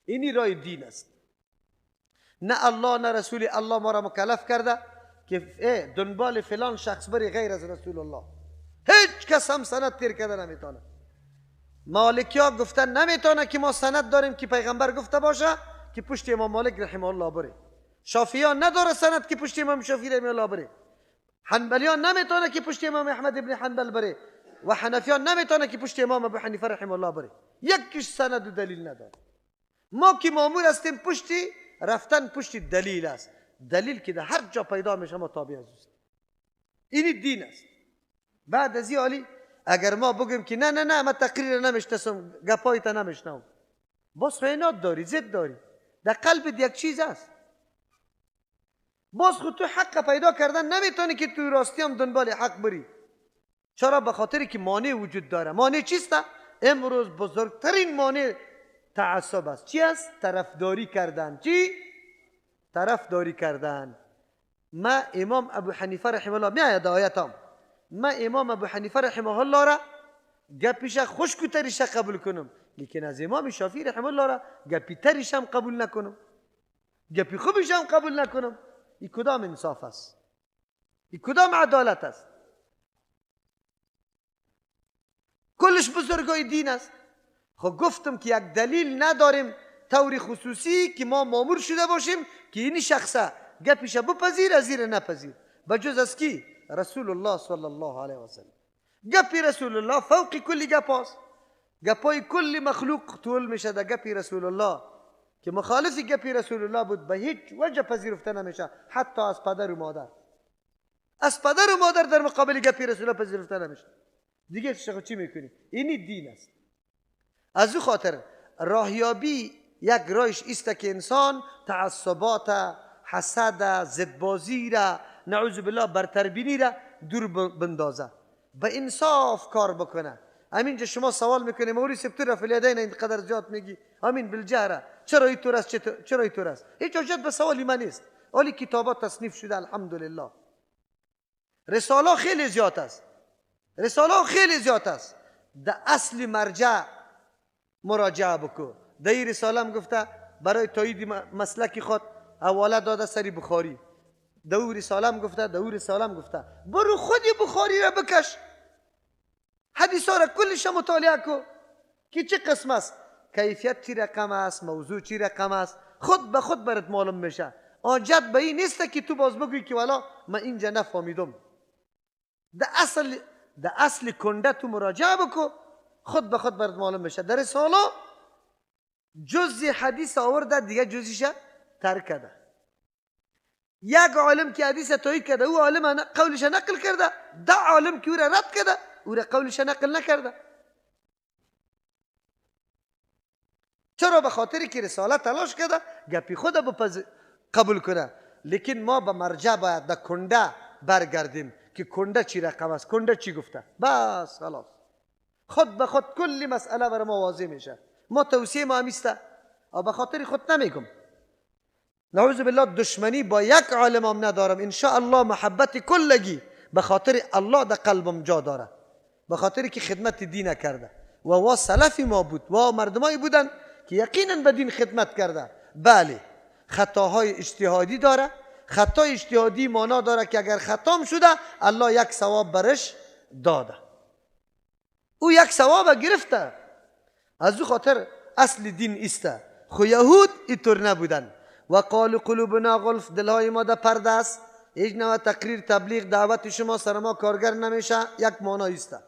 اینی رای دین است. نه الله نه رسول الله ما را مکلف کرده که دنبال فلان شخص بری غیر از رسول الله. هیچ کس هم سند تیر کرده نمیتونه. مالکی ها گفتن نمیتونه که ما سند داریم که پیغمبر گفته باشه که پشت امام مالک رحمه الله بره. شافعی ها نداره سند که پشت امام شافعی رحمه الله بره. حنبلی ها نمیتونه که پشت امام احمد ابن حنبل بره و حنفی ها نمیتونه که پشت امام ابو حنیفه رحمه الله بره. یکیش سند و دلیل نداره. ما که مامور هستیم پشتی رفتن پشت دلیل است. دلیل که در هر جا پیدا میشه ما تابع از اوست. این دین است. بعد از این عالی اگر ما بگیم که نه نه نه من تقریر نمیشناسم، گپایت نمیشنوم، باز خیانت داری، ضد داری، در قلبت یک چیز است. باز خود تو حق پیدا کردن نمیتونی که تو راستی هم دنبال حق بری. چرا؟ به خاطری که مانع وجود داره. مانع چیست؟ امروز بزرگترین مانع تعصب است. چی است؟ طرفداری کردن. چی؟ طرفداری کردن. ما امام ابو حنیفه رحمه الله میآید آیتام، ما امام ابو حنیفه رحمه الله را گپیش خشکتریش قبول کنم، لیکن از امام شافعی رحمه الله را گپی تریش هم قبول نکنم، گپی خوبش هم قبول نکنم. این کدام انصاف است؟ این کدام عدالت است؟ کلش بزرگای دین است. خب گفتم که یک دلیل نداریم طور خصوصی که ما مامور شده باشیم که این شخصه گپیش بپذیر از زیر نپذیر، بجز از کی؟ رسول الله صلی الله علیه وسلم. گپی رسول الله فوق کل گپ است، گپای کل مخلوق طول میشه در گپی رسول الله که مخالف گپی رسول الله بود به هیچ وجه پذیرفته نمیشه، حتی از پدر و مادر، از پدر و مادر در مقابل گپی رسول الله پذیرفته نمیشه. دیگه چی میکنی؟ اینی دین است. از او خاطر راهیابی یک رایش است که انسان تعصبات، حسد، زدبازی را، نعوذ بالله برتربینی را دور بندازه، به انصاف کار بکنه. همینجا شما سوال میکنی موری سبتور رفع الیدین اینقدر زیاد میگی، همین بالجهره، چرا اینطور است، چرا اینطور است؟ هیچ حاجت به سوالی من نیست. ولی کتابات تصنیف شده الحمدلله، رساله خیلی زیاد است، رساله خیلی زیاد است. در اصل مرجع مراجعه بکو. در این رساله هم گفته برای تایید مسلک خود حواله داده سری بخاری، در او رساله هم گفته، در او رساله هم گفته. برو خود بخاری را بکش، حدیث ها را کلش مطالعه کو که چه قسم است، کیفیت چی رقم است، موضوع چی رقم است، خود به خود برات معلوم میشه. حاجت به این نیست که تو باز بگویی که والا من اینجا نفهمیدم. در اصل کنده تو مراجعه بکو، خود به خود برات معلوم میشه. در رساله جزء حدیث آورده، دیگه جزیش ترک کرده. یک عالم که حدیث تایید کرده او عالم قولش نقل کرده، ده عالم که او را رد کرده او را قولش نقل نکرده. چرا؟ به خاطری که رساله تلاش کرده گپی خود قبول کنه. لیکن ما به مرجع باید در کنده برگردیم که کنده چی رقم است، کنده چی گفته، بس خلاص خود به خود کل مسئله بر ما واضح میشه. ما توصیه ما همیسته، به خاطر خود نمیگم، نعوذ بالله دشمنی با یک عالم هم ندارم، ان شاء الله محبت کلگی به خاطر الله در قلبم جا داره، به خاطر که خدمت دین کرده و وا سلف ما بود و مردمایی بودن که یقینا به دین خدمت کرده. بله خطاهای اجتهادی داره، خطای اجتهادی مانا داره که اگر خطام شده الله یک ثواب برش داده، او یک ثواب گرفته. از او خاطر اصل دین ایسته. خو یهود اینطور نبودن. و قالوا قلوبنا غلف، دلهای ما در پرده است، هیچ نوع تقریر تبلیغ دعوت شما سر ما کارگر نمیشه، یک مانا ایسته.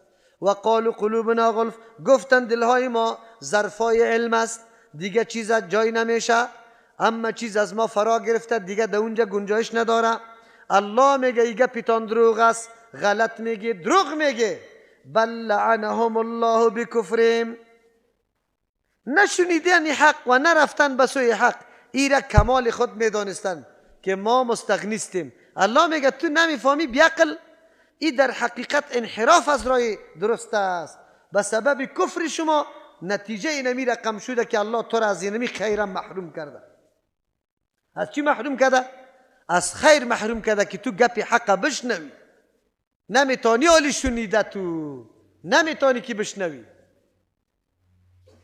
و قالوا قلوبنا غلف، گفتن دلهای ما ظرفای علم است، دیگه چیز جای نمیشه، اما چیز از ما فرا گرفته دیگه در اونجا گنجایش نداره. الله میگه ایگه پیتان دروغ است، غلط میگه، دروغ میگه. بل لعنهم الله بکفرهم، نشنیدن حق و نرفتن به سوی حق، ایره کمال خود میدانستن که ما مستغنیستیم. الله میگه تو نمیفهمی بیعقل، ای در حقیقت انحراف از راه درست است. به سبب کفر شما نتیجه اینمی رقم شده که الله تو را از اینمی خیرم محروم کرده. از چی محروم کرده؟ از خیر محروم کرده که تو گپی حق بشنوی، نمیتونی آلی شنیده، تو نمیتونی که بشنوی.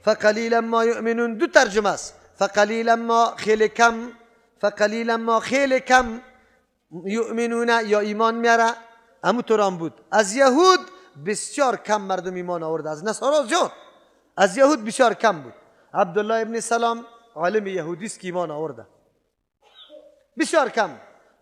فقلیلا ما یؤمنون، دو ترجمه است. فقلیلا ما خیلی کم، فقلیلا ما خیلی کم، یؤمنون یا ایمان میاره، همون طور بود. از یهود بسیار کم مردم ایمان آورده، از نصارا زیاد، از یهود بسیار کم بود. عبدالله ابن سلام عالم یهودی است که ایمان آورده، بسیار کم.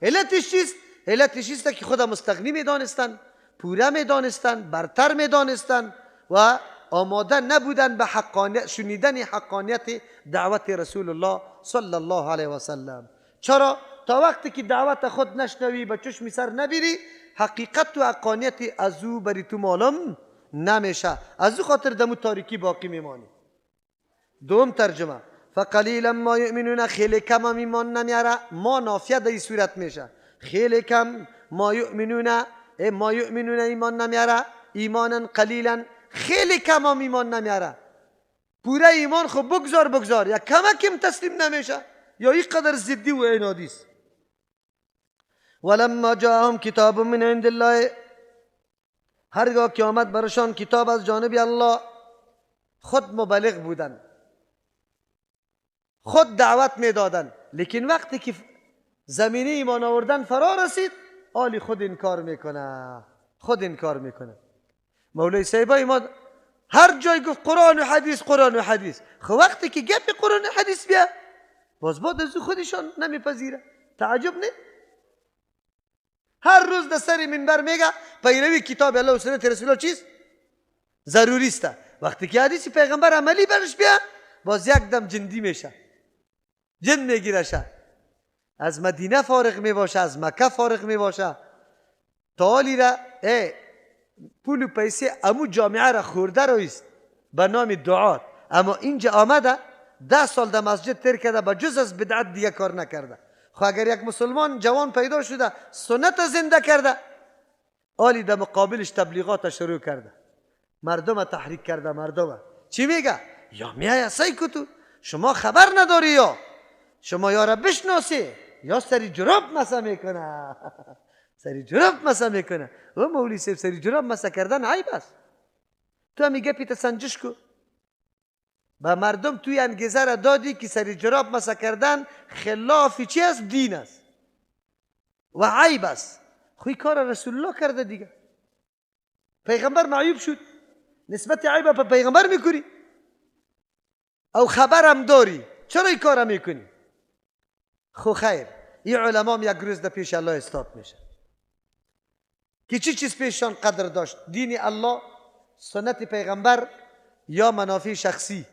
علتش چیست؟ علتش چیست که خود مستغنی میدانستند، پوره میدانستند، برتر میدانستند و آماده نبودن به حقانیت، شنیدن حقانیت دعوت رسول الله صلی الله علیه و سلم. چرا؟ تا وقتی که دعوت خود نشنوی، به چشم سر نبیری، حقیقت و حقانیت از او بری تو معلوم نمیشه. از او خاطر دمو تاریکی باقی میمانی. دوم ترجمه فقلیلا ما یؤمنون، خیلی کم هم ایمان نمیاره، ما نافیه در این صورت میشه. خیلی کم ما یؤمنون، ما یؤمنون ایمان نمیاره، ایمانا قلیلا، خیلی کم هم ایمان نمیاره. پوره ایمان خب بگذار بگذار، یا کمکم تسلیم نمیشه، یا اینقدر ضدی و عنادی است. ولما جاءهم کتاب من عند الله، هرگاه که آمد برشان کتاب از جانب الله، خود مبلغ بودن، خود دعوت میدادن، لیکن وقتی که زمینه ایمان آوردن فرا رسید، آلی خود انکار میکنه، خود انکار میکنه. مولوی صاحبای ما هر جای گفت قرآن و حدیث، قرآن و حدیث. خب وقتی که گپ قرآن و حدیث بیا باز بعد از خودشان نمیپذیره. تعجب نه؟ هر روز در سر منبر میگه پیروی کتاب الله و سنت رسول الله چیست؟ ضروری است. وقتی که حدیث پیغمبر عملی برش بیا باز یک دم جندی میشه، جن میگیرشه، از مدینه فارغ میباشه، از مکه فارغ میباشه. تا را پول و پیسه امو جامعه را خورده رویست به نام دعات، اما اینجا آمده 10 سال در مسجد تیر کرده، به جز از بدعت دیگه کار نکرده. خب اگر یک مسلمان جوان پیدا شده سنت زنده کرده، آلی در مقابلش تبلیغات شروع کرده، مردم تحریک کرده. مردم چی میگه؟ یا میای سعی کو تو شما خبر نداری، یا شما یارا بشناسی، یا سری جراب مسا میکنه. سری جراب مسا میکنه. و مولوی صاحب سری جراب مسا کردن عیب است. تو همی گپی سنجش کو به مردم، توی انگیزه را دادی که سری جراب مسا کردن خلاف چی است؟ دین است و عیب است. خو این کار رسول الله کرده دیگه. پیغمبر معیوب شد، نسبت عیب به پیغمبر میکنی او خبرم داری، چرا این کار میکنی؟ خو خیر، این علما یک روز در پیش الله استاد میشه که چی چیز پیششان قدر داشت؟ دین الله، سنت پیغمبر یا منافع شخصی،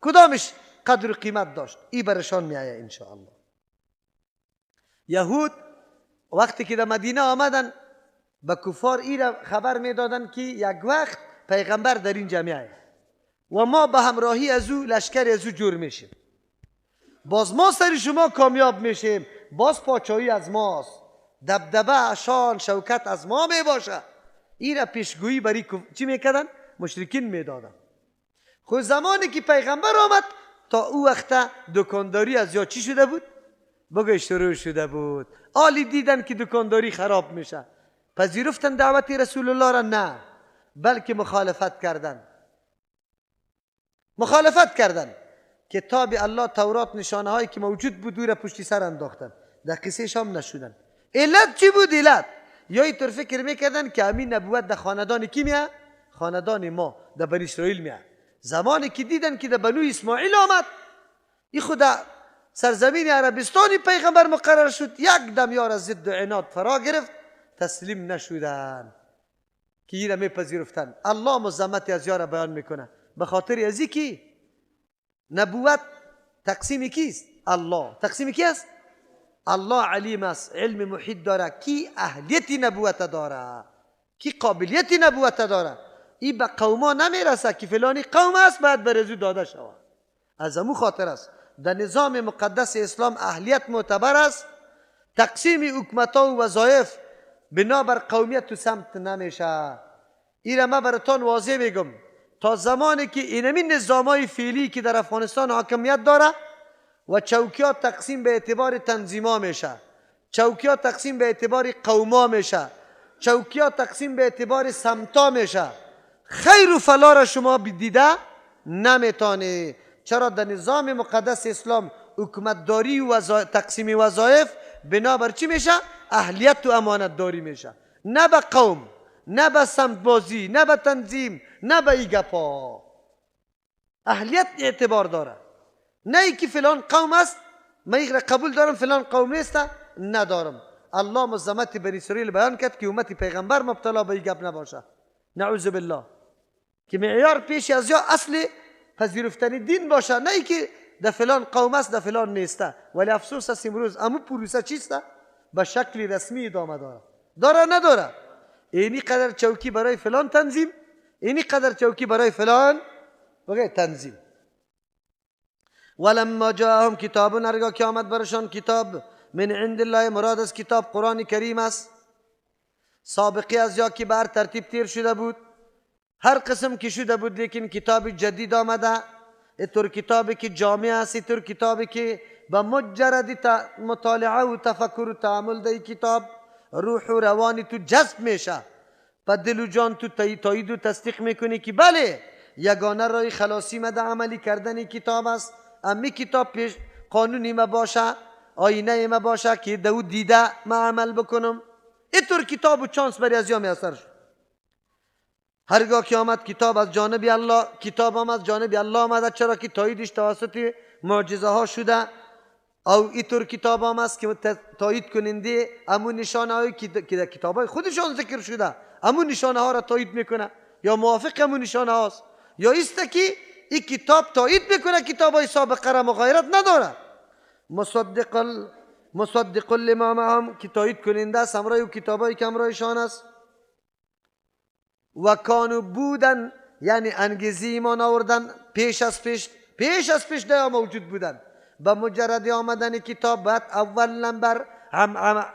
کدامش قدر و قیمت داشت؟ ای برشان میآید انشاءالله. یهود وقتی که در مدینه آمدن به کفار ای را خبر میدادن که یک وقت پیغمبر در اینجا میآید و ما به همراهی از او لشکر از او جور میشیم، باز ما سر شما کامیاب میشیم، باز پاچایی از ماست، دبدبه شان شوکت از ما میباشه. این را پیشگویی برای چی میکردن؟ مشرکین میدادن. خب زمانی که پیغمبر آمد تا او وقت دکانداری از یا چی شده بود؟ بگه شروع شده بود. آلی دیدن که دکانداری خراب میشه، پذیرفتن دعوت رسول الله را؟ نه، بلکه مخالفت کردن. مخالفت کردن. کتاب الله تورات نشانه هایی که موجود بود او را پشتی سر انداختن، در قصه شام نشدن. علت چی بود؟ علت یا اینطور فکر میکردن که همین نبوت در خاندان کی میاد؟ خاندان ما در بنی اسرائیل میاد. زمانی که دیدن که در بنو اسماعیل آمد، این خود سرزمین عربستانی پیغمبر مقرر شد، یک دم یار از ضد و عناد فرا گرفت، تسلیم نشدن که این را میپذیرفتن. الله مزمت از یار بیان میکنه به خاطر از که نبوت تقسیم کیست؟ الله. تقسیم کی است؟ الله علیم است، علم محیط داره، کی اهلیت نبوت داره، کی قابلیت نبوت داره. این به قوما نمیرسه که فلانی قوم است باید بر ازو داده شود. از امو خاطر است در نظام مقدس اسلام اهلیت معتبر است. تقسیم حکومت ها و وظایف بنابر قومیت و سمت نمیشه. این را من براتان واضح میگم، تا زمانی که اینمی نظام فعلی که در افغانستان حاکمیت داره و چوکیات تقسیم به اعتبار تنظیما میشه، چوکیات تقسیم به اعتبار قوما میشه، چوکیات تقسیم به اعتبار سمتا میشه، خیر و فلا را شما دیده نمیتونه. چرا؟ در نظام مقدس اسلام حکومتداری و تقسیم وظایف بنابر چی میشه؟ اهلیت و امانتداری میشه، نه به قوم، نه به سمت بازی، نه به تنظیم، نه به ای گپا. اهلیت اعتبار داره، نه ای که فلان قوم است من ایک را قبول دارم، فلان قوم نیست ندارم. الله مزمت بنی اسرائیل بیان کرد که امت پیغمبر مبتلا به ای گپ نباشه، نعوذ بالله، که معیار پیش از یا اصل پذیرفتن دین باشه، نه ای که ده فلان قوم است ده فلان نیسته. ولی افسوس است امروز امو پروسه چیست؟ به شکل رسمی ادامه داره. داره نداره؟ اینی قدر چوکی برای فلان تنظیم، اینی قدر چوکی برای فلان بگه تنظیم. ولما جاءهم کتاب، هرگاه که آمد برشان کتاب، من عند الله، مراد از کتاب قرآن کریم است، سابقی از یا که بر ترتیب تیر شده بود، هر قسم که شده بود، لیکن کتاب جدید آمده، اینطور کتابی که جامع است، اینطور کتابی که به مجرد مطالعه و تفکر و تعامل در کتاب روح و روانی تو جذب میشه، و دل و جان تو تایید و تصدیق میکنی که بله یگانه رای خلاصی ما در عملی کردن کتاب است. امی کتاب پیش قانونی ما باشه، آینه ما باشه که دو دیده ما عمل بکنم. اینطور کتاب و چانس بری از یا میسر شد. هرگاه که آمد کتاب از جانب الله، کتاب هم از جانب الله آمده، چرا که تاییدش توسط معجزه ها شده. او اینطور کتاب هم است که تایید کننده امون نشانه هایی که در کتاب های خودشان ذکر شده، امون نشانه ها را تایید میکنه یا موافق امون نشانه هاست، یا ایست که این کتاب تایید میکنه کتاب های سابقه را، مغایرت نداره. مصدق لما معهم که تایید کننده است همراه او کتاب هایی که همراهشان است. و کانو بودن، یعنی انگیزه ایمان آوردن پیش از پیش دیا موجود بودن. به مجرد آمدن کتاب بعد اول نمبر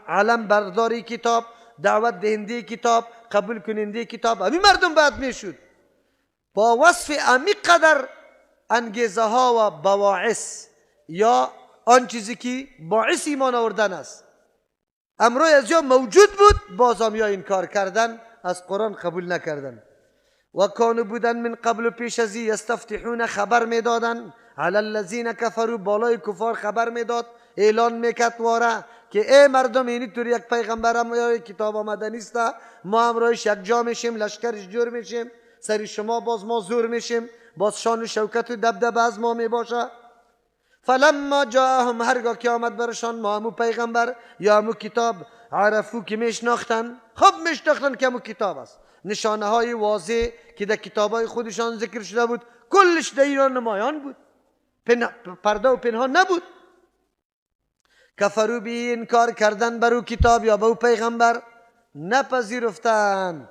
علم برداری کتاب، دعوت دهنده کتاب، قبول کننده کتاب، امی مردم بعد میشد. با وصف امی قدر انگیزه ها و بواعث یا آن چیزی که باعث ایمان آوردن است امروز از یا موجود بود، بازم یا انکار کردن، از قرآن قبول نکردن. و کانو بودن من قبل پیش از یستفتحون خبر میدادن، علی الذین کفروا بالای کفار خبر میداد، اعلان میکرد واره که ای مردم اینی طور یک پیغمبرم یا کتاب آمده نیست، ما همراهش یک جا میشیم، لشکرش جور میشیم، سری شما باز ما زور میشیم، باز شان و شوکت و دبدبه از ما میباشه. فلما جاءهم هرگاه که آمد برشان ما همو پیغمبر یا همو کتاب، عرفو که میشناختن، خب میشناختن که همو کتاب است. نشانه های واضح که در کتاب های خودشان ذکر شده بود کلش در ایران نمایان بود، پرده و پنهان نبود. کفرو بی انکار کردن بر او کتاب یا به او پیغمبر، نپذیرفتن.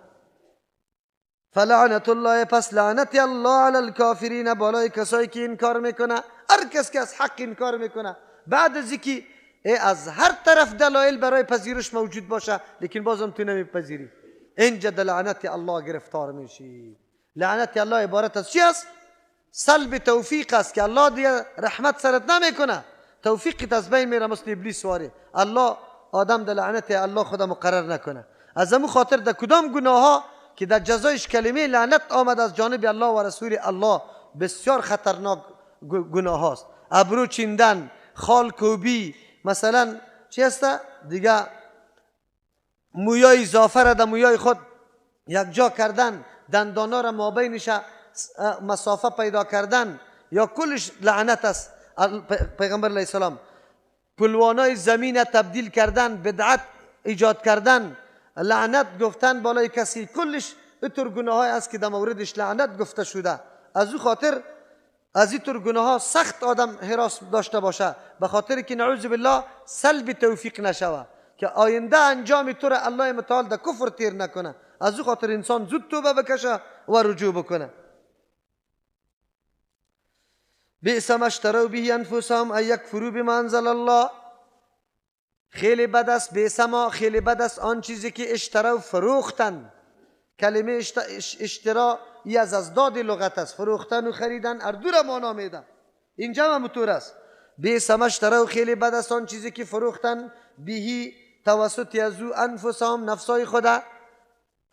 فلعنت الله پس لعنت الله علی الکافرین بالای کسایی که انکار میکنه. هر کس که از حق انکار میکنه بعد از اینکه از هر طرف دلایل برای پذیرش موجود باشه، لیکن بازم تو نمیپذیری، اینجا در لعنت الله گرفتار میشی. لعنت الله عبارت از چی است؟ سلب توفیق است که الله دیگه رحمت سرت نمیکنه، توفیقت از بین میره، مثل ابلیس واره. الله آدم در لعنت الله خدا مقرر نکنه. از امو خاطر در کدام گناه ها که در جزایش کلمه لعنت آمد از جانب الله و رسول الله، بسیار خطرناک گناه هاست. ابرو چیندن، خال کوبی، مثلا چی هست دیگه، مویای زافر در مویای خود یک جا کردن، دندانا را مابینش مسافه پیدا کردن، یا کلش لعنت است. پیغمبر علیه السلام پلوانای زمین تبدیل کردن، بدعت ایجاد کردن، لعنت گفتن بالای کسی، کلش اینطور گناه است که در موردش لعنت گفته شده. از او خاطر از اینطور گناه ها سخت آدم حراس داشته باشه، به خاطر که نعوذ بالله سلب توفیق نشوه که آینده انجام تو را الله متعال در کفر تیر نکنه. از او خاطر انسان زود توبه بکشه و رجوع بکنه. بئس ما اشتروا به انفسهم ان یکفروا بما انزل الله. خیلی بد است، بئس ما خیلی بد است آن چیزی که اشتروا فروختن. کلمه اشترا ای از ازداد لغت است، فروختن و خریدن هر دو را معنا میده. اینجا هم همونطور است. بئس ما اشتروا خیلی بد است آن چیزی که فروختن، بهی توسط از او، انفسهم نفسای خدا،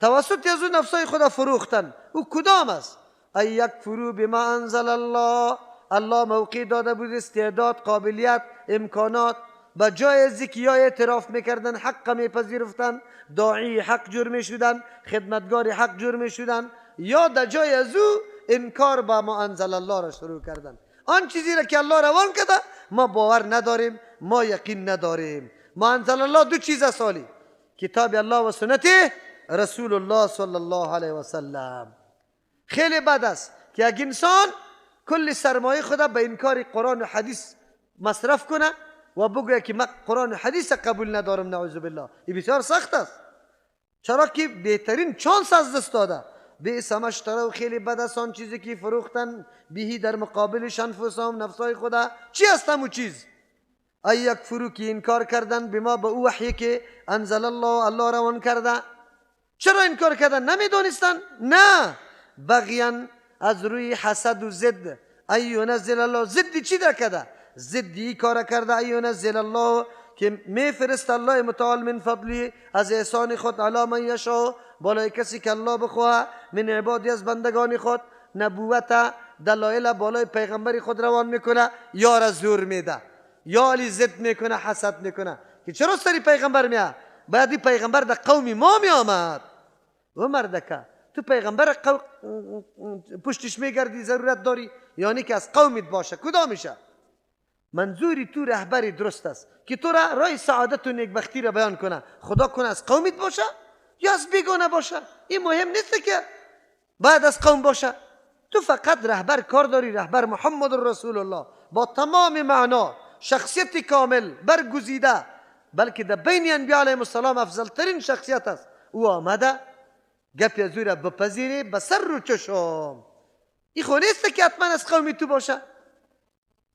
توسط از او نفسای خدا فروختن. او کدام است؟ ای یکفروا بما انزل الله. الله موقع داده بود استعداد، قابلیت، امکانات، با جای از که یا اعتراف میکردن، حق میپذیرفتن، داعی حق جور میشدن، خدمتگار حق جور میشدن، یا در جای از او انکار با ما انزل الله را شروع کردن. آن چیزی را که الله روان کرده ما باور نداریم، ما یقین نداریم. ما انزل الله دو چیز است، کتاب الله و سنت رسول الله صلی الله علیه و سلم. خیلی بد است که یک انسان کل سرمایه خدا به انکار قرآن و حدیث مصرف کنه و بگوید که من قرآن و حدیث قبول ندارم، نعوذ بالله. این بسیار سخت است، چرا که بهترین چانس از دست داده. بئس ما اشتروا خیلی بد است آن چیزی که فروختن، بهی در مقابلش انفسهم نفسای خدا. چی است همون چیز؟ ای یکفرو که انکار کردن، بما به او وحی که انزل الله الله روان کرده. چرا انکار کردن؟ نمیدونستن؟ نه، بغیان از روی حسد و ضد. ای ینزل الله، ضد چی در کرده؟ ضد کار کرده. ای ینزل الله که میفرست الله متعال من فضلی از احسان خود، علی من یشاء بالای کسی که الله بخواه، من عبادی از بندگان خود. نبوت دلایل بالای پیغمبر خود روان میکنه، یا را زور میده، یا علی ضد میکنه، حسد میکنه که چرا سری پیغمبر میاد؟ باید این پیغمبر در قوم ما میآمد. و مردکه تو پیغمبر پشتش میگردی ضرورت داری یعنی که از قومت باشه؟ کدامشه؟ منظوری تو رهبری درست است که تو را رای سعادت و نیکبختی را بیان کنه. خدا کنه از قومت باشه یا از بیگانه باشه، این مهم نیست که بعد از قوم باشه. تو فقط رهبر کار داری، رهبر محمد رسول الله با تمام معنا، شخصیت کامل برگزیده، بلکه در بین انبیاء علیهم السلام افضل ترین شخصیت است. او آمده گپی از او را بپذیری به سر و چشم. این خو نیست که حتما از قوم تو باشه.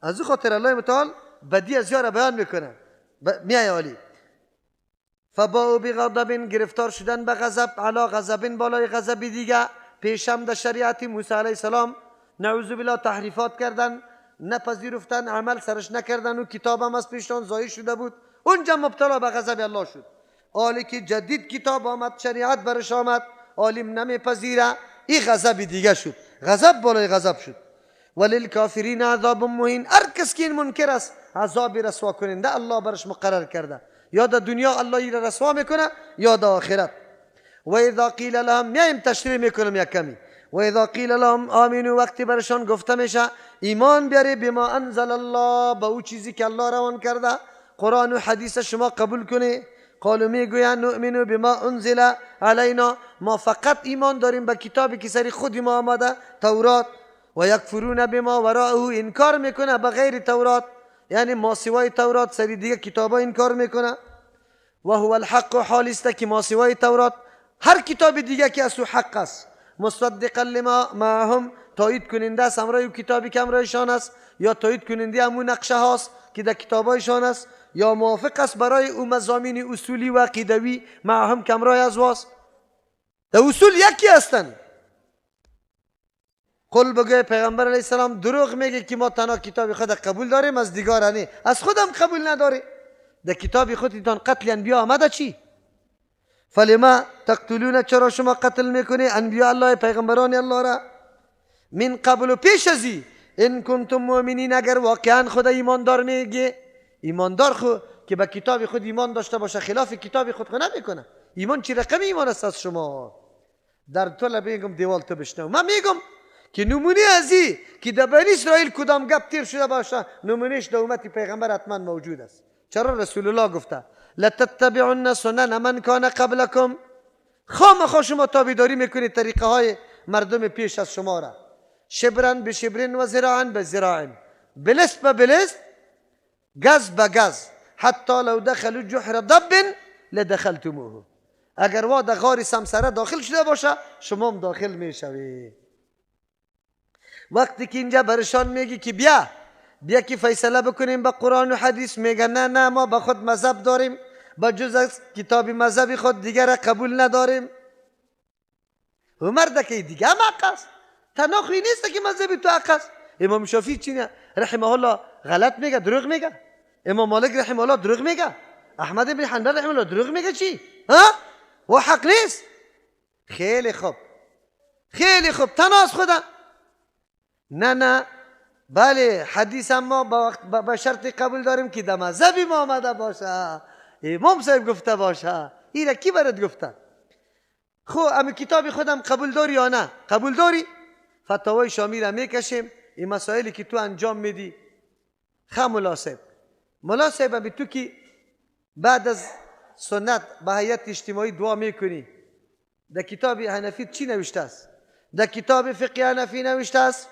از او خاطر الله متعال بدی از یار بیان میکنه. میای عالی فباءوا بغضب، گرفتار شدن به غضب، علی غضب بالای غضب دیگه. پیشم در شریعت موسی علیه السلام نعوذ بالله تحریفات کردن، نپذیرفتن، عمل سرش نکردن و کتاب هم از پیشتان ضایع شده بود. اونجا مبتلا به غضب الله شد. حالی که جدید کتاب آمد، شریعت برش آمد، عالم نمیپذیره، این غضب دیگه شد، غضب بالای غضب شد. وللکافرین عذاب مهین، هر کس که این منکر است عذاب رسوا کننده الله برش مقرر کرده، یا در دنیا الله ای را رسوا میکنه یا در آخرت. و اذا قیل لهم، میایم تشریح میکنم یک کمی. و اذا قیل لهم آمینو، وقتی برشان گفته میشه ایمان بیاری بما انزل الله، به او چیزی که الله روان کرده، قرآن و حدیث شما قبول کنی. قالوا میگویند نؤمن بما انزل علینا، ما فقط ایمان داریم به کتابی که سری خود ما آمده، تورات. و یکفرون بما وراءه، انکار میکنه به غیر تورات، یعنی ما سوای تورات سری دیگه کتابا انکار میکنه. و هو الحق، حال است که ما سوای تورات هر کتاب دیگه که از او حق است، مصدقا لما معهم، تایید کننده است همراه او کتابی که همراهشان است، یا تایید کننده همون نقشه هاست که در کتابایشان است، یا موافق است برای او مضامین اصولی و عقیدوی معهم که همراه از واست. در اصول یکی هستند. قل بگوی پیغمبر علیه السلام دروغ میگه که ما تنها کتاب خود قبول داریم، از دیگار نه، از خودم قبول نداری. در کتاب خودتان قتل انبیا آمده چی؟ فلما تقتلون، چرا شما قتل میکنی انبیا الله، پیغمبران الله را؟ من قبل، پیش ازی، ان کنتم مؤمنین، اگر واقعا خدا ایماندار میگه. ایماندار خو که به کتاب خود ایمان داشته باشه خلاف کتاب خود خو نمیکنه. ایمان چی رقم ایمان است از شما؟ در طول میگم دیوال تو بشنو. من میگم که نمونه ازی که در بنی اسرائیل کدام گپ تیر شده باشه، نمونهش در امت پیغمبر حتما موجود است. چرا رسول الله گفته لتتبعن سنن من کان قبلکم، خامخا شما تابعداری میکنید طریقه های مردم پیش از شما را، شبرن به شبرن و ذراعا به ذراع، بلست به بلست، گز به گز، حتی لو دخلوا جحر ضب لدخلتموه. اگر وا در غار سمسره داخل شده باشه شما هم داخل میشوید. وقتی که اینجا برشان میگی که بیا که فیصله بکنیم به قرآن و حدیث، میگه نه نه، ما به خود مذهب داریم، با جز از کتاب مذهبی خود دیگر قبول نداریم. و مرد که دیگه هم حق است، تنها خوی نیست که مذهبی تو حق است. امام شافعی چی رحمه الله غلط میگه، دروغ میگه. امام مالک رحمه الله دروغ میگه. احمد بن حنبل رحمه الله دروغ میگه. چی؟ ها؟ و حق نیست. خیلی خوب، خیلی خوب، تنها از خدا. نه نه، بله حدیث ما با شرط قبول داریم که در مذهب ما آمده باشه، امام صاحب گفته باشه. این را کی برات گفته؟ خب امی کتاب خودم قبول داری یا نه؟ قبول داری؟ فتاوای شامی را میکشیم، این مسائلی که تو انجام میدی. خب ملا صاحب به تو که بعد از سنت به هیئت اجتماعی دعا میکنی، در کتاب حنفی چی نوشته است؟ در کتاب فقه حنفی نوشته است،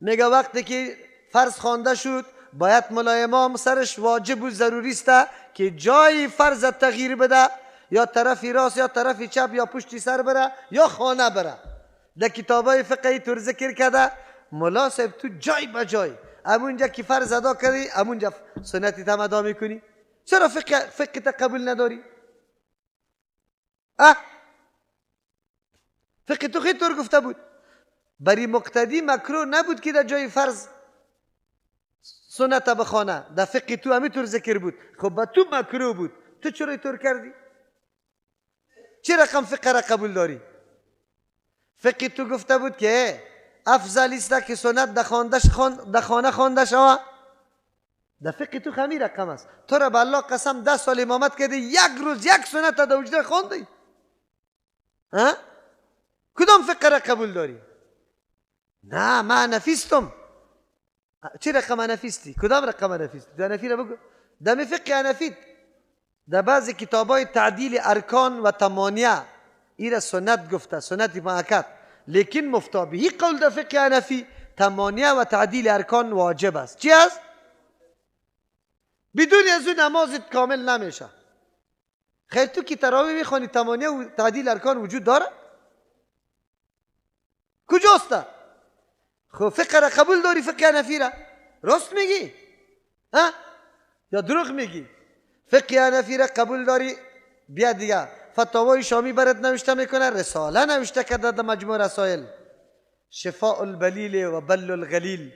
میگه وقتی که فرض خوانده شد باید ملا امام سرش واجب و ضروری است که جای فرض تغییر بده، یا طرف راست یا طرف چپ یا پشتی سر بره یا خانه بره. در کتابای فقهی تور ذکر کرده ملا صاحب تو جای به جای همونجا که فرض ادا کردی همونجا سنتی تم ادا میکنی. چرا فقه تا قبول نداری؟ اه فقه تو خیلی طور گفته بود بری مقتدی مکروه نبود که در جای فرض سنت بخوانه، در فقه تو همینطور ذکر بود. خب با تو مکروه بود، تو چرا اینطور کردی؟ چه رقم فقه را قبول داری؟ فقه تو گفته بود که افضل است که سنت در خانه خوانده شود. در فقه تو خمی رقم است. تو را به الله قسم 10 سال امامت کردی، یک روز یک سنت در وجده خواندی؟ ها؟ کدام فقه را قبول داری؟ نه من حنفیستم. چه رقم حنفیستی؟ کدام رقم حنفیستی؟ تو حنفی را بگو. دم فقه حنفی در بعضی کتابای تعدیل ارکان و تمانیه ایره سنت گفته، سنت مؤکد، لیکن مفتابهی قول در فقه حنفی تمانیه و تعدیل ارکان واجب است. چی است؟ بدون از اون نمازت کامل نمیشه. خیر تو که تراویح میخوانی تمانیه و تعدیل ارکان وجود داره؟ کجاست؟ خب فقه را قبول داری؟ فقه حنفی را راست میگی؟ ها؟ یا دروغ میگی؟ فقه حنفی را قبول داری؟ بیا دیگه فتاوای شامی برات نوشته میکنه، رساله نوشته کرده در مجموع رسائل، شفاء البلیل و بل الغلیل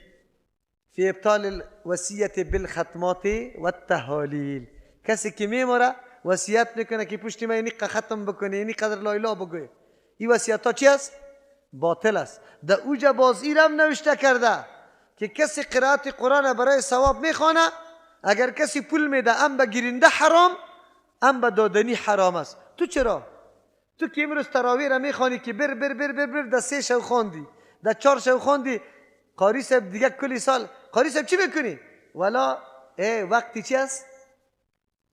فی ابطال الوصیت بالختمات و التهالیل. کسی که میموره وصیت میکنه که پشت من اینی ختم بکنه، اینی قدر لا اله بگوی، این وصیت ها چی است؟ باطل است. در اوجا باز ایرم نوشته کرده که کسی قرائت قرآن برای ثواب میخوانه، اگر کسی پول میده ام به گیرنده حرام ام به دادنی حرام است. تو چرا؟ تو که امروز تراویح را میخوانی که بر بر بر بر بر در 3 شب خواندی، در 4 شب خواندی، قاری صاحب دیگه کلی سال قاری صاحب چی میکنی؟ والا ای وقتی چی است؟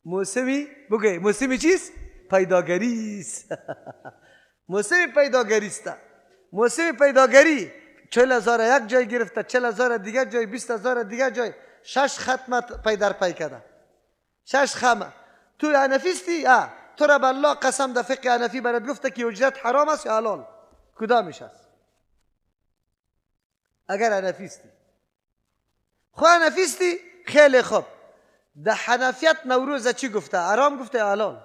موسمی بگوی موسمی چیست؟ پیداگری است. موسمی پیداگری است. موسمی پیداگری 40,000 یک جای گرفته، 40,000 دیگه جای، 20,000 دیگه جای، 6 ختمه پی در پی کرده، 6 ختمه. تو حنفیستی؟ تو را به الله قسم در فقه حنفی برات گفته که اجرت حرام است یا حلال؟ کدامش است؟ اگر حنفیستی، خو حنفیستی خیلی خوب. در حنفیت نوروز چی گفته؟ حرام گفته یا حلال؟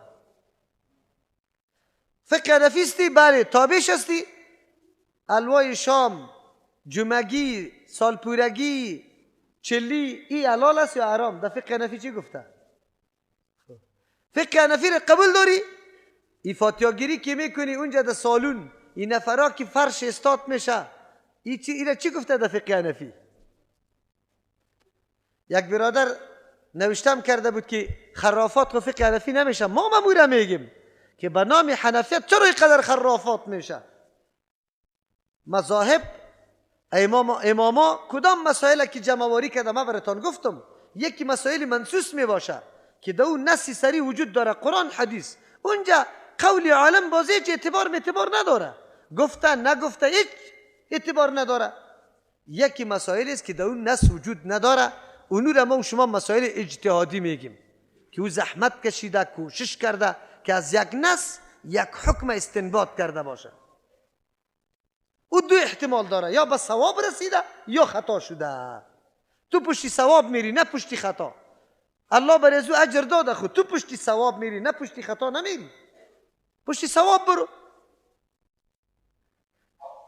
فقه حنفیستی؟ بله. تابعش هستی؟ الوای شام، جمعگی، سالپورگی، چلی، ای حلال است یا حرام؟ در فقه حنفی چی گفته؟ فقه حنفی را قبول داری؟ ای فاتحه‌گیری که میکنی اونجا در سالون، این نفرا که فرش استاد میشه، ای چی اینا چی گفته در فقه حنفی؟ یک برادر نوشتم کرده بود که خرافات و فقه حنفی نمیشه. ما مامورا میگیم که به نام حنفیت چرا اینقدر خرافات میشه؟ مذاهب اماما کدام مسائل که جمع آوری کرده؟ ما براتان گفتم یکی مسائل منصوص میباشه که در اون نص سری وجود داره، قرآن حدیث، اونجا قول عالم بازی هیچ اعتبار نداره، گفته نگفته هیچ اعتبار نداره. یکی مسائل است که در اون نص وجود نداره، اونو را ما و شما مسائل اجتهادی میگیم که او زحمت کشیده، کوشش کرده که از یک نص یک حکم استنباط کرده باشه. او دو احتمال داره، یا به ثواب رسیده یا خطا شده. تو پشتی ثواب میری نه پشتی خطا. الله بر از او اجر داده، خود تو پشتی ثواب میری نه پشتی خطا نمیری، پشتی ثواب برو.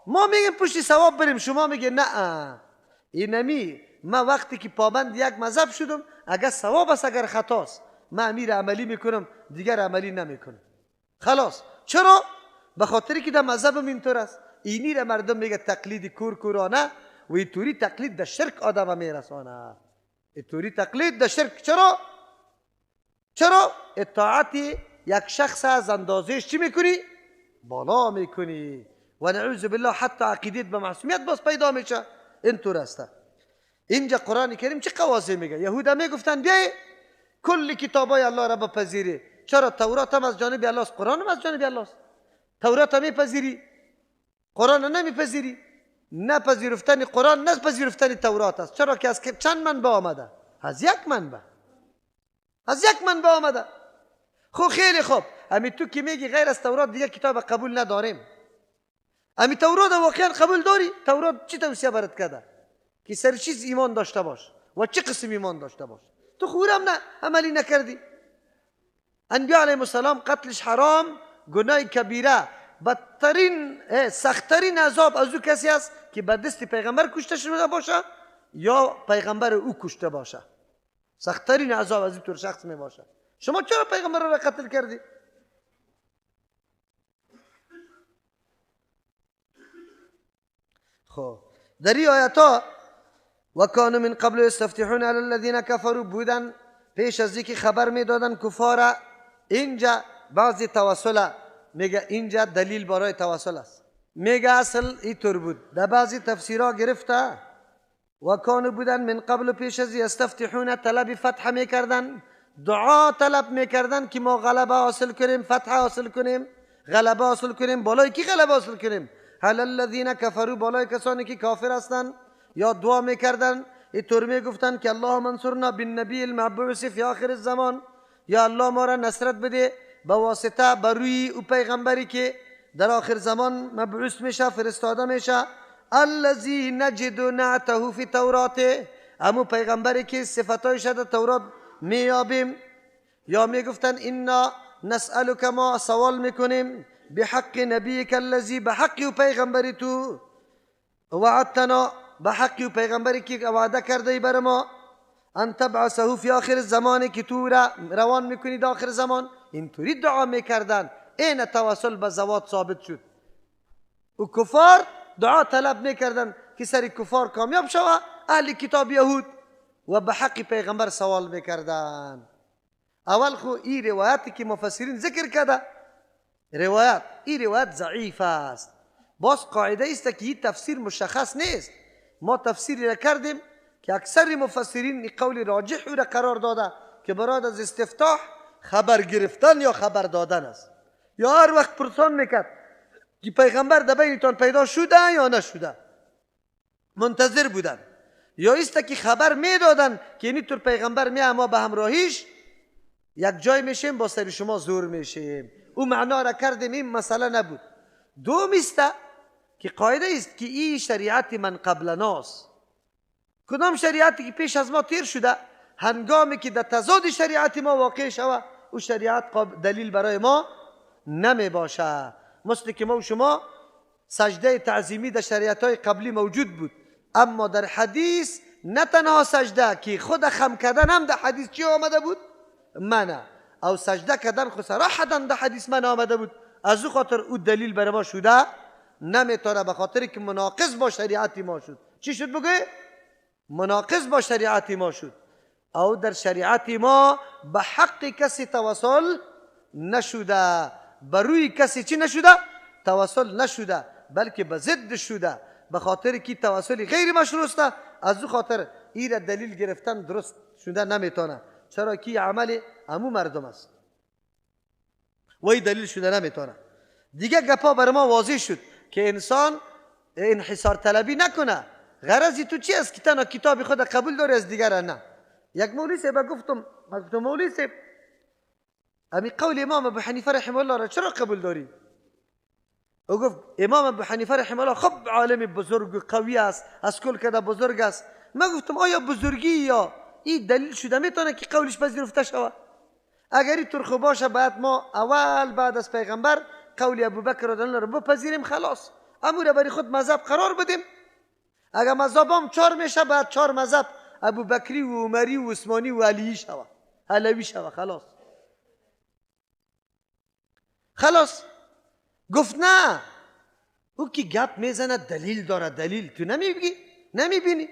ما میگیم پشتی ثواب بریم، شما میگه نه اینمی. ما وقتی که پابند یک مذهب شدم، اگر ثواب است اگر خطاست، من امیر عملی میکنم، دیگر عملی نمیکنم، خلاص. چرا؟ به خاطری که در مذهبم اینطور است. اینی را مردم میگه تقلید کورکورانه و اینطوری تقلید در شرک آدم میرسانه. اینطوری تقلید در شرک. چرا؟ چرا؟ اطاعت یک شخص از اندازهش چی میکنی؟ بالا میکنی و نعوذ بالله حتی عقیدت به معصومیت باز پیدا میشه. اینطور است. اینجا قرآن کریم چه قواضع میگه؟ یهودا میگفتن بیای کل کتابای الله را بپذیری. چرا؟ تورات هم از جانب الله است، قرآن هم از جانب الله است. تورات هم میپذیری، قرآن نمیپذیری. نپذیرفتن قرآن نپذیرفتن تورات است. چرا که از چند منبع آمده؟ از یک منبع، از یک منبع آمده. خب خیلی خوب، امی تو که میگی غیر از تورات دیگه کتاب قبول نداریم، امی تورات واقعا قبول داری؟ تورات چی توصیه برات کرده؟ که سر چیز ایمان داشته باش و چه قسم ایمان داشته باش. تو خورم نه عملی نکردی. انبیاء علیهم السلام قتلش حرام، گناه کبیره، بدترین سختترین عذاب از او کسی است که به دست پیغمبر کشته شده باشه یا پیغمبر او کشته باشه. سختترین عذاب از این طور شخص می باشه. شما چرا پیغمبر را قتل کردی؟ خب در این آیت ها و کانوا من قبل یستفتحون علی الذین کفروا بودن پیش از اینکه خبر میدادن کفار. اینجا بعضی توسل میگه، اینجا دلیل برای توسل است. میگه اصل اینطور بود، در بعضی تفسیرها گرفته و کانو بودن من قبل پیش از یستفتحون طلب فتح میکردن، دعا طلب میکردن که ما غلبه حاصل کنیم، فتح حاصل کنیم، غلبه حاصل کنیم. بالای کی غلبه حاصل کنیم؟ علی الذین کفروا، بالای کسانی که کافر هستند. یا دعا میکردن اینطور میگفتن که اللهم انصرنا بالنبی المبعوث فی آخر الزمان، یا الله ما را نصرت بده به واسطه بر روی او پیغمبری که در آخر زمان مبعوث میشه، فرستاده میشه. الذی نجد نعته فی تورات، امو پیغمبری که صفتایش در تورات میابیم. یا میگفتن انا نسألک، ما سوال میکنیم بحق نبیک الذی، به حق او پیغمبری تو وعدتنا، به حق او پیغمبری که وعده کرده بر ما، ان تبعثه فی آخر الزمان، که تو را روان میکنی در آخر زمان. اینطوری دعا میکردن. این توسل به زوات ثابت شد. و کفار دعا طلب میکردن که سر کفار کامیاب شوه، اهل کتاب یهود، و به حق پیغمبر سوال میکردن. اول خو این روایتی که مفسرین ذکر کرده، روایت این روایت ضعیف است. باز قاعده است که این تفسیر مشخص نیست. ما تفسیری را کردیم که اکثر مفسرین قول راجح را قرار داده که براد از استفتاح خبر گرفتن یا خبر دادن است. یا هر وقت پرسان میکرد که پیغمبر در بینتان پیدا شده یا نشده، منتظر بودن. یا است که خبر میدادن که اینی طور پیغمبر می، اما به همراهیش یک جای میشیم، با سر شما زور میشیم. او معنا را کردیم، این مسئله نبود. دوم است که قاعده است که این شریعت من قبل ناست. کدام شریعتی که پیش از ما تیر شده، هنگامی که در تضاد شریعت ما واقع شوه، او شریعت دلیل برای ما نمی باشه. مثل که ما و شما سجده تعظیمی در شریعت های قبلی موجود بود، اما در حدیث نه تنها سجده که خود خم کردن هم در حدیث چی آمده بود؟ منع. او سجده کردن خود صراحتا در حدیث من آمده بود. از او خاطر او دلیل برای ما شده نمیتونه، به خاطر که مناقض با شریعت ما شد. چی شد بگه؟ مناقض با شریعت ما شد. او در شریعت ما به حق کسی توسل نشده، بر روی کسی چی نشده؟ توسل نشده، بلکه به ضد شده، به خاطر که توسل غیر مشروع است. از او خاطر این دلیل گرفتن درست شده نمیتونه، چرا که عمل امو مردم است و این دلیل شده نمیتونه. دیگه گپا بر ما واضح شد که انسان انحصار طلبی نکنه. غرضی تو چی است که تنها کتاب خود قبول داری از دیگر نه؟ یک مولوی صاحب گفتم، گفتم مولوی صاحب امی قول امام ابو حنیفه رحمه الله را چرا قبول داری؟ او گفت امام ابو حنیفه رحمه الله خب عالم بزرگ قوی است، از کل کده بزرگ است. من گفتم آیا بزرگی یا این دلیل شده میتونه که قولش پذیرفته شود؟ اگر اینطور خو باشه باید ما اول بعد از پیغمبر قول ابوبکر رضی الله عنه رو بپذیریم، خلاص امو را برای خود مذهب قرار بدیم. اگر مذهب هم چهار میشه باید چهار مذهب ابوبکری و عمری و عثمانی و علی شوه، علوی شوه، خلاص خلاص. گفت نه، او که گپ میزنه دلیل داره، دلیل تو نمیبینی؟ نمیبینی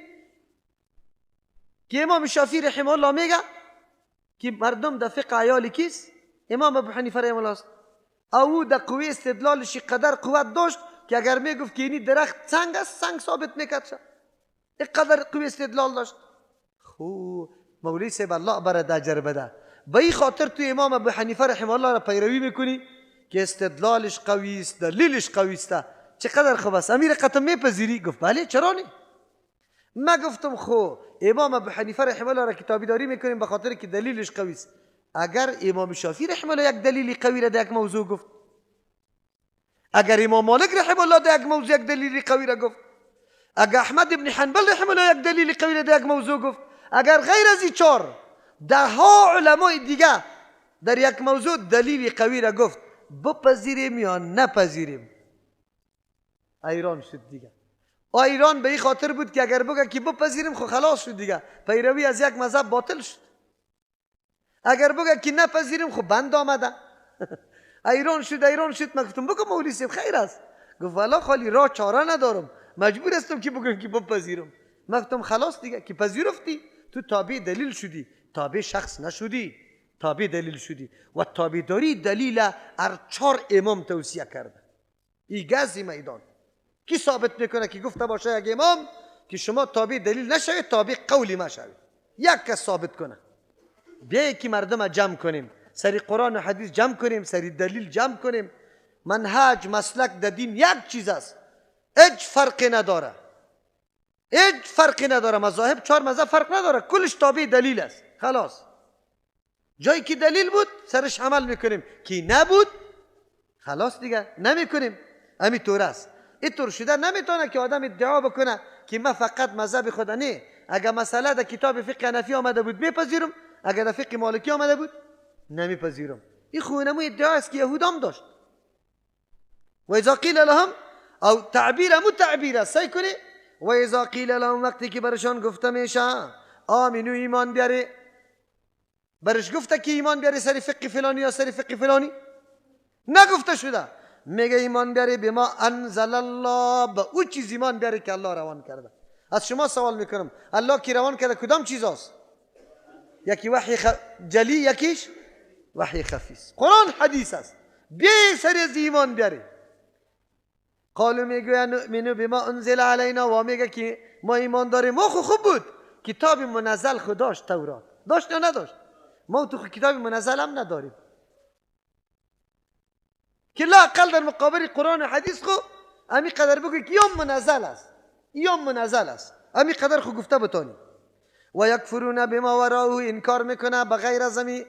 که امام شافعی رحمه الله میگه که مردم در فقه عیال کیست؟ امام ابو حنیفه رحمه الله است. او در قوه استدلالش قدر قوت داشت که اگر میگفت که اینی درخت سنگ است، سنگ ثابت میکرد شد. اینقدر قوه استدلال داشت. خو مولوی صاحب الله برات اجر بده. به این خاطر تو امام ابو حنیفه رحمه الله را پیروی میکنی که استدلالش قوی است، دلیلش قوی است، چقدر خوب است. امیر قطم میپذیری؟ گفت بله، چرا نه؟ ما گفتم خو امام ابو حنیفه رحمه الله را کتابیداری میکنیم به خاطر که دلیلش قوی است. اگر امام شافعی رحمه الله یک دلیل قوی را در یک موضوع گفت، اگر امام مالک رحمه الله در یک موضوع یک دلیل قوی را گفت، اگر احمد ابن حنبل رحمه الله یک دلیل قوی را در یک موضوع گفت، اگر غیر از این چهار ده ها علمای دیگه در یک موضوع دلیل قوی را گفت، بپذیریم یا نپذیریم؟ ایران شد دیگه. ایران به این خاطر بود که اگر بگه که بپذیریم خو خلاص شد دیگه، پیروی از یک مذهب باطل شد. اگر بگه که نپذیریم خو بند آمده. ایران شد، ایران شد. من گفتم بگو مولوی صاحب خیر است. گفت والا خالی راه چاره ندارم، مجبور هستم که بگم که بپذیرم. من گفتم خلاص دیگه که پذیرفتی، تو تابع دلیل شدی، تابع شخص نشدی، تابع دلیل شدی. و تابعداری دلیل هر چهار امام توصیه کرده. ای گز میدان. کی ثابت میکنه که گفته باشه یک امام که شما تابع دلیل نشوید، تابع قولی مشوید؟ یک کس ثابت کنه. بیایی که مردم جمع کنیم، سری قرآن و حدیث جمع کنیم، سری دلیل جمع کنیم. منهج مسلک در دین یک چیز است، هیچ فرقی نداره، هیچ فرقی نداره. مذاهب چهار مذهب فرق نداره، کلش تابع دلیل است. خلاص، جایی که دلیل بود سرش عمل میکنیم، که نبود خلاص دیگه نمیکنیم. همین طور است. اینطور شده نمیتونه که آدم ادعا بکنه که من فقط مذهب خود نه. اگر مسئله در کتاب فقه حنفی آمده بود میپذیرم، اگر در فقه مالکی آمده بود نمیپذیرم. این خونمو ادعا است که یهودام داشت. و اذا قیل لهم، او تعبیر امو تعبیر است، سعی کنی. و اذا قیل لهم، وقتی که برشان گفته میشه آمنو ایمان بیاره، برش گفته که ایمان بیاره سری فقه فلانی یا سری فقه فلانی نگفته شده، میگه ایمان بیاره به ما انزل الله، به او چیز ایمان بیاره که الله روان کرده. از شما سوال میکنم، الله کی روان کرده کدام چیز است؟ یکی وحی جلی، یکیش وحی خفی است. قرآن حدیث است. بی سری از ایمان بیاره. قالو میگوین نؤمنو بما انزل علینا، و میگه که ما ایمان داریم. ما خوب بود کتاب منزل خود داشت، تورات داشت یا نداشت؟ ما تو کتاب منزل هم نداریم که لا اقل در مقابل قرآن و حدیث خو امی قدر بگوی که یوم منزل است، یوم منزل است، امی قدر خو گفته بتانی. و یکفرون بما وراه، انکار میکنه بغیر از امی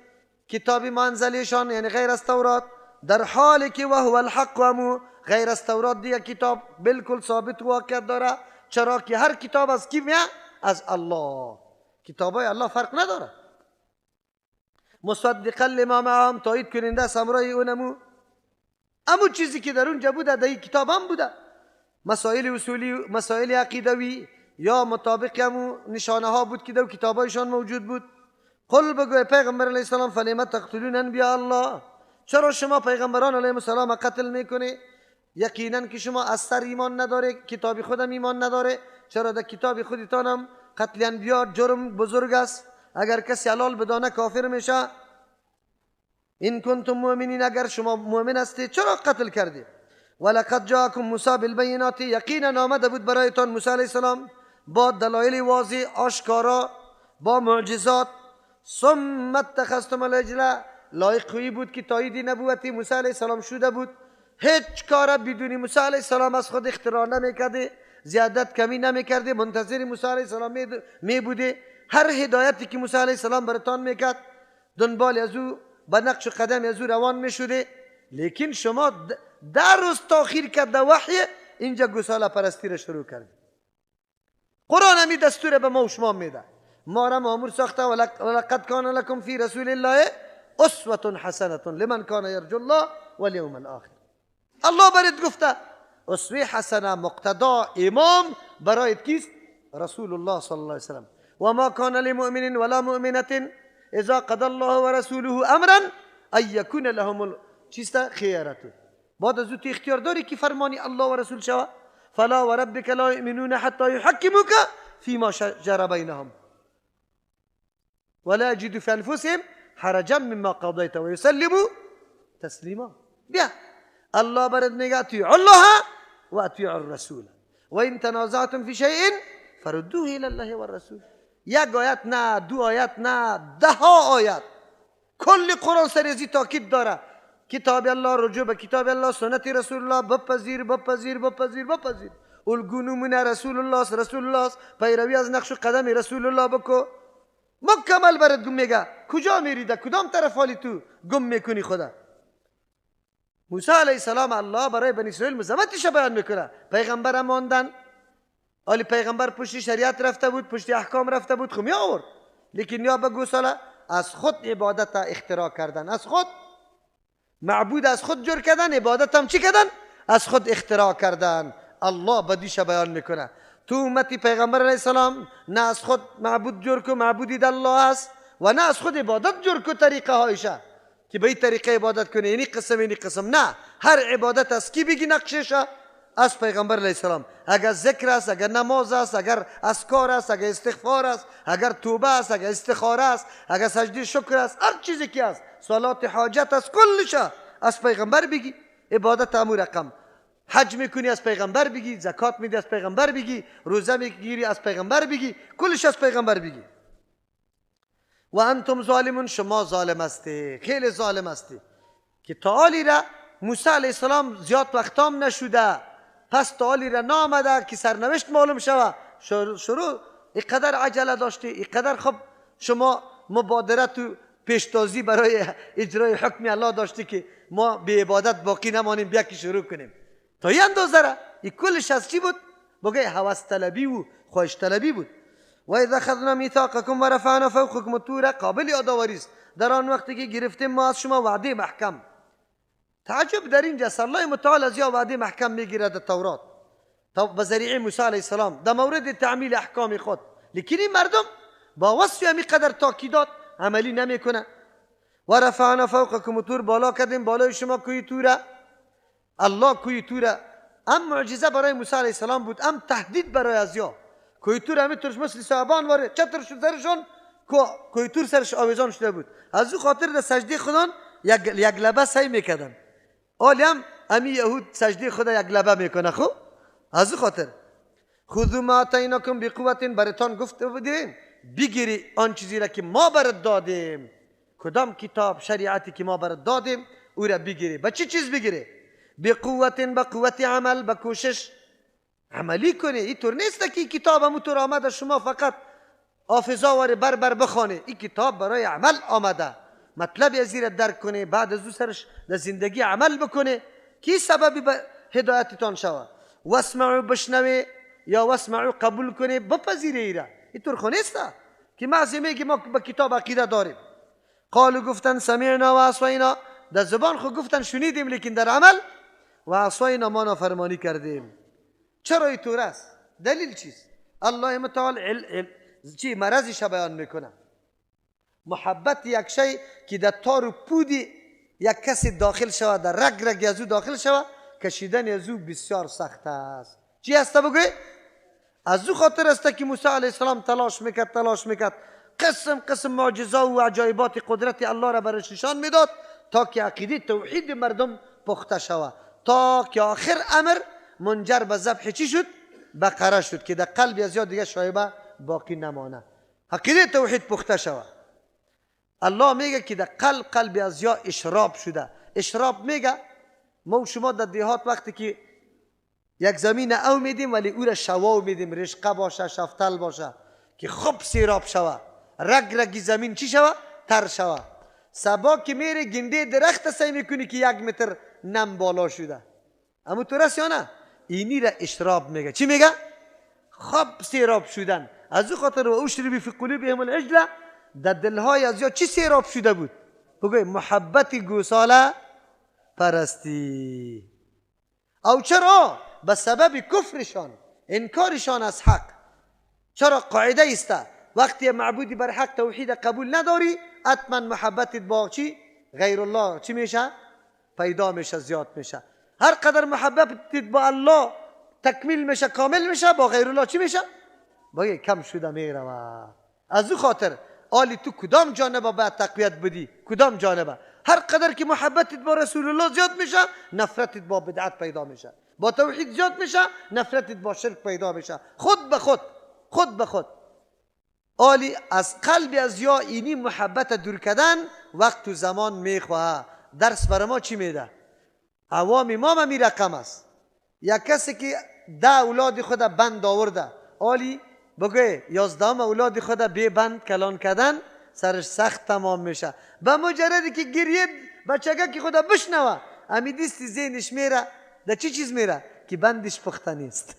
کتاب منزلشان، یعنی غیر از تورات، در حالی که وهو الحق، و غیر از تورات دیگه کتاب بالکل ثابت واقع داره. چرا که هر کتاب از کی میاد؟ از الله. کتابای الله فرق نداره. مصدقا لما معهم، تایید کننده است همراه اونمو امو چیزی که در اونجا بوده در این کتاب هم بوده. مسائل اصولی، مسائل عقیدوی یا مطابق امو نشانه ها بود که در کتابایشان موجود بود. قل، بگو پیغمبر علیه السلام، فلم تقتلون انبیاء الله، چرا شما پیغمبران علیه السلام قتل میکنی؟ یقینا که شما از سر ایمان نداره، کتاب خودم ایمان نداره. چرا در کتاب خودتانم قتل انبیا جرم بزرگ است، اگر کسی حلال بدانه کافر میشه. این کنتم مؤمنین، اگر شما مؤمن هستید چرا قتل کردی؟ ولقد جاءکم موسی بالبینات، یقینا آمده بود برایتان موسی علیه السلام با دلایل واضح آشکارا، با معجزات. ثم اتخذتم العجل، لایق خویی بود که تایید نبوت موسی علیه السلام شده بود. هیچ کار بدون موسی علیه السلام از خود اختراع نمیکرده، زیادت کمی نمیکرده، منتظر موسی علیه السلام می بوده. هر هدایتی که موسی علیه السلام براتان میکرد دنبال از او به نقش قدم از او روان میشده. لیکن شما در روز تاخیر کرده وحی، اینجا گوساله پرستی را شروع کرد. قرآن همی دستور به ما و شما میده، ما را مامور ساخته. ولقد کان لکم فی رسول الله اسوة حسنة لمن کان یرجو الله والیوم الاخر. الله برات گفته اسوه حسنه، مقتدا، امام برایت کیست؟ رسول الله صلی الله علیه وسلم. و ما کان لمؤمن ولا مؤمنة اذا قضى الله ورسوله امرا ان يكون لهم چیست؟ خیرته. بعد از تو اختیار داری که فرمانی الله و رسول شوه. فلا وربك لا يؤمنون حتى يحكموك فيما شجر بينهم ولا يجدوا في انفسهم حرجا مما قضيت ويسلموا تسليما. بیا الله برد میگه اطیعوا الله و اطیعوا الرسول و ان تنازعتم في شيء فردوه الى الله والرسول. یک آیت نه، دو آیت نه، ده ها آیت، کل قرآن سریزی تاکید داره. کتاب الله، رجوع به کتاب الله، سنت رسول الله، بپذیر بپذیر بپذیر بپذیر. الگو نمونه رسول الله است، رسول الله است، پیروی از نقش و قدم رسول الله بکو. مکمل برات گم میگه کجا میری، در کدام طرف حالی تو گم میکنی خدا. موسی علیه السلام الله برای بنی اسرائیل مذمتش بیان میکنه. پیغمبر ماندن، حالی پیغمبر پشت شریعت رفته بود، پشت احکام رفته بود، خو می آورد، لیکن یا به گوساله از خود عبادت اختراع کردن، از خود معبود از خود جور کردن، عبادت هم چی کردن؟ از خود اختراع کردن. الله بدیش بیان میکنه. تو امتی پیغمبر علیه السلام نه از خود معبود جور کو، معبودی در الله است، و نه از خود عبادت جور کو طریقه هایشه که به این طریقه عبادت کنه، اینی قسم اینی قسم، نه. هر عبادت از کی بگی نقششه؟ از پیغمبر علیه السلام. اگر ذکر است، اگر نماز است، اگر اذکار است، اگر استغفار است، اگر توبه است، اگر استخاره است، اگر سجده شکر است، هر چیزی که است، صلات حاجت است، کلش از پیغمبر بگی. عبادت امو رقم. حج میکنی از پیغمبر بگی، زکات میدی از پیغمبر بگی، روزه میگیری از پیغمبر بگی، کلش از پیغمبر بگی. و انتم ظالمون، شما ظالم هستی، خیلی ظالم هستی. که تعالی را موسی علیه السلام زیاد وقتام نشده، پس تعالی را نامده که سرنوشت معلوم شوه. شروع اینقدر عجله داشتی، اینقدر خب شما مبادرت و پیشتازی برای اجرای حکم الله داشتی که ما به عبادت باقی نمانیم، بیا که شروع کنیم. تا این اندازه را این کلش از چی بود؟ بگه هوس طلبی و خواهش طلبی بود. و اذا اخذنا میثاقکم و رفعنا فوقکم الطور، قابل یادآوری است در آن وقتی که گرفتیم ما از شما وعده محکم. تعجب در اینجا الله متعال از یا وعده محکم میگیرد در تورات به ذریعه موسی علیه السلام در مورد تعمیل احکام خود، لیکن این مردم با وصف همی قدر تاکیدات عملی نمیکنه. و رفعنا فوقکم الطور، بالا کردیم بالای شما کوی توره. الله کوی توره ام معجزه برای موسی علیه السلام بود، ام تهدید برای ازیا. کوی تور همی ترش مثل صحابان واره چتر شد سرشون، کوی تور سرش آویزان شده بود. از او خاطر در سجده خودان یک لبه سعی میکردن. آلی هم امی یهود سجده خدا یک لبه میکنه. خب از او خاطر خذوا ما آتیناکم بقوة، برتان گفته بودیم بگیری آن چیزی را که ما برات دادیم. کدام کتاب شریعتی که ما برات دادیم او را بگیری. با چی چیز بگیری؟ بقوة، با قوت عمل، با کوشش عملی کنی. اینطور نیست که کتاب همونطور آمده شما فقط حافظه واره بر بر بخوانه. این کتاب برای عمل آمده، مطلب از را درک کنه، بعد از او سرش در زندگی عمل بکنه که سبب به هدایتتان شود. واسمعوا، بشنوه یا واسمعوا قبول کنه، بپذیره ایره. اینطور خو نیست که بعضی میگه ما به کتاب عقیده داریم. قالوا گفتن سمعنا و عصینا، در زبان خو گفتن شنیدیم، لیکن در عمل و عصینا ما نافرمانی کردیم. چرا اینطور است؟ دلیل چیست؟ الله متعال چی مرضش بیان میکنه. محبت یک شی که در تار و پودی یک کسی داخل شود، در رگ رگ از او داخل شود، کشیدن از او بسیار سخت است. چی است بگوی؟ از او خاطر است که موسی علیه السلام تلاش میکرد، تلاش میکرد، قسم قسم معجزه و عجایبات قدرت الله را برش نشان میداد تا که عقیده توحید مردم پخته شود، تا که آخر امر منجر به ذبح چی شد؟ بقره شد که در قلب از یاد دیگه شایبه باقی نمانه. عقیده توحید پخته شود. الله میگه که در قلب قلب از یا اشراب شده. اشراب میگه ما و شما در دیهات وقتی که یک زمین او میدیم ولی او را شواو میدیم، رشقه باشه، شفتل باشه که خوب سیراب شوه، رگ رگی زمین چی شوه؟ تر شوه. سبا که میره گنده درخت سعی میکنی که 1 متر نم بالا شده، اما تو رس یا نه؟ اینی را اشراب میگه. چی میگه؟ خوب سیراب شدن. از او خاطر و اشربی فی قلوبهم العجله، در دلهای از یا چی سیراب شده بود؟ بگوی محبت گوساله پرستی. او چرا؟ به سبب کفرشان، انکارشان از حق. چرا؟ قاعده است وقتی معبودی بر حق توحید قبول نداری، حتما محبتت با چی؟ غیر الله چی میشه؟ پیدا میشه، زیاد میشه. هر قدر محبتت با الله تکمیل میشه، کامل میشه، با غیر الله چی میشه؟ با کم شده میره. از او خاطر آلی تو کدام جانبه باید تقویت بدی؟ کدام جانبه؟ هر قدر که محبتت با رسول الله زیاد میشه، نفرتت با بدعت پیدا میشه، با توحید زیاد میشه، نفرتت با شرک پیدا میشه. خود به خود، خود به خود. آلی از قلب از یا اینی محبت دور کردن وقت و زمان میخواه. درس برای ما چی میده؟ عوام ما می رقم است. یک کسی که 10 اولاد خود بند آورده، آلی بگه 11 اولاد خود بی بند کلان کردن سرش سخت تمام میشه. به مجردی که گریه بچگه که خدا بشنوه، امی دیستی ذهنش میره در چی چیز میره؟ که بندش پخته نیست.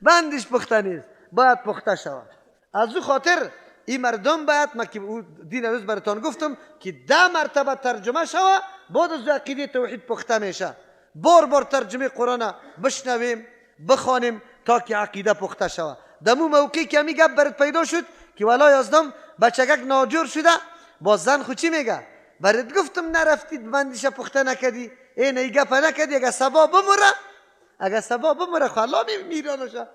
بندش پخته نیست، باید پخته شود. از او خاطر این مردم باید، ما که دین روز براتان گفتم که 10 مرتبه ترجمه شوه، بعد از عقیده توحید پخته میشه. بار بار ترجمه قرآن بشنویم، بخوانیم تا که عقیده پخته شوه. دمو موقعی که همی گپ برات پیدا شد که والا 11 بچگک ناجور شده، با زن خو چی میگه؟ برات گفتم نرفتید بندش پخته نکردی، این ای گپ نکردی، اگه سبا بمره، اگه سبا بمره خو الله میرانشه،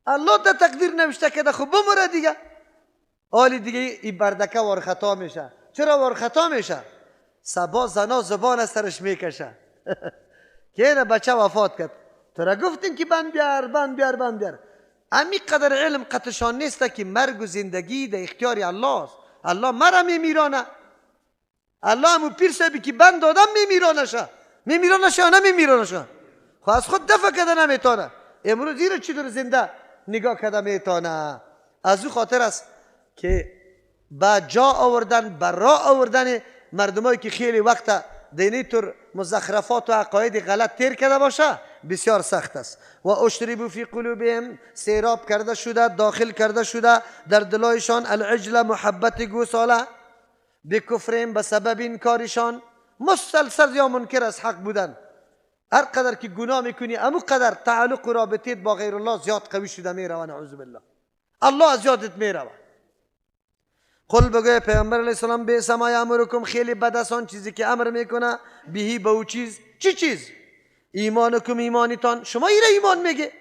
الله در تقدیر نوشته کرده خو بمره دیگه. آلی دیگه این بردکه وار خطا میشه. چرا وار خطا میشه؟ سبا زنا زبان از سرش میکشه. که اینه بچه وفات کرد، تو را گفتیم که بند بیار بند بیار بند بیار. امی قدر علم قطشان نیست که مرگ و زندگی در اختیار الله است. الله مرا میمیرانه، الله همون پیر صاحبی که بند دادم میمیرانه شه، میمیرانه شه یا نمیمیرانه شه؟ خب از خود دفع کرده نمیتونه. امروز ایره چطور زنده نگاه کرده میتونه؟ از او خاطر است که با جا آوردن، با راه آوردن مردمایی که خیلی وقت دینی طور مزخرفات و عقاید غلط تیر کرده باشه بسیار سخت است. و اشربوا فی قلوبهم، سیراب کرده شده، داخل کرده شده در دلایشان العجل محبت گوساله، بکفرهم به سبب این کارشان، مسلسل یا منکر از حق بودن. هر قدر که گناه میکنی امو قدر تعلق و رابطیت با غیر الله زیاد قوی شده میروه، نعوذ بالله. الله از یادت میروه. قل بگوی پیغمبر علیه السلام بئس ما یامرکم، خیلی بد است آن چیزی که امر میکنه، بهی به او چیز. چی چیز؟ ایمانکم ایمانتان. شما ایره ایمان میگه.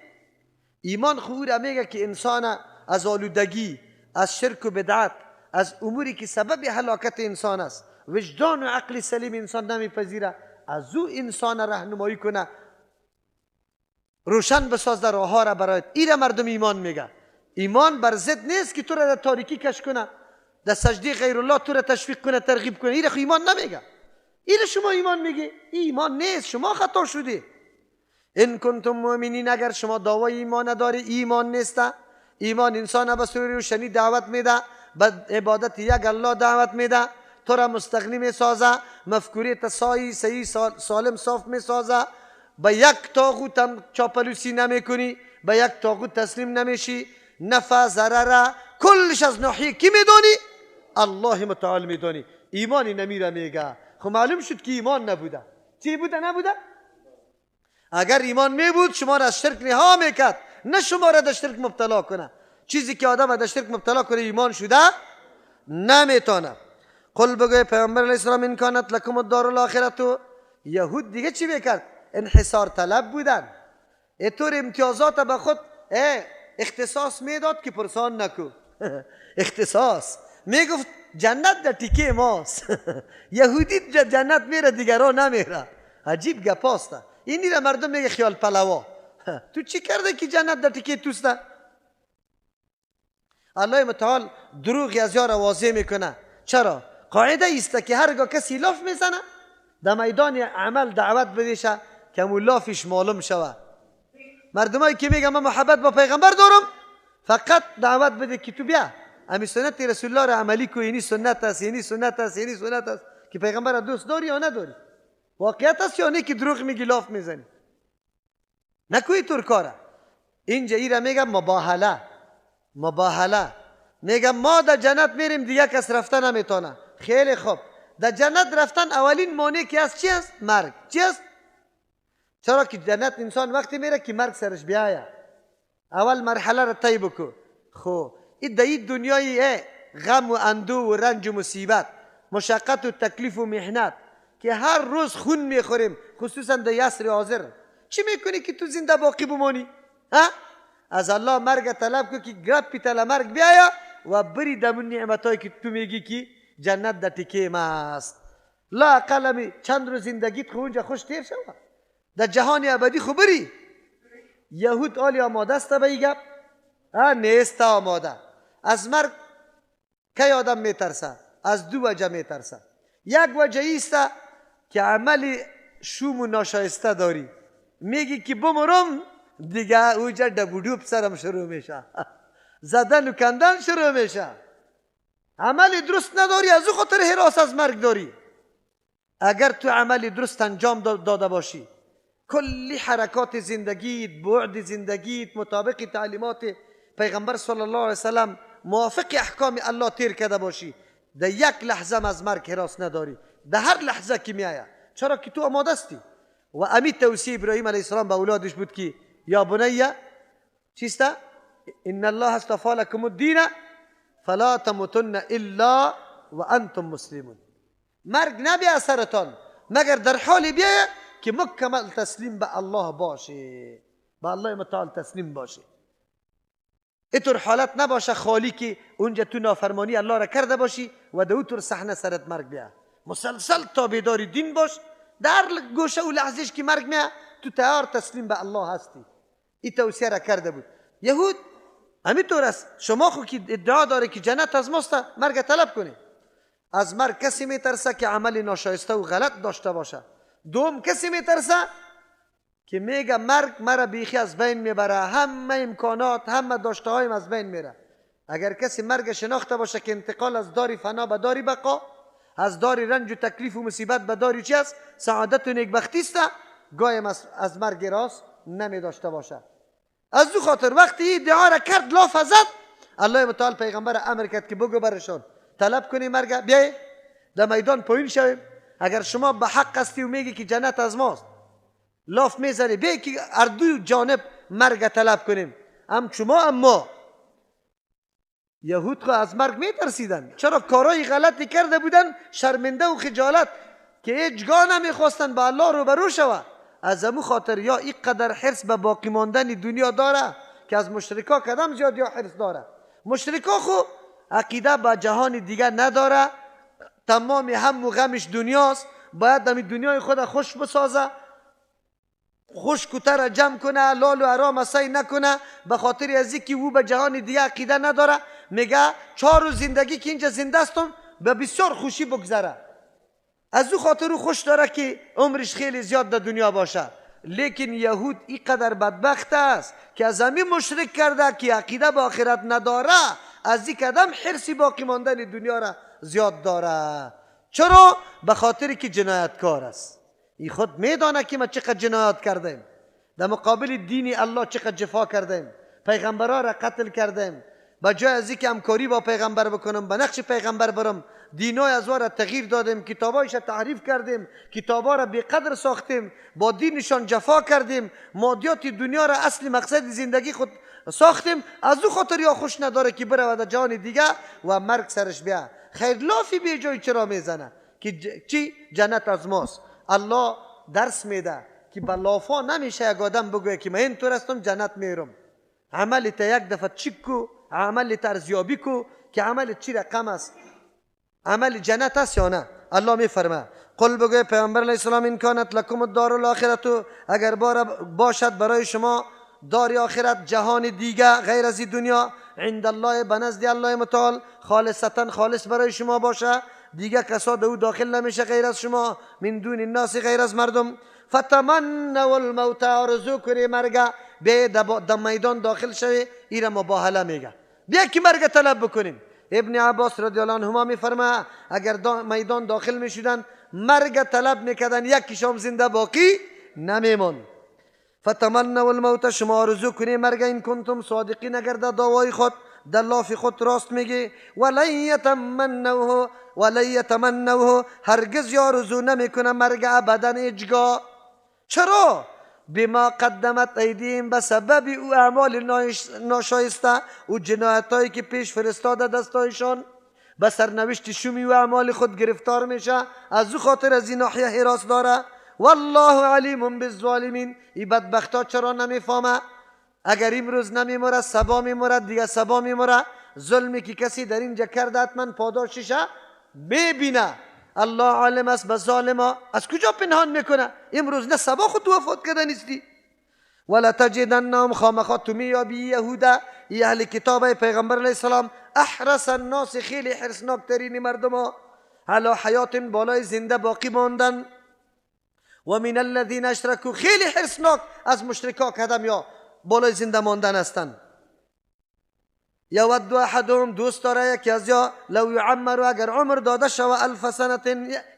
ایمان خو را میگه که انسان از آلودگی، از شرک و بدعت، از اموری که سبب هلاکت انسان است، وجدان و عقل سلیم انسان نمیپذیره، از او انسان راهنمایی کنه، روشن بسازه راه را برایت. ایره مردم ایمان میگه. ایمان بر ضد نیست که تو را در تاریکی کش کنه، در سجده غیر الله تو را تشویق کنه، ترغیب کنه. ایره خو ایمان نمیگه. ایره شما ایمان میگه، ایمان نیست، شما خطا شدی. ان کنتم مؤمنین، اگر شما دعوای ایمان نداری، ایمان نیست. ایمان انسان به سوی روشنی دعوت میده، به عبادت یک الله دعوت میده، تو را مستغنی میسازه، مفکوره تسایی صحیح سالم صاف میسازه، به یک طاغوت هم چاپلوسی نمیکنی، به یک طاغوت تسلیم نمیشی، نفع ضرر کلش از ناحیه کی میدانی؟ الله متعال میدانی. ایمانی نمیره میگه. خب معلوم شد که ایمان نبوده. چی بوده نبوده؟ اگر ایمان میبود شما را از شرک رها میکرد، نه شما را در شرک مبتلا کنه. چیزی که آدم در شرک مبتلا کنه ایمان شده نمیتونه. قل بگوی پیامبر علیه السلام ان کانت لکم الدار الاخرة. یهود دیگه چی میکرد؟ انحصار طلب بودن. اینطور امتیازات به خود اختصاص میداد که پرسان نکو. اختصاص میگفت جنت در تیکه ماست. یهودی جنت میره دیگران نمیره. عجیب گپاست. اینی را مردم میگه خیال پلوا. تو چی کرده که جنت در تیکه توست؟ الله متعال دروغ از یار واضح میکنه. چرا؟ قاعده ایست که هرگاه کسی لاف میزنه در میدان عمل دعوت بدیشه که مو لافش معلوم شوه. مردمایی که میگن من محبت با پیغمبر دارم، فقط دعوت بده که تو بیا امی سنت رسول الله را عملی کو، اینی سنت است، اینی سنت است، اینی سنت است که پیغمبر را دوست داری یا نداری، واقعیت است یا نه که دروغ میگی لاف میزنی. نکوی تور کاره. اینجا ایره میگم مباهله. مباهله میگم ما در جنت میریم دیگه کس رفته نمیتونه. خیلی خوب، در جنت رفتن اولین مانع که است چی است؟ مرگ. چی است؟ چرا که جنت انسان وقتی میره که مرگ سرش بیایه. اول مرحله را طی بکو. خب این در این دنیای غم و اندو و رنج و مصیبت، مشقت و تکلیف و محنت که هر روز خون میخوریم، خصوصا در عصر حاضر، چی میکنی که تو زنده باقی بمانی؟ ها؟ از الله مرگ طلب کو که گرپی تل مرگ بیایا و بری دمون نعمتایی که تو میگی که جنت در تیکه ماست. لا اقل چند روز زندگیت خو اونجا خوش تیر شوه، در جهان ابدی خو بری. یهود آلی آماده است به این گپ؟ نیست آماده. از مرگ کی آدم میترسه؟ از دو وجه میترسه. یک وجه ایست که عمل شوم و ناشایسته داری، میگی که بمرم دیگه اوجا دبودوب سرم شروع میشه، زدن و کندن شروع میشه. عمل درست نداری، از او خاطر هراس از مرگ داری. اگر تو عمل درست انجام داده باشی، کلی حرکات زندگیت، بعد زندگیت مطابق تعلیمات پیغمبر صلی الله علیه وسلم، موافق احکام الله تیر کرده باشی، در یک لحظه از مرگ هراس نداری، در هر لحظه که میآید. چرا که تو آماده استی. و امی توصیه ابراهیم علیه السلام به اولادش بود که یا بنی چیست؟ ان الله اصطفی لکم الدین فلا تموتن الا وانتم مسلمون. مرگ نبیا سرتان مگر در حال بیایه که مکمل تسلیم به الله باشه، به الله متعال تسلیم باشه. اینطور حالت نباشه خالی که اونجا تو نافرمانی الله را کرده باشی و در اونطور صحنه سرت مرگ بیا. مسلسل تابعدار دین باش، در گوشه و لحظهش که مرگ میاد تو تیار تسلیم به الله هستی. این توصیه را کرده بود. یهود همینطور است. شما خو که ادعا داره که جنت از ماست، مرگ طلب کنی. از مرگ کسی میترسه که عمل ناشایسته و غلط داشته باشه. دوم کسی میترسه که میگه مرگ مرا بیخی از بین میبره، همه امکانات همه داشته هایم از بین میره. اگر کسی مرگ شناخته باشه که انتقال از داری فنا به داری بقا، از داری رنج و تکلیف و مصیبت به داری چی است؟ سعادت و نیکبختی است، گایم از مرگ راست نمی داشته باشه. از او خاطر وقتی ادعا را کرد لاف زد، الله متعال پیغمبر امر کرد که بگو برشان طلب کنی مرگ، بیای در میدان پایین شویم. اگر شما به حق هستی و میگی که جنت از ماست، لاف میزنی، بیای که هر دو جانب مرگ طلب کنیم، هم شما هم ما. یهود خو از مرگ میترسیدن، چرا؟ کارهای غلطی کرده بودن، شرمنده و خجالت که هیچگاه نمیخواستن به الله روبرو شوه. از امو خاطر یا اینقدر حرص به باقی ماندن دنیا داره که از مشرکا کدام زیاد یا حرص داره. مشرکا خو عقیده به جهان دیگه نداره، تمام هم و غمش دنیاست، باید دمی دنیای خود خوش بسازه، خوش کتر جمع کنه، لال و حرام سعی نکنه، به خاطر از اینکه او به جهان دیگه عقیده نداره. میگه 4 روز زندگی که اینجا زنده استم به بسیار خوشی بگذره. از او خاطر او خوش داره که عمرش خیلی زیاد در دنیا باشه. لیکن یهود اینقدر بدبخت است که از همین مشرک کرده که عقیده به آخرت نداره، از این قدم حرصی باقی ماندن دنیا را زیاد داره. چرا؟ به خاطر که جنایتکار است. ای خود میدانه که ما چقدر جنایت کردیم، در مقابل دین الله چقدر جفا کردیم، پیغمبرها را قتل کردیم. به جای از اینکه همکاری با پیغمبر بکنم، به نقش پیغمبر برم، دینای از را تغییر دادیم، کتابایش تحریف کردیم، کتابا را بی قدر ساختیم، با دینشان جفا کردیم، مادیات دنیا را اصل مقصد زندگی خود ساختیم. از او خاطر یا خوش نداره که بره در جهان دیگه و مرگ سرش بیا. خیر لافی به جای چرا میزنه که چی؟ جنت از ماست. الله درس میده که به لافا نمیشه یک آدم بگویه که من اینطور هستم جنت میرم. عمل تا یک دفعه چک کو، عمل تا ارزیابی کو که عمل چی رقم است، عمل جنت است یا نه. الله میفرمه قل بگوی پیامبر علیه السلام این کانت لکم الدار الاخرت، اگر باشد برای شما دار آخرت، جهان دیگه غیر از دنیا، عند الله به نزد الله متعال، خالصتا خالص برای شما باشه، دیگه کسا به او داخل نمیشه غیر از شما، من دون الناس غیر از مردم، فتمنوا الموت، آرزو کنی مرگ، به در میدان داخل شوی. ایره مباهله میگه بیا که مرگ طلب بکنیم. ابن عباس رضی الله عنهما میفرما اگر میدان داخل میشدن مرگ طلب میکردن، یکیشام زنده باقی نمیماند. فتمنوا الموت، شما آرزو کنی مرگ، این کنتم صادقین، اگر در دعوای خود در لاف خود راست میگی. ولن یتمنوه، ولن یتمنوه، هرگز آرزو نمیکنه مرگ ابدا هیچگاه. چرا؟ بما قدمت ایدیهم، به سبب او اعمال ناشایسته و جنایتایی که پیش فرستاده دستایشان، به سرنوشت شومی و اعمال خود گرفتار میشه. از او خاطر از این ناحیه حراس داره. والله علیم بالظالمین. این بدبختا چرا نمیفهمه؟ اگر امروز نمیمره سبا میمره، دیگه سبا میمره. ظلمی که کسی در اینجا کرده حتما پاداشش میبینه. الله عالم است به ظالما، از کجا پنهان میکنه؟ امروز نه سبا خود وفات کرده نیستی. ولا تجدنهم، خامخا تو میابی یهودا، ای اهل کتاب پیغمبر علیه السلام، احرص الناس، خیلی حرصناک ترین مردم ها، علی حیات، بالای زنده باقی ماندن، و من الذین اشرکوا، خیلی حرصناک از مشرکا کدم یا بالای زنده ماندن هستند. یود احدهم، دوست داره یکی از یا، لو یعمر، اگر عمر داده شوه، الف سنة،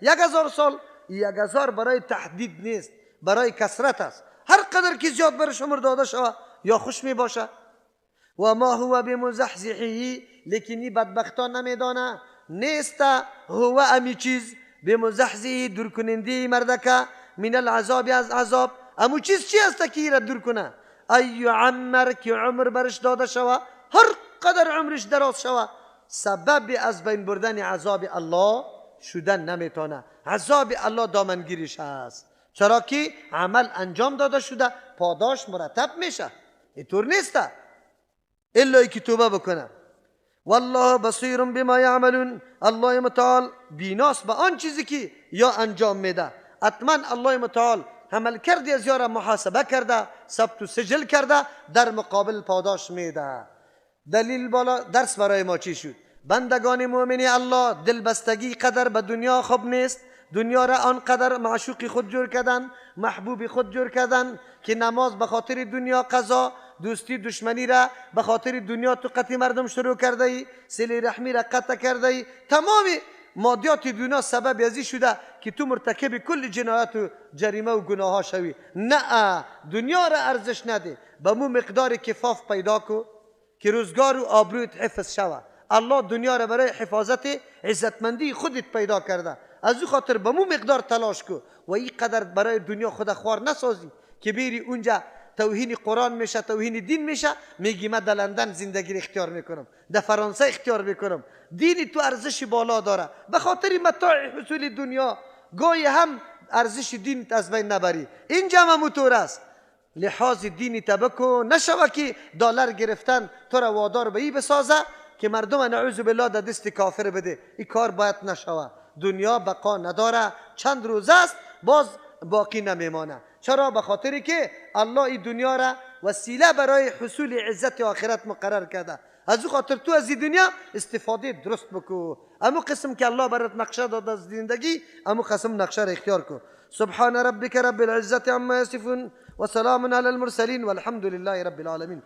1000 سال. 1000 برای تحدید نیست، برای کثرت است. هر قدر که زیاد برش عمر داده شوه یا خوش می باشه. و ما هو بمزحزحه، لیکن این بدبختان نمیدانه نیست هو امی چیز، بمزحزحه، دور کننده مردکه، من العذاب، از عذاب. امو چیز چی است که را دور کنه؟ ای یعمر، که عمر برش داده شوه، هر قدر عمرش دراز شوه، سبب از بین بردن عذاب الله شدن نمیتونه. عذاب الله دامنگیرش هست، چرا که عمل انجام داده شده، پاداش مرتب میشه. اینطور نیست الا که توبه بکنه. والله بصیر بما یعملون، الله متعال بیناست به آن چیزی که یا انجام میده. حتما الله متعال عمل کردی از یارا محاسبه کرده، ثبت و سجل کرده، در مقابل پاداش میده. دلیل بالا درس برای ما چی شد؟ بندگان مؤمنی الله دلبستگی قدر به دنیا خوب نیست. دنیا را آنقدر معشوق خود جور کردن، محبوب خود جور کردن که نماز به خاطر دنیا قضا، دوستی دشمنی را به خاطر دنیا تو قطع مردم شروع کرده ای، صله رحمی را قطع کرده ای. تمام مادیات دنیا سبب ازی شده که تو مرتکب کل جنایت و جریمه و گناه ها شوی. نه، دنیا را ارزش نده، به مو مقدار کفاف پیدا کو که روزگار و آبرویت حفظ شوه. الله دنیا را برای حفاظت عزتمندی خودت پیدا کرده، از او خاطر به مو مقدار تلاش کو و این قدر برای دنیا خود خوار نسازی که بیری اونجا توهین قرآن میشه، توهین دین میشه، میگی من در لندن زندگی اختیار میکنم، در فرانسه اختیار میکنم. دین تو ارزش بالا داره، به خاطر متاع حصول دنیا گاهی هم ارزش دین از بین نبری. اینجا هم موتور است، لحاظ دینی تبکو نشوه که دلار گرفتن تو را وادار به ای بسازه که مردم نعوذ بالله در دست کافر بده. این کار باید نشوه. دنیا بقا نداره، چند روز است باز باقی نمیمانه. چرا؟ به خاطری که الله این دنیا را وسیله برای حصول عزت آخرت مقرر کرده. از او خاطر تو از این دنیا استفاده درست بکو. امو قسم که الله برات نقشه داد از زندگی، امو قسم نقشه را اختیار کو. سبحان ربک رب العزة عما یصفون وسلام علی المرسلین والحمد لله رب العالمین.